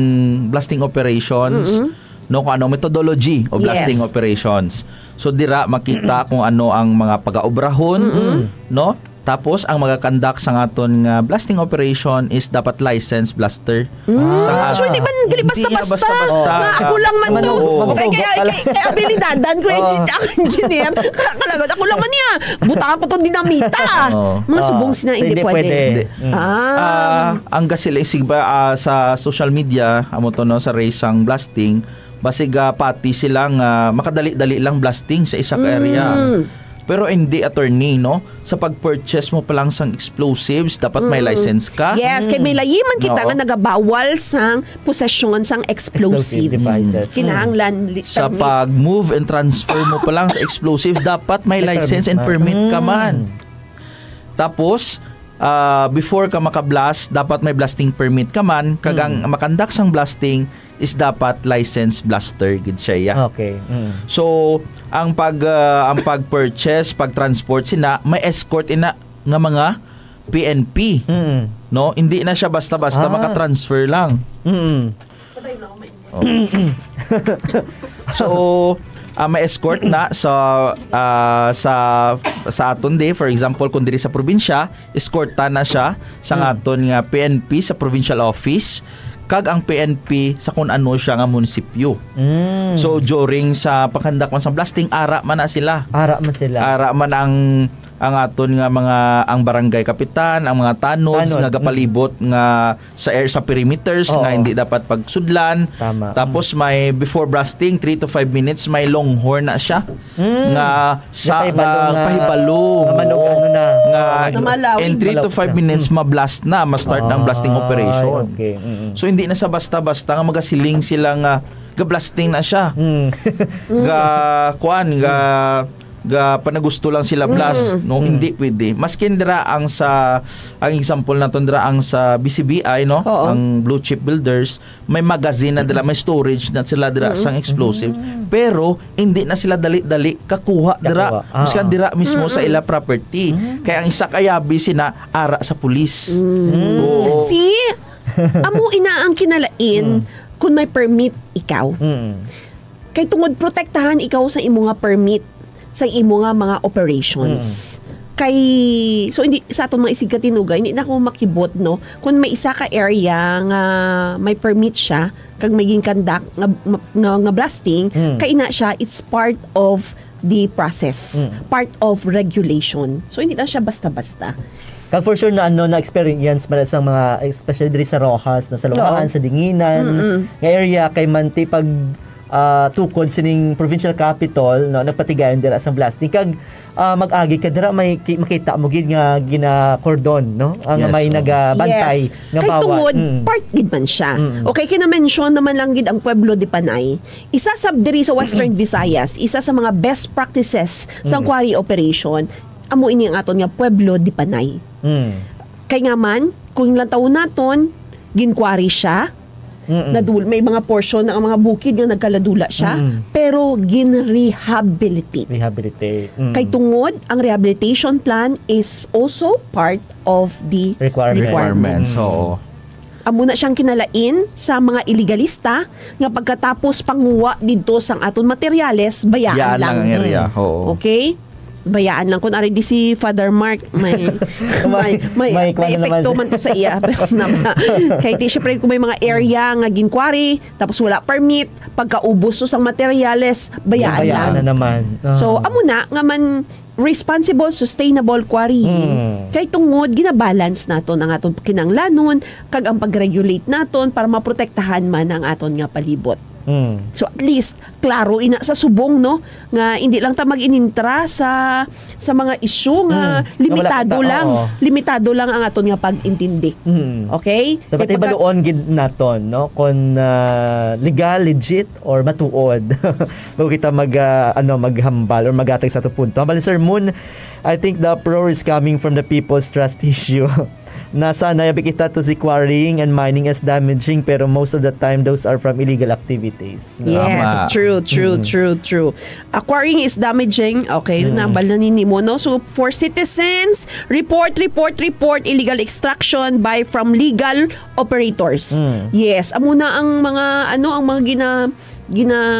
blasting operations, Mm-mm. no, kung ano, methodology of blasting Yes. operations. So, dira makita kung ano ang mga pagaobrahon, Mm-mm. no? Tapos, ang magakandak sa aton nga blasting operation is dapat licensed blaster. Mm. Sa So, hindi man gali Hindi niya basta-basta. basta-basta. Nga ako lang man to. Manog-, Oo. Kaya, magsugot kaya, ka lang. kaya, kaya abilidadan ko yung Oo. engineer. Kalaban, ako lang man niya. Butangan ko tong dinamita. Oo. Mga Oo. subong sina, So, hindi hindi pwede. pwede. Hindi. Mm. Ah. Ah, ang gasiling sigba, ah, sa social media, amo to, no, sa race sang blasting, basig, ah, pati sila nga makadali-dali lang blasting sa isa ka area. Mm. Pero hindi, attorney, no? Sa pag-purchase mo pa lang sang explosives, dapat may Mm. license ka. Yes, kay may layi man kita Oo. nga nagabawal sang possession sang explosives. Explosive devices. Kinahanglan li-, Sa permit. pag-move and transfer mo pa lang sa explosives, dapat may May license permit and man. permit ka Mm. man. Tapos, ah, before ka makablast, dapat may blasting permit ka man. Kag ang Mm. makandak sang blasting is dapat licensed blaster gid siya, ya. Okay. Mm. So, ang pag, ah, ang pag-purchase, pag-transport sina, may escort ina nga mga P N P. Mm. No? Hindi na siya basta-basta Ah. makatransfer lang. Mm. Oh. So, ah, may escort na sa, ah, sa, sa aton di. For example, kung diri sa probinsya, eskorta na siya sa Mm. aton nga P N P sa provincial office, kag ang P N P sa kung ano siya nga munisipyo. Mm. So, during sa paghandak man sa blasting, ara man na sila. Ara man sila. Ara man ang, ang aton nga mga, ang barangay kapitan, ang mga tanods Tanod. nga gapalibot Mm. nga sa air, sa perimeters Oo. nga hindi dapat pagsudlan. Tama. Tapos may before blasting, three to five minutes, may long horn na siya. Mm. Nga sa, Nga pahibalo nga nga, pahibalo. nga manog Oo. ano na. Nga Nga malawig. in three to Malawig five na. minutes, Mm. ma-blast na, ma-start na ang blasting Ah, operation. okay. Mm-mm. So, hindi na sa basta-basta nga magasiling sila nga ga-blasting na siya. Mm. Ga, kuan, ga, ga panagusto lang sila blast, Mm. no? Mm. Hindi pwede. Maskin dira ang sa, ang example naton dira ang sa B C B I, no? Oo. Ang blue chip builders, may magazine na dira, may storage na sila dira Mm. sang explosive. Mm. Pero hindi na sila dali-dali kakuha dira, Kakuha. Ah. miskan dira mismo sa Mm-mm. ila property. Mm. Kaya ang isa ka yabi sina ara sa pulis. Mm. Oo. See, amo ina ang kinalain Mm. kung may permit ikaw. Mm. Kay tungod protektahan ikaw sa imo nga permit sa imo nga mga operations. Mm. Kay, so hindi, sa atong mga isigkatinuga, hindi na ako makibot, no? Kung may isa ka area nga may permit siya, kag may ginkandak nga, nga, nga blasting, Mm. kay ina siya, it's part of the process, Mm. part of regulation. So hindi na siya basta-basta. Kag for sure na ano, na-experience man sa mga, especially diri sa Roxas, no, sa Lumaan, Oo. sa Dinginan, Mm-mm. nga area, kay manti pag, ah, tukod sining provincial capital, no, nagpatigayon dira sa blasting. Kag, ah, mag-agi ka dira, may ki-, makita mo gid nga gina-cordon, no? Ang Yes, may oo. nagabantay Yes. nga Kay bawal. tungod, Mm. part gid man siya. Mm. Okay, kina-mention naman lang gid ang Pueblo de Panay. Isa sab diri sa Western Visayas, isa sa mga best practices sa Mm. quarry operation, amo ini ang aton nga Pueblo de Panay. Mm. Kay nga man, kung lantawon naton, ginkwari siya, Mm-mm. nadul-, may mga portion na ang mga bukid nga nagkaladula siya, Mm. pero ginrehabilitate. Rehabilitate. Mm. Kay tungod, ang rehabilitation plan is also part of the Requirements. requirements. Requirements, Mm. oo. Amo na siyang kinalain sa mga ilegalista nga pagkatapos panguha didto sang aton materyales, bayaan Biyaan lang lang. ang area, Mm. oo. Okay? Bayaan lang. Kung ari di si Father Mark, may, May, may, may may, kuwan may na naman epekto siya. man to sa iya. Pero naman, kay di, syempre, kung may mga area nga ginkwari, tapos wala permit, pagkaubos to sang materyales, bayaan Bayaan lang. na naman. So, Ah. amo na nga man, responsible, sustainable quarrying. Mm. Kay tungod, ginabalance naton ang aton kinahanglanon kag ang pag-regulate naton para maprotektahan man ang aton nga palibot. Mm. So, at least, klaro ina sa subong, no, nga hindi lang ta mag-inintra sa, sa mga isyu nga Mm. Nga wala limitado ta-, lang, oo. limitado lang ang aton nga pag-intindi. Mm. Okay? So, Kay pati pagka- baluon gid naton, no, kung, ah, legal, legit, or matuod. Bago kita mag, ah, ano, maghambal or maghatag sa ato punto. Hambal ni Sir Moon, "I think the uproar is coming from the People's Trust issue." Na sana yabi kita to see quarrying and mining as damaging, pero most of the time, those are from illegal activities. Yes, Tama. true, true, Mm. true, true. Ah, quarrying is damaging. Okay, Mm. nabal na ni nimo, no? So, for citizens, report, report, report, illegal extraction by from legal operators. Mm. Yes, amo na ang mga, ano, ang mga gina-, gina-,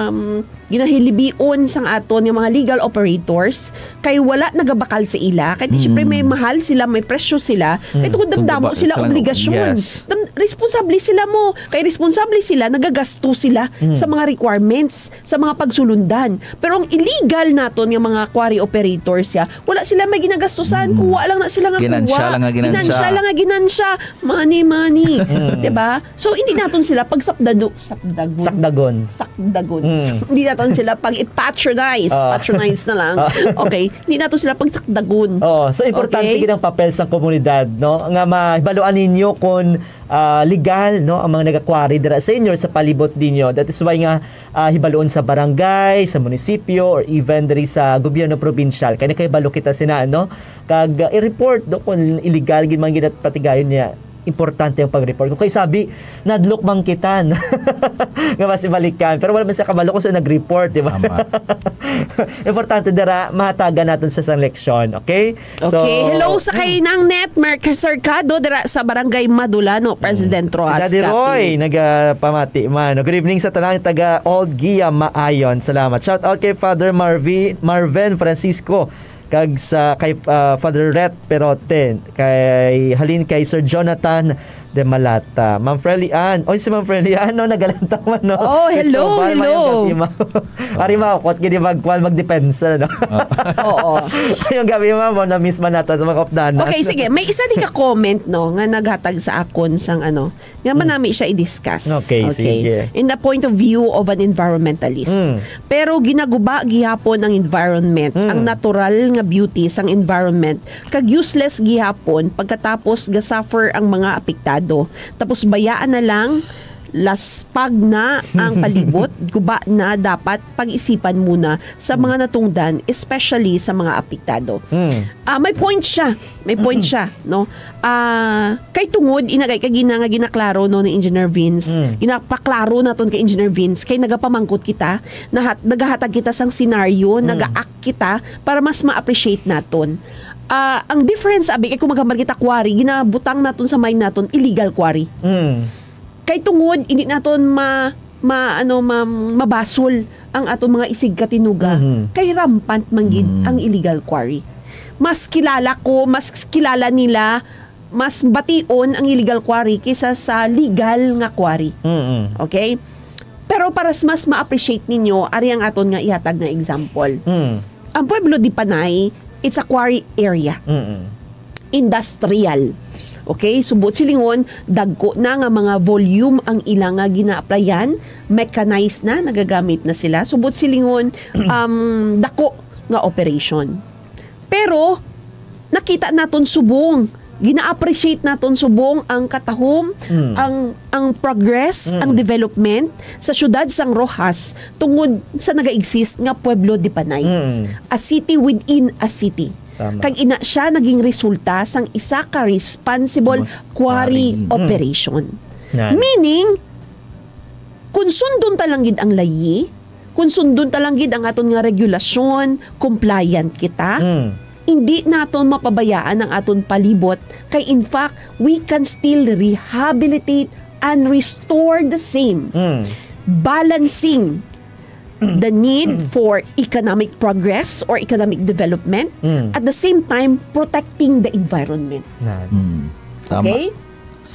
um, ginahilibion sang aton nga mga legal operators kay wala nagabakal sa ila. Kay di, Mm. syempre, may mahal sila, may presyo sila. Kay Mm. tungod Tungod damdamo ba-, sila sila nga, obligasyon. yes. Dam-, responsable sila mo. Kay responsable sila, nagagasto sila Mm. sa mga requirements, sa mga pagsulundan. Pero ang illegal naton nga mga quarry operators, ya, wala sila may ginagastusan. Mm. Kuha lang na sila nga Ginansya kuha. lang nga ginansya. Ginansya lang nga ginansya. Money, money. Mm. Diba? So, hindi naton sila pagsapdado-, sapdagon. Sakdagon. Sakdagon. Mm. Hindi naton sila pag-patronize. Ah. Patronize na lang. Ah. Okay? Hindi naton sila pagsakdagon. Oo. So, importante Okay? gid ang papel sa komunidad, no? Nga mahibaluan ninyo kung, ah, legal, no, ang mga nagakwari dira sa inyo, sa palibot ninyo. That is why nga, ah, hibaluon sa barangay, sa munisipyo, or even diri sa gobyerno probinsyal. Kay nakahibalo kita sina, no? Kag, ah, i-report, no, kung illegal gid man ginapatigayon niya. Importante ang pag-report. Kung kay sabi, nadlok man kita nga mas ibalikan. Pero wala man sa kabalo kung sino nag-report, di ba? Tama. Importante dira, mahatagan naton sa isang leksyon, okay? So, Okay. Hello sa mm. kay Nang Net Mercer Cado dira sa Barangay Madulano, President Mm. Rojas Si Daddy Capi. Roy, nagapamati man. Good evening sa tanan taga Old Guia, Maayon. Salamat. Shout out kay Father Marvi-, Marvin Francisco. Kag sa kay, ah, Father Rhett Perote, kay halin kay Sir Jonathan de Malata. Ma'am Frely Ann. Oy, si Ma'am Frely Ann, no? Nagalantaw man, no? Oh, hello, Cristobal, hello. Mayong gabi, ma'am. Ari, ma'am, kot gini magkuan, magdepensa, no? Oo. Mayong gabi, ma'am. Oh, na-miss man nato sa mga updanan. Okay, sige. May isa di ka comment, no, nga naghatag sa akon sang, ano, nga Mm. manami siya i-discuss. Okay, Okay. sige. In the point of view of an environmentalist. Mm. Pero ginaguba gihapon ang environment, Mm. ang natural nga beauty sang environment, kag useless gihapon pagkatapos ga-suffer ang mga apektado. Tapos bayaan na lang, laspag na ang palibot, guba na, dapat pag-isipan muna sa Mm. mga natungdan, especially sa mga apektado. Mm. Ah, may point siya. May point Mm. siya, no? Ah, kay tungod, inagay kay gina-, nga ginaklaro, no, ni Engineer Vince. Mm. Ginapaklaro naton kay Engineer Vince, kay nagapamangkot kita, nahat-, nagahatag kita sang senaryo, Mm. naga-act kita para mas ma-appreciate naton. Ah, ang difference, abi, kay kung maghambal kita quarry, ginabutang naton sa mind naton, illegal quarry. Mm. Kay tungod, hindi naton ma-, ma-, ano, ma-, mabasol ang aton mga isigkatinuga. Mhm. Kay rampant man gid Mm. ang illegal quarry. Mas kilala ko, mas kilala nila, mas bation ang illegal quarry kaysa sa legal nga quarry. Mm-mm. Okay? Pero para s-, mas ma-appreciate ninyo, ari ang aton nga ihatag nga example. Mm. Ang Pueblo de Panay, it's a quarry area. Mm-mm. Industrial. Okay? So, buot silingon, dagko na nga mga volume ang ila nga gina-applyan, mechanized na, nagagamit na sila. So, buot silingon, um, dako nga operation. Pero, nakita naton subong, gina-appreciate naton subong ang katahom, Mm. ang, ang progress, Mm. ang development sa siyudad sang Roxas tungod sa naga-exist nga Pueblo de Panay. Mm. A city within a city. Tama. Kag ina siya naging resulta sang isa ka responsible Tama. quarry Quarry. Mm. operation. Yan. Meaning, kung sundon ta lang gid ang layi, kung sundon ta lang gid ang aton nga regulasyon, compliant kita, Mm. hindi naton mapabayaan ang aton palibot, kay in fact, we can still rehabilitate and restore the same. Mm. Balancing the need for economic progress or economic development, Mm. at the same time, protecting the environment. Yan. Mm. Tama. Okay?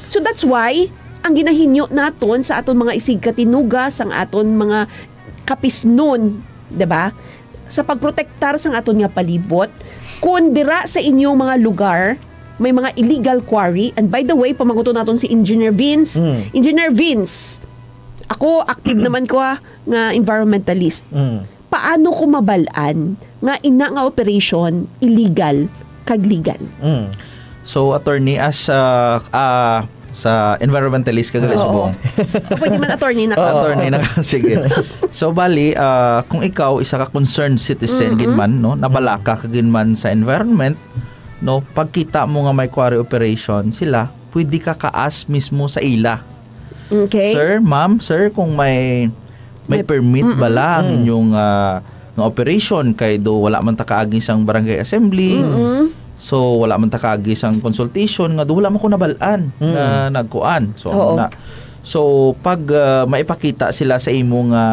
So that's why, ang ginahinyo naton sa aton mga isigkatinuga, sang aton mga kapisnon, di ba? sa pagprotektar sang aton nga palibot, kun dira sa inyong mga lugar may mga illegal quarry, and by the way, pamangkuton naton si Engineer Vince. Mm. Engineer Vince, ako, active naman ko, ah, nga environmentalist. Mm. Paano ko mabal-an nga ina nga operation illegal kag legal? Mm. So, attorney, as, ah, ah, sa environmentalist ka gali, oo, subong. O, pwede man attorney na ka. Oo. Attorney na ka, sige. So, bali, ah, kung ikaw isa ka concerned citizen, mm-mm, gid man, no, nabalaka ka gid man sa environment, no, pagkita mo nga may quarry operation sila, pwede ka ka-ask mismo sa ila. Okay. "Sir, ma'am, sir, kung may, may, may permit, mm-mm, bala ang, mm, inyong, ah, nga operation, kay do wala man ta kaagi sang barangay assembly, mm-mm, so wala man ta kaagi sang consultation, nga do wala man ko nabal-an, mm, na nagkuan." So, oo, na. So, pag, ah, maipakita sila sa imo nga,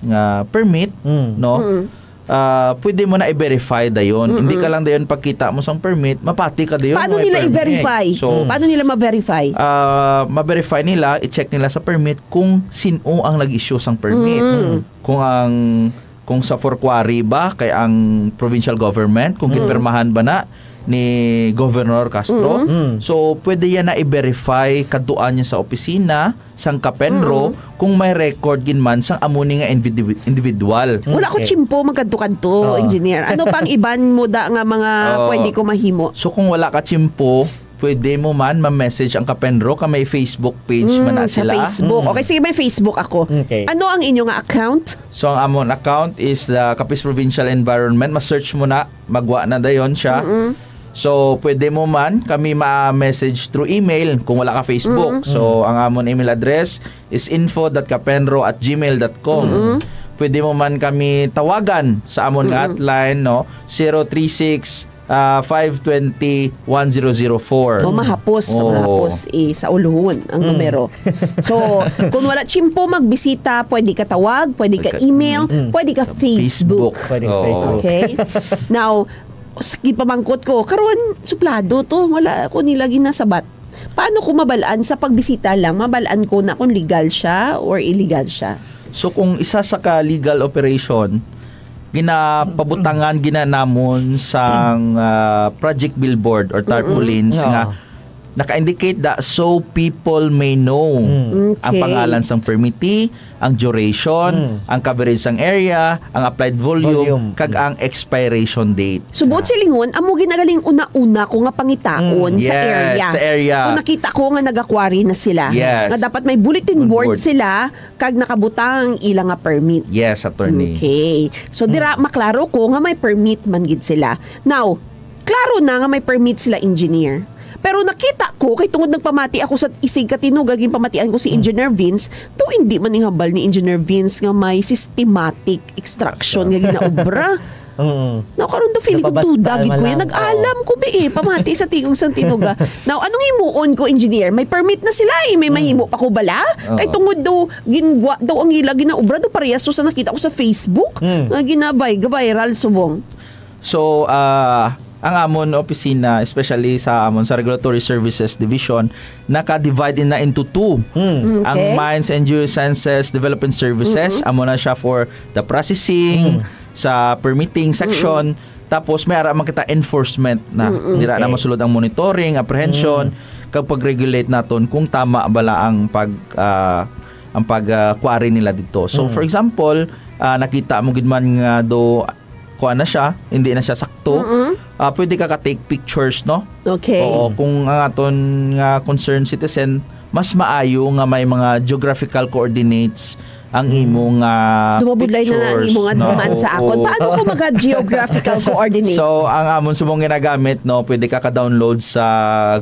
nga permit, mm, no? Mm. Ah, pwede mo na i-verify dayon. Mm-mm. Hindi ka lang dayon pagkita mo sang permit, mapati ka dayon. Paano nila i-verify? So, mm, paano nila ma-verify? Ah, ma-verify nila, i-check nila sa permit kung sin-o ang nag-issue sang permit. Mm. Kung ang, kung sa for quarry ba, kay ang provincial government, kung, mm, ginpirmahan ba na ni Governor Castro. Mm. Mm. So, pwede yan na i-verify, kadtuan niya sa opisina sang Kapenro, mm, kung may record gid man sang amo ni nga individu-, individual. Wala ko, okay, tiyempo magkadto-kadto, oh, engineer. Ano pang iban mo da nga mga, oh, pwede ko mahimo? So, kung wala ka tiyempo, pwede mo man ma-message ang Kapenro, ka may Facebook page man na, mm, sa sila. Facebook. Mm. Okay, sige, may Facebook ako. Okay. Ano ang inyo nga account? So, ang amon account is the Capiz Provincial Environment. Ma-search mo na, magwa na dayon siya. Mm-mm. So, pwede mo man kami ma-message through email kung wala ka Facebook. Mm-mm. So, ang amon email address is info dot kapenro at gmail dot com. Mm-mm. Pwede mo man kami tawagan sa amon nga, mm-mm, hotline, no? Zero three six, ah, five twenty, one zero zero four. Oh, mahapos, oh, mahapos, eh, sa uluhon ang, mm, numero. So, kung wala tiyempo magbisita, pwede ka tawag, pwede ka, pwede ka email, mm, pwede ka sa Facebook. Facebook. Pwede ka, oh, Facebook. Okay? Now, s-, gipamangkot ko, karon suplado to, wala ko nila ginasabat. Paano ko mabal-an sa pagbisita lang? Mabal-an ko na kung legal siya or illegal siya? So, kung isa sa ka legal operation, ginapabutangan gina namon sang, ah, project billboard or tarpaulins, mm-mm, nga, oo, naka-indicate da, "So people may know." Mm. Ang, okay, pangalan sang permittee, ang duration, mm, ang coverage sang area, ang applied volume, volume, kag, mm, ang expiration date. So, buot silingon, amo ginagaling una-una ko nga pangitaon, mm, sa, yes, area, sa area. Kung nakita ko nga nagakwari na sila, yes, nga dapat may bulletin board, bulletin board sila, kag nakabutang ang ila nga permit. Yes, attorney. Okay. So, dira, mm, maklaro ko nga may permit man gid sila. Now, klaro na nga may permit sila, engineer. Pero nakita ko, kay tungod nagpamati ako sa isig ka tinuga, ginpamatian ko si, mm, Engineer Vince, daw hindi man ihambal ni Engineer Vince nga may systematic extraction nga ginaobra. Mm. Now, karon daw feeling ko napabasta duda gid man ko yan. Lang. Nag-alam ko, bi, eh. Pamati sa tingog sang tinuga. Now, anong himuon ko, engineer? May permit na sila, eh. May, mm, mahimo pa ko bala? Oo. Kay tungod daw, gingwa daw ang ila ginaobra daw parehas to sa nakita ko sa Facebook, mm, nga gina-vi-, viral subong. So, ah, ang amon opisina, especially sa amon sa Regulatory Services Division, naka-divide na into two. Mm. Mm, ang, okay, Mines and Geosciences Development Services, mm-mm, amo na siya for the processing, mm, sa permitting section. Mm-mm. Tapos may ara man kita enforcement na. Mm-mm. Dira na, okay, masulod ang monitoring, apprehension, mm, kag pag-regulate naton kung tama bala ang pag, ah, ang pag, ah, quarry nila dito. So, mm, for example, ah, nakita mo gid man nga do kuan na siya, hindi na siya sakto, mm-mm, ah, pwede ka ka-take pictures, no? Okay. Oo, kung ang aton nga concerned citizen, mas maayo nga may mga geographical coordinates ang, mm, imo nga, ah, pictures, no? Dumabudlay na ang imo nga demand sa akon. Oo. Paano ko maga-geographical coordinates? So, ang amon subong ginagamit, no, pwede ka ka-download sa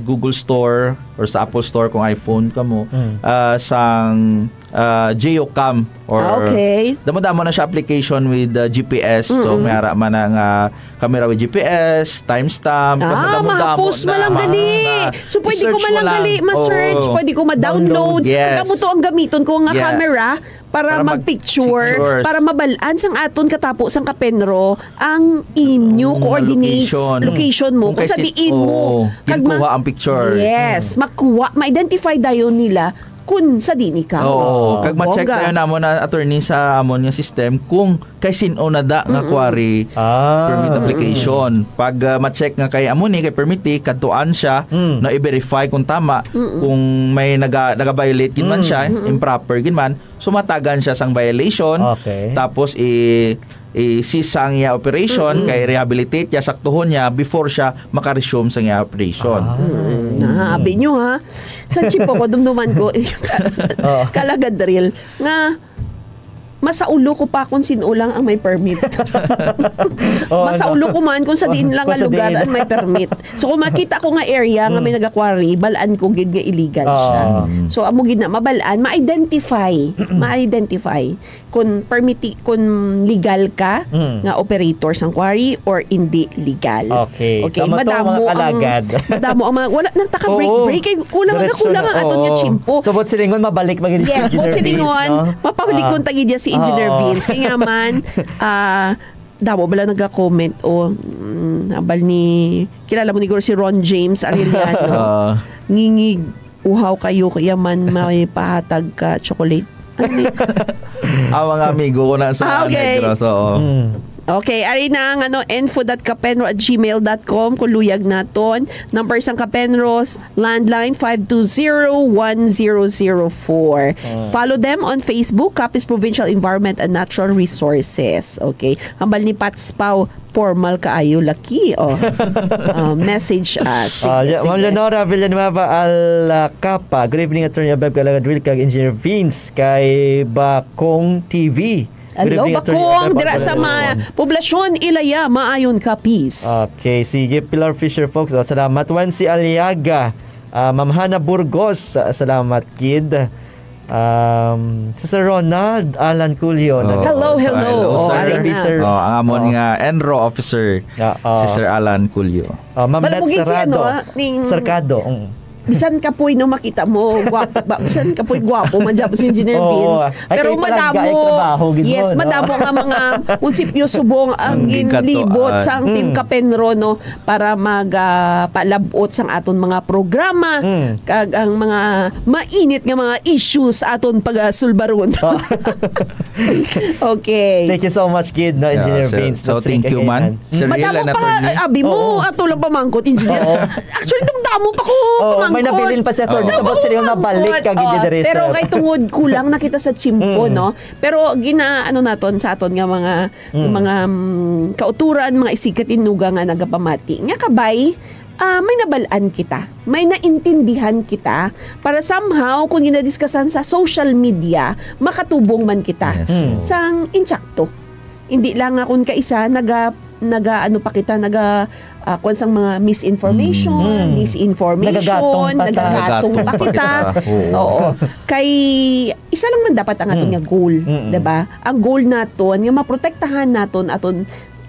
Google Store or sa Apple Store kung iPhone ka mo, mm, ah, sang ah, Geocam or, ah, okay, damo-damo na siya application with, ah, G P S. So, mm-mm, may ara man ang, ah, camera with G P S, timestamp, basta, ah, damo-damo ma-post na, man lang gali. Ma-, so, pwede ko search man mo lang lang gali ma-search, oo, pwede ko ma-download. Download, yes. Kag amo to ang gamiton ko nga, yeah, camera para, para mag-, mag-picture, pictures, para mabal-an sang aton katapo sang Kapenro ang inyo, mm, coordinates, location, location mo, kung, kung sa diin mo, oo, kag ma-, ginkuha ang picture. Yes, mm, makuha, ma-identify dayon nila kun sa diin ikaw. Oo, kag ma-check Bongga. Tayo namo na, attorney, sa amon nga system kung kay sin-o na da nga Mm-mm. quarry Ah. permit application. Pag, ah, ma-check nga kay amo ni, kay permittee, kadtuan siya, Mm. na i-verify kung tama, Mm-mm. kung may naga-, naga-violate gid man Mm. siya, Mm-mm. improper gid man, so matagan siya sang violation, Okay. tapos i-, i-cease sang iya operation, Mm-mm. kay rehabilitate niya, saktuhon niya before siya maka-resume sang iya operation. Ah. Mm. Na, abi nyo, ha? Sa chip ako, dumduman ko, Oh. kalagadril, nga masaulo ko pa kung sino lang ang may permit. Oh, ano? Masaulo ko man kung sa diin lang Kung nga sa lugar diin. Ang may permit. So, kung makita ko nga area nga may Mm. nagakwarry, balaan ko gid nga illegal siya. Ah. So, amo gid na, mabalaan, ma-identify, ma-identify kung permiti-, kung legal ka Mm. nga operator sang quarry or hindi legal. Okay. Okay, Sama to, madamo mga ang, kalagad. madamo ang mga, wala, nagtaka break, Oo. break, kay kulang na Diretso kulang na. ang aton nga Oo. Chimpo. So, buot silingon, mabalik pa gid si Yes, Engineer buot silingon, Vince, no? mapabalik Ah. kung tagi niya si Engineer Oo. Vince. Kaya man, ah, damo bala nagka-comment, o, mm, abal ni, kilala mo ni Guro si Ron James Arellano. Ah. Ngingig, uhaw kayo, kaya man may pahatag ka chocolate. Ano ni? Ah, mga amigo ko na sa Ah, okay. Negros, oo. Mm. Okay, ari na ang, ano, info dot kapenro at gmail dot com, kung luyag naton. Number sang Kapenros, landline five two zero one zero zero four. Mm. Follow them on Facebook, Capiz Provincial Environment and Natural Resources. Okay. Hambal ni Pats Pau, formal kaayo, laki. Oh. Ah, message us. Sige, Ah, Le-, Ma'am sige. Leonora Villanueva Alcapa. Good evening, Attorney Abeb, Kalagad Will, kag Engineer Vince, kay Bakong T V. Good Hello, evening, Attorney Bakong, Abeb, dira sa Kalagad ma-, Will. Poblasyon, Ilaya, maayon ka, peace. Okay, sige, Pilar Fisher, folks. Oh, salamat. Wency Aliaga, ah, Ma'am Hana Burgos, sa-, salamat, kid. Um, si Sir Ronald Alan Culio, Oh, nag- Hello, so, hello. hello, Oh, sir. Ari na. Sir. Oh, ang amon Oh. nga ENRO officer, Ah, ah. si Sir Alan Culio. Ah, Ma'am Bala mo Nat gid si Sarado. ano, ah, ning Sarkado, mm. Bisan kapoy, no, makita mo, gwapo ba? Bisan kapoy, gwapo man dyan si Engineer Oo, Vince. ay, Pero kay palangga, madamo, ay trabaho gid mo, yes, no? madamo nga mga munisipyo subong ang Ang ginlibot gingkatuan. sang Team Mm. Kapenro, no, para mag, ah, palabot sang aton mga programa, Mm. kag ang mga mainit nga mga issues aton pagasulbaron. Ah. Okay. Thank you so much, kid, no, Yeah, Engineer sir. Vince, So, no, thank you, man. Sir Madamo Riel and pa nga, attorney. ay, abi mo, Oo. ato lang pamangkot, engineer. Oo. Actually, damdamo pa ko Oo, may pamangkot. nabilin pa si attorney. Oo. Sabot sila yung nabalik Pamangkot. ka, gid Oo, dire, pero sir. kay tungod kulang na kita sa chimpo, Mm. no? Pero gina-, ano naton sa aton nga mga, Mm. mga, mm, kauturan, mga isigkatinuga nga nagapamati. Nga kabay, ah, may nabalaan kita, may naintindihan kita, para somehow, kung ginadiscuss-an sa social media, makatubong man kita Yes, Mm. oo. sang insakto. Hindi lang nga kung kaisa, naga, naga, ano pa kita, naga, ah, kung sang mga misinformation, Mm. Mm. disinformation, Nagagatong pa ta. nagagatong pa Nagagatong pa kita. kita. Oo. Oo. Kay, isa lang man dapat ang aton Mm. nga goal, Mm. di ba? Ang goal naton, nga maprotektahan naton aton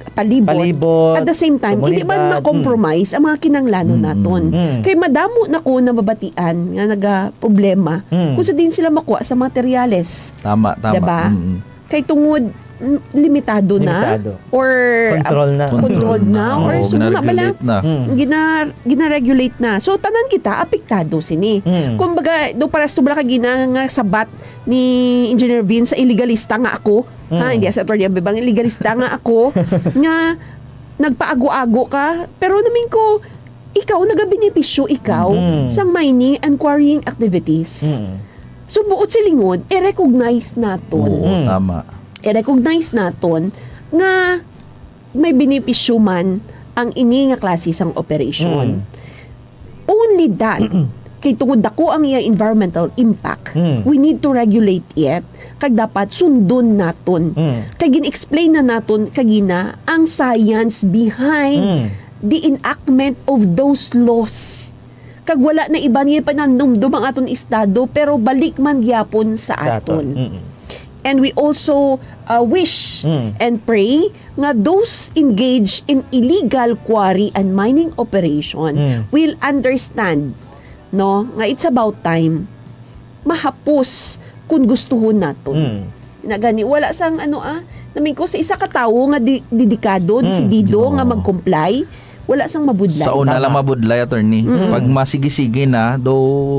palibot. Palibot, At the same time, hindi man komunidad. ma-compromise ang mga kinahanglanon Mm. naton. Mm. Kay madamo na ko nababatian nga naga-problema Mm. kung sa diin sila makuha sa materyales. Tama, tama. Diba? Mm. Kay tungod, mm, limitado na Limitado. or, Control na. ah, control na Control na. or Oo, sumuna ba lang? gina-regulate na. Mm. Gina-, gina-regulate na. So, tanan kita apektado sini. Mm. Kumbaga, do pares to bala ka gina nga sabat ni Engineer Vince sa illegalista nga ako. Ha, Mm. hindi sa Attorney Abebang, illegalista nga ako, nga nagpaago-ago ka, pero namin ko, ikaw, nagabenepisyo ikaw Mm. sa mining and quarrying activities. Mm. So, buot silingon, i-recognize naton. Oo, Mm. tama. I-recognize naton nga may benepisyo man ang ini nga klase sang operation. Mm. Only that, kay tungod dako ang iya environmental impact, Mm. we need to regulate it, kag dapat sundon naton. Mm. Kay gin-explain na naton kagina ang science behind Mm. the enactment of those laws. Kag wala na iban nga pananumdom ang aton estado, pero balik man gyapon sa Sa aton. aton. Mm. And we also, uh, wish Mm. and pray nga those engaged in illegal quarry and mining operation Mm. will understand, no, nga it's about time mahapos kung gustuhon naton. Mm. Na gani, wala sang ano, ah, namin ko sa isa ka tawo nga di-, dedikado, Mm. desidido Oo. nga mag-comply, Wala sang mabudlay. Sa una lang mabudlay, attorney. Mm. Pag masigi-sige na, do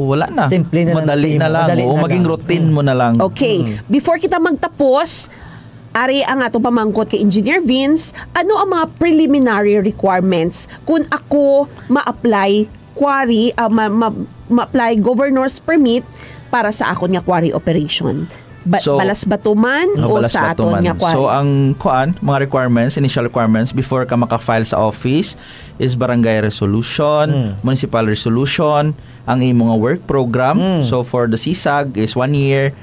wala na. Simple na lang, Madali na lang. Madali Oo, na maging lang. routine mo na lang. Okay. Mm. Before kita magtapos, ari ang ato pamangkot kay Engineer Vince, ano ang mga preliminary requirements kung ako ma-apply quarry, ah, ma-, ma-, ma-apply governor's permit para sa akon nga quarry operation? Ba-, So, balas bato man Oh, o balas sa bato aton man. nga quarry? So, ang kuan, mga requirements, initial requirements before ka maka-file sa office is barangay resolution, Mm. municipal resolution, ang imo nga work program. Mm. So, for the sisag is one year,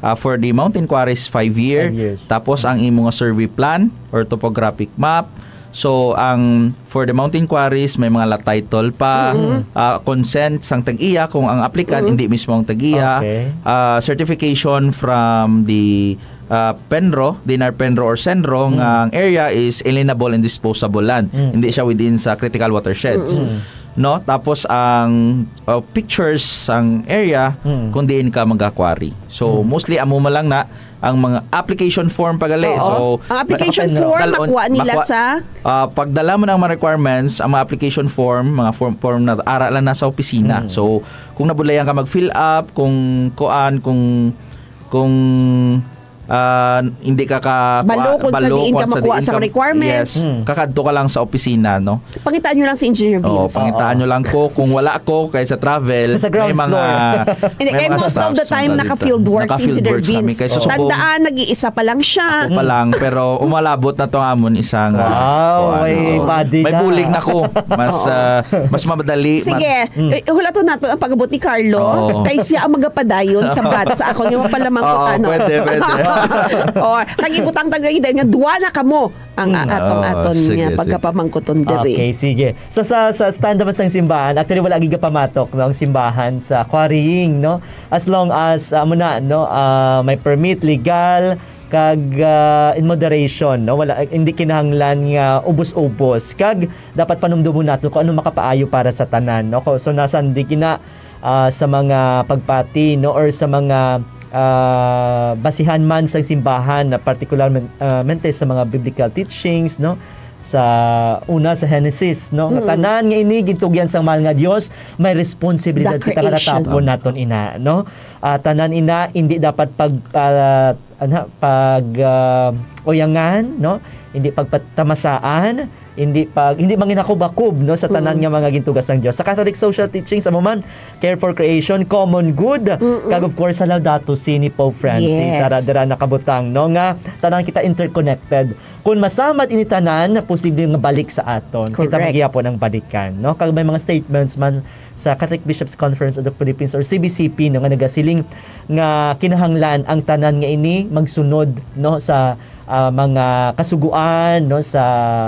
ah, for the mountain quarries, five year. Five years. Tapos, ang imo nga survey plan or topographic map. So, ang for the mountain quarries, may mga la title pa, Mm. ah, consent sang tag-iya kung ang applicant Mm. hindi mismo ang tag-iya. Okay. Ah, certification from the, ah, PENRO, DENR PENRO or CENRRO, Mm. nga ang area is alienable and disposable land. Mm. Hindi siya within sa critical watersheds. Mm. No? Tapos ang, uh, pictures sang area Mm. kung diin ka mag-quarry. So, Mm. mostly amo man lang na ang mga application form pa gali. Oo. So, Ang application mas- form, dal-on- makuha nila makuha- sa ah, pagdala mo ng mga requirements, ang mga application form, mga form, form na ara lang na sa opisina. Mm. So, kung nabudlayan ka mag-fill up, kung kuan, kung, kung, ah, hindi ka ka-, Balo kung sa balo diin ka kung sa makuha diin sa ka, requirements. yes, Mm. kakadto ka lang sa opisina, no? Pangitaan nyo lang si Engineer Oo, Vince. pangitaan Oo. nyo lang ko. Kung wala ko, kay sa travel, Sa ground may mga, floor. Hindi, may kay mga most of the staffs time, na naka-field work si naka-field Engineer works kami. Vince. Kay sa Subong, Tandaan, nag-iisa pa lang siya. ako pa lang, pero umalabot na to ang amon isang, ah, Wow, kuan. may So, body may na. bulig na ko. Mas, Oo. ah, mas madali, Sige, mas, Mm. eh, hulaton nato ang pag-abot ni Carlo. Oo. Kay siya ang magapadayon sa bat sa akon nga mapalamang Oo, kutana. pwede, pwede. O, kag ibutang tag-, dahil nga duwa na kamo ang, ah, Mm. atong Oo, aton sige, nga sige. pagkapamangkuton diri. Okay, sige. So, sa, sa stand naman sang simbahan, actually, wala gid pamatok, no, ang simbahan sa quarrying, no? As long as, ah, amo na, no, ah, may permit, legal, kag, ah, in moderation, no? Wala, hindi kinahanglan nga ubos-ubos. Kag dapat panumdumon nato kung ano makapaayo para sa tanan, no? Ko-, so, nasandi gina, ah, sa mga pagpati, no, or sa mga, ah, basihan man sa simbahan, na partikularmente sa mga biblical teachings, no, sa una sa Genesis, no, nga Mm. tanan nga ini gintugyan sang mahal nga Dios, may responsibilidad The kita creation. Karatapon naton ina, no? Ah, tanan ina hindi dapat pag, ah, ano, pag, ah, uyangan, no? Hindi pagpatamasaan, hindi pag, hindi manginakob-akob, no, sa tanan Mm. nga mga gintuga sang Dios. Sa Catholic social teaching, sa man, care for creation, common good, Mm-mm. kag of course, sa Laudato Si ni Pope Francis, Yes. sa ra-, dira nakabutang, no, nga tanan kita interconnected. Kung masamad ini tanan, posible nga balik sa aton. Kita Correct. Magyapon ang balikan, no? Kag may mga statements man sa Catholic Bishops' Conference of the Philippines or C B C P, no, nga nagasiling nga kinahanglan ang tanan nga ini magsunod, no, sa, ah, mga kasugoan, no, sa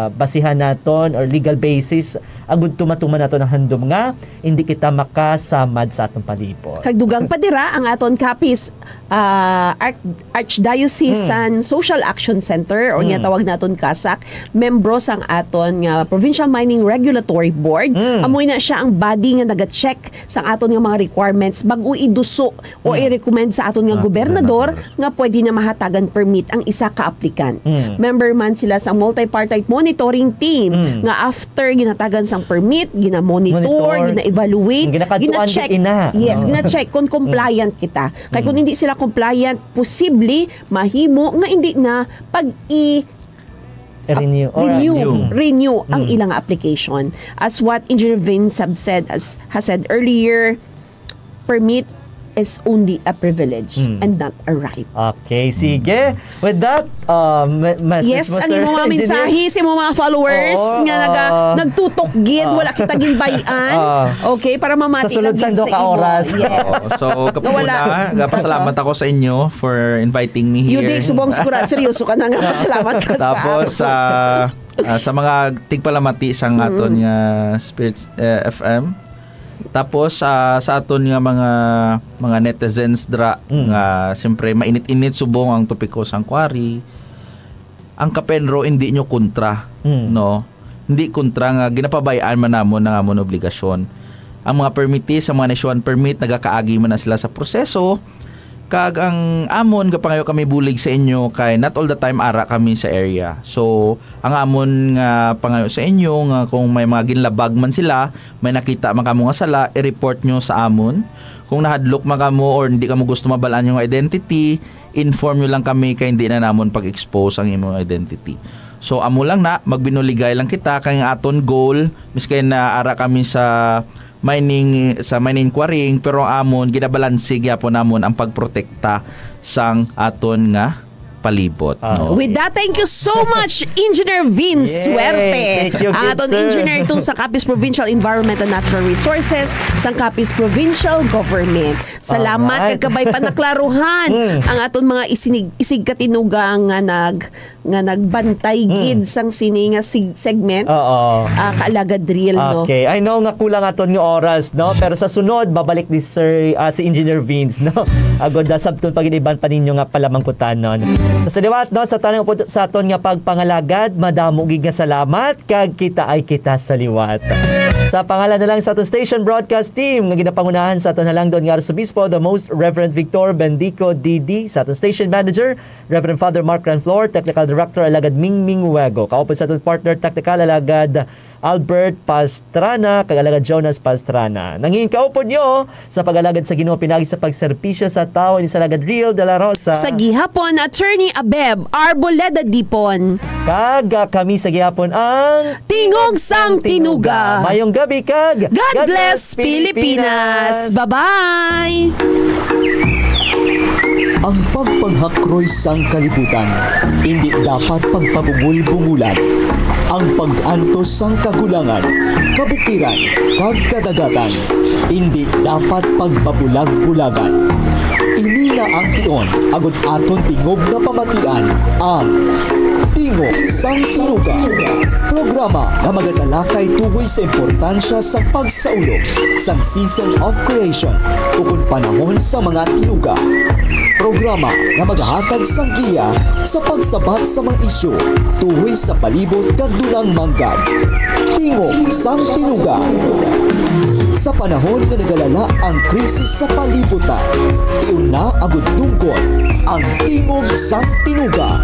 basihan naton or legal basis, agud tumatuman naton ang handom nga hindi kita makasamad sa atong palibot. Kag dugang pa dira ang aton Capiz, ah, Arch-, Archdiocesan Mm. Social Action Center, o Mm. ginatawag naton CASAC, membro sang aton nga Provincial Mining Regulatory Board. Mm. Amoy na siya ang body nga naga-check sang aton nga mga requirements bag-o iduso o Mm. i-recommend sa aton nga Ah, gobernador gobernador. nga pwede na mahatagan permit ang isa ka applicant. Mm. Member man sila sa multipartite monitoring team Mm. nga after ginatagan sang permit, gina-monitor, Monitor. gina-evaluate, Ang ginakadtuan gina-check. gid ina. Yes, Oh. gina-check kung compliant kita. Kay kung Mm. hindi sila compliant, posible mahimo nga hindi na pag-i- I-renew. Or renew, Renew. renew ang Mm. ilang application. As what Engineer Vince have said, as has said earlier, permit is only a privilege Mm. and not a right. Okay, sige. With that, uh, me-, message Yes, mo, ang sir, imong mga engineer. mensahe sa imong mga followers Oo, nga naga-, ah. nagtutok gid, Ah. wala kita ginbayan. Ah. Okay, para mamati Sa sulod lang sa gid duha sa ka imo. oras. Yes. Oo. So, Nawala. kapuna, gapasalamat ako sa inyo for inviting me here. Yudik, subong siguro, seryoso ka na nga. Pasalamat ka sa Tapos, ako. ah, ah, sa mga tigpalamati sa Mm. aton nga Spirits, eh, F M, tapos, ah, sa aton nga mga, mga netizens dra, Mm. nga siyempre mainit-init subong ang topiko sang quarry. Ang ka-PENRO hindi nyo kontra, Mm. no? Hindi kontra nga ginapabay-an man namon ang amon obligasyon. Ang mga permittees, ang mga na-issuehan permit, nagakaagi man na sila sa proseso. Kag ang amon, gapangayo kami bulig sa inyo kay not all the time ara kami sa area. So, ang amon nga pangayo sa inyo nga kung may mga ginlabag man sila, may nakita man kamo nga sala, i-report nyo sa amon. Kung nahadlok man kamo or hindi kamo gusto mabalaan yung identity, inform nyo lang kami kay hindi na namon pag-expose ang imong identity. So, amo lang na, magbinuligay lang kita kay ang aton goal, miski na ara kami sa mining, sa mining quarrying, pero ang amon, ginabalanse gyapon namon ang pagprotekta sang aton nga palibot, Ah. no? With that, thank you so much, Engineer Vince Yay! Suerte. Thank you, Ang good aton sir. engineer tong sa Capiz Provincial Environment and Natural Resources, sang Capiz Provincial Government. Salamat, Alright. kag kabay pa naklaruhan Mm. ang aton mga isinig, isig katinuga nga nag, nga nagbantay Mm. gid sang sini nga sig-, segment. Oo. Ah, kaalagad real, no? Okay. I know nga kulang aton nga oras, no? Pero sa sunod, babalik ni Sir, ah, si Engineer Vince, no? Agod na sabton pag iban pa ninyo nga palamangkutanon. Sa liwat, no, sa tanang upod sa aton nga pagpangalagad, madamo gid nga salamat, kag kita ay kita sa liwat. Sa pangalan na lang sa aton station broadcast team, nga ginapangunahan sa aton halangdon nga Arsobispo, the Most Reverend Victor Bendico D D, sa aton station manager, Reverend Father Mark Ranflor, Technical Director, Alagad Mingming Wego. Kaupod sa aton partner technical, Alagad Albert Pastrana, kag Alagad Jonas Pastrana. Nangin kaupod nyo sa pag-alagad sa Ginoo pinagi sa pagserbisyo sa tawo ni sa Alagad Real de la Rosa. Sa gihapon, Attorney Abeb Arboleda Dipon. Kag, ah, kami sa gihapon ang Tingog sang Tinuga. Mayong gabi kag God bless Pilipinas. Bye-bye! Ang pagpanghakroy sang kalibutan indi dapat pagpabungol-bungolan. Ang pag-antos sang kakulangan, kabukiran, kag kadagatan indi dapat pagpabulag-bulagan. Ini na ang tion agud aton tingog nga pamatian, ang Tingog sang Tinuga, programa nga magatalakay tuhoy sa importansya sang pagsaulog sang season of creation ukon panahon sa mga tinuga. Programa nga magahatag sang giya sa pagsabat sa mga isyu tuhoy sa palibot kag dunang manggad. Tingog sang Tinuga. Sa panahon nga nagalala ang krisis sa palibot, tion na agud dunggon ang Tingog sang Tinuga.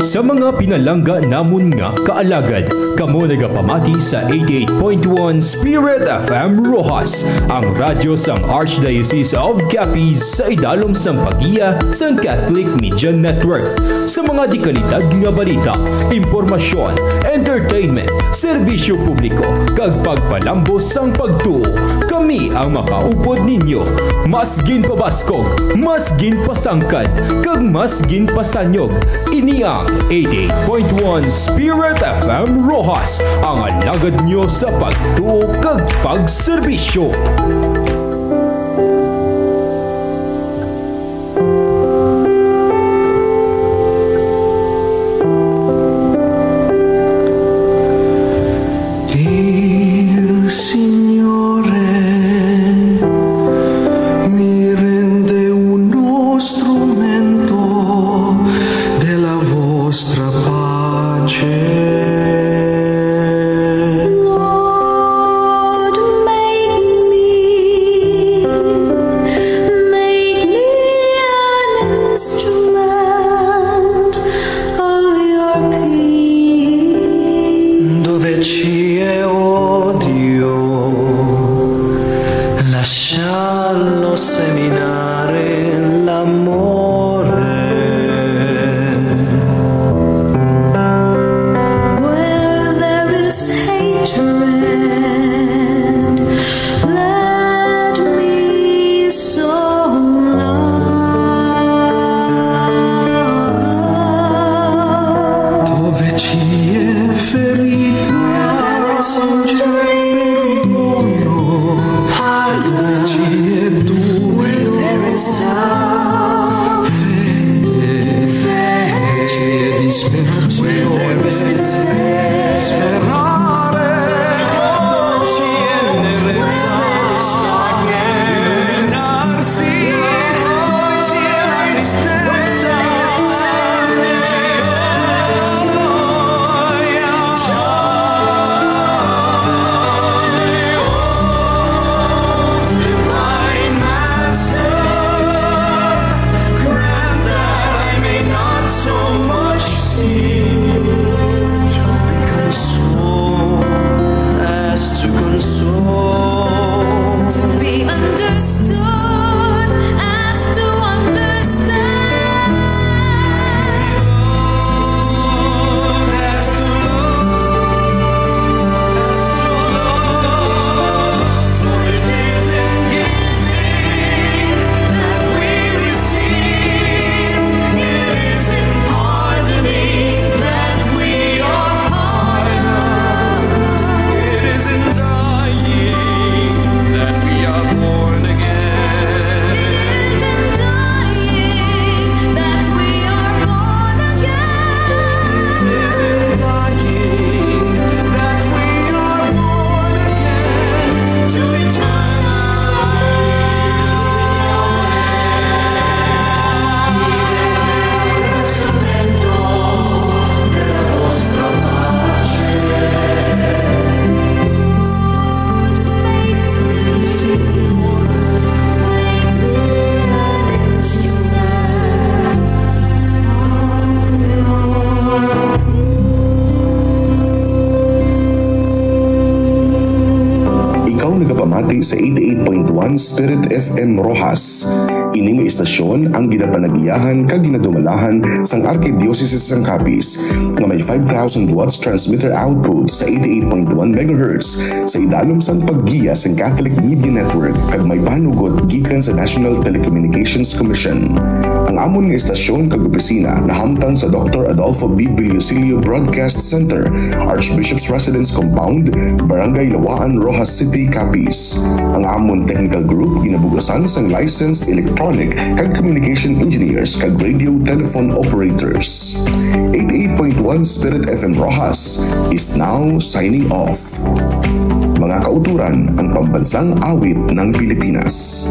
Sa mga pinalangga namon nga kaalagad, kamo nagapamati sa eighty-eight point one Spirit F M Roxas, ang radyo sang Archdiocese of Capiz, sa idalom sang paggiya sang Catholic Media Network. Sa mga dikalidad nga balita, impormasyon, entertainment, serbisyo publiko, kag pagpalambos sang pagtuo, kami ang makaupod ninyo. Mas ginpabaskog, mas ginpasangkad, kag mas ginpasanyog. Ini ang eighty-eight point one Spirit F M Roxas, ang alagad nyo sa pagtuo kag pagserbisyo. Il Signore mi rende uno strumento della vostra pace. Lord, make me, make me an instrument of your peace. Dove ci è odio, lascialo seminare l'amore. Where there is hatred, let me sow love. Dove ci è ferita, dove ci è perdono, dove ci è duello, sa eighty-eight point one Spirit F M Roxas. Ini nga istasyon ang ginapanagiyahan kag ginadumalahan sang Arkidiocesis sang Capiz, nga may five thousand watts transmitter output sa eighty-eight point one megahertz sa idalom sang paggiya sang Catholic Media Network kag may panugot gikan sa National Telecommunications Commission. Ang amon nga istasyon kag opisina nahamtang sa Doctor Adolfo B. Villosillo Broadcast Center, Archbishop's Residence Compound, Barangay Lawaan, Roxas City, Capiz. Ang amon technical group ginabugasan sang licensed electronic kag communication engineers kag radio telephone operators. Eighty-eight point one Spirit F M Roxas is now signing off. Mga kauturan, ang pambansang awit ng Pilipinas.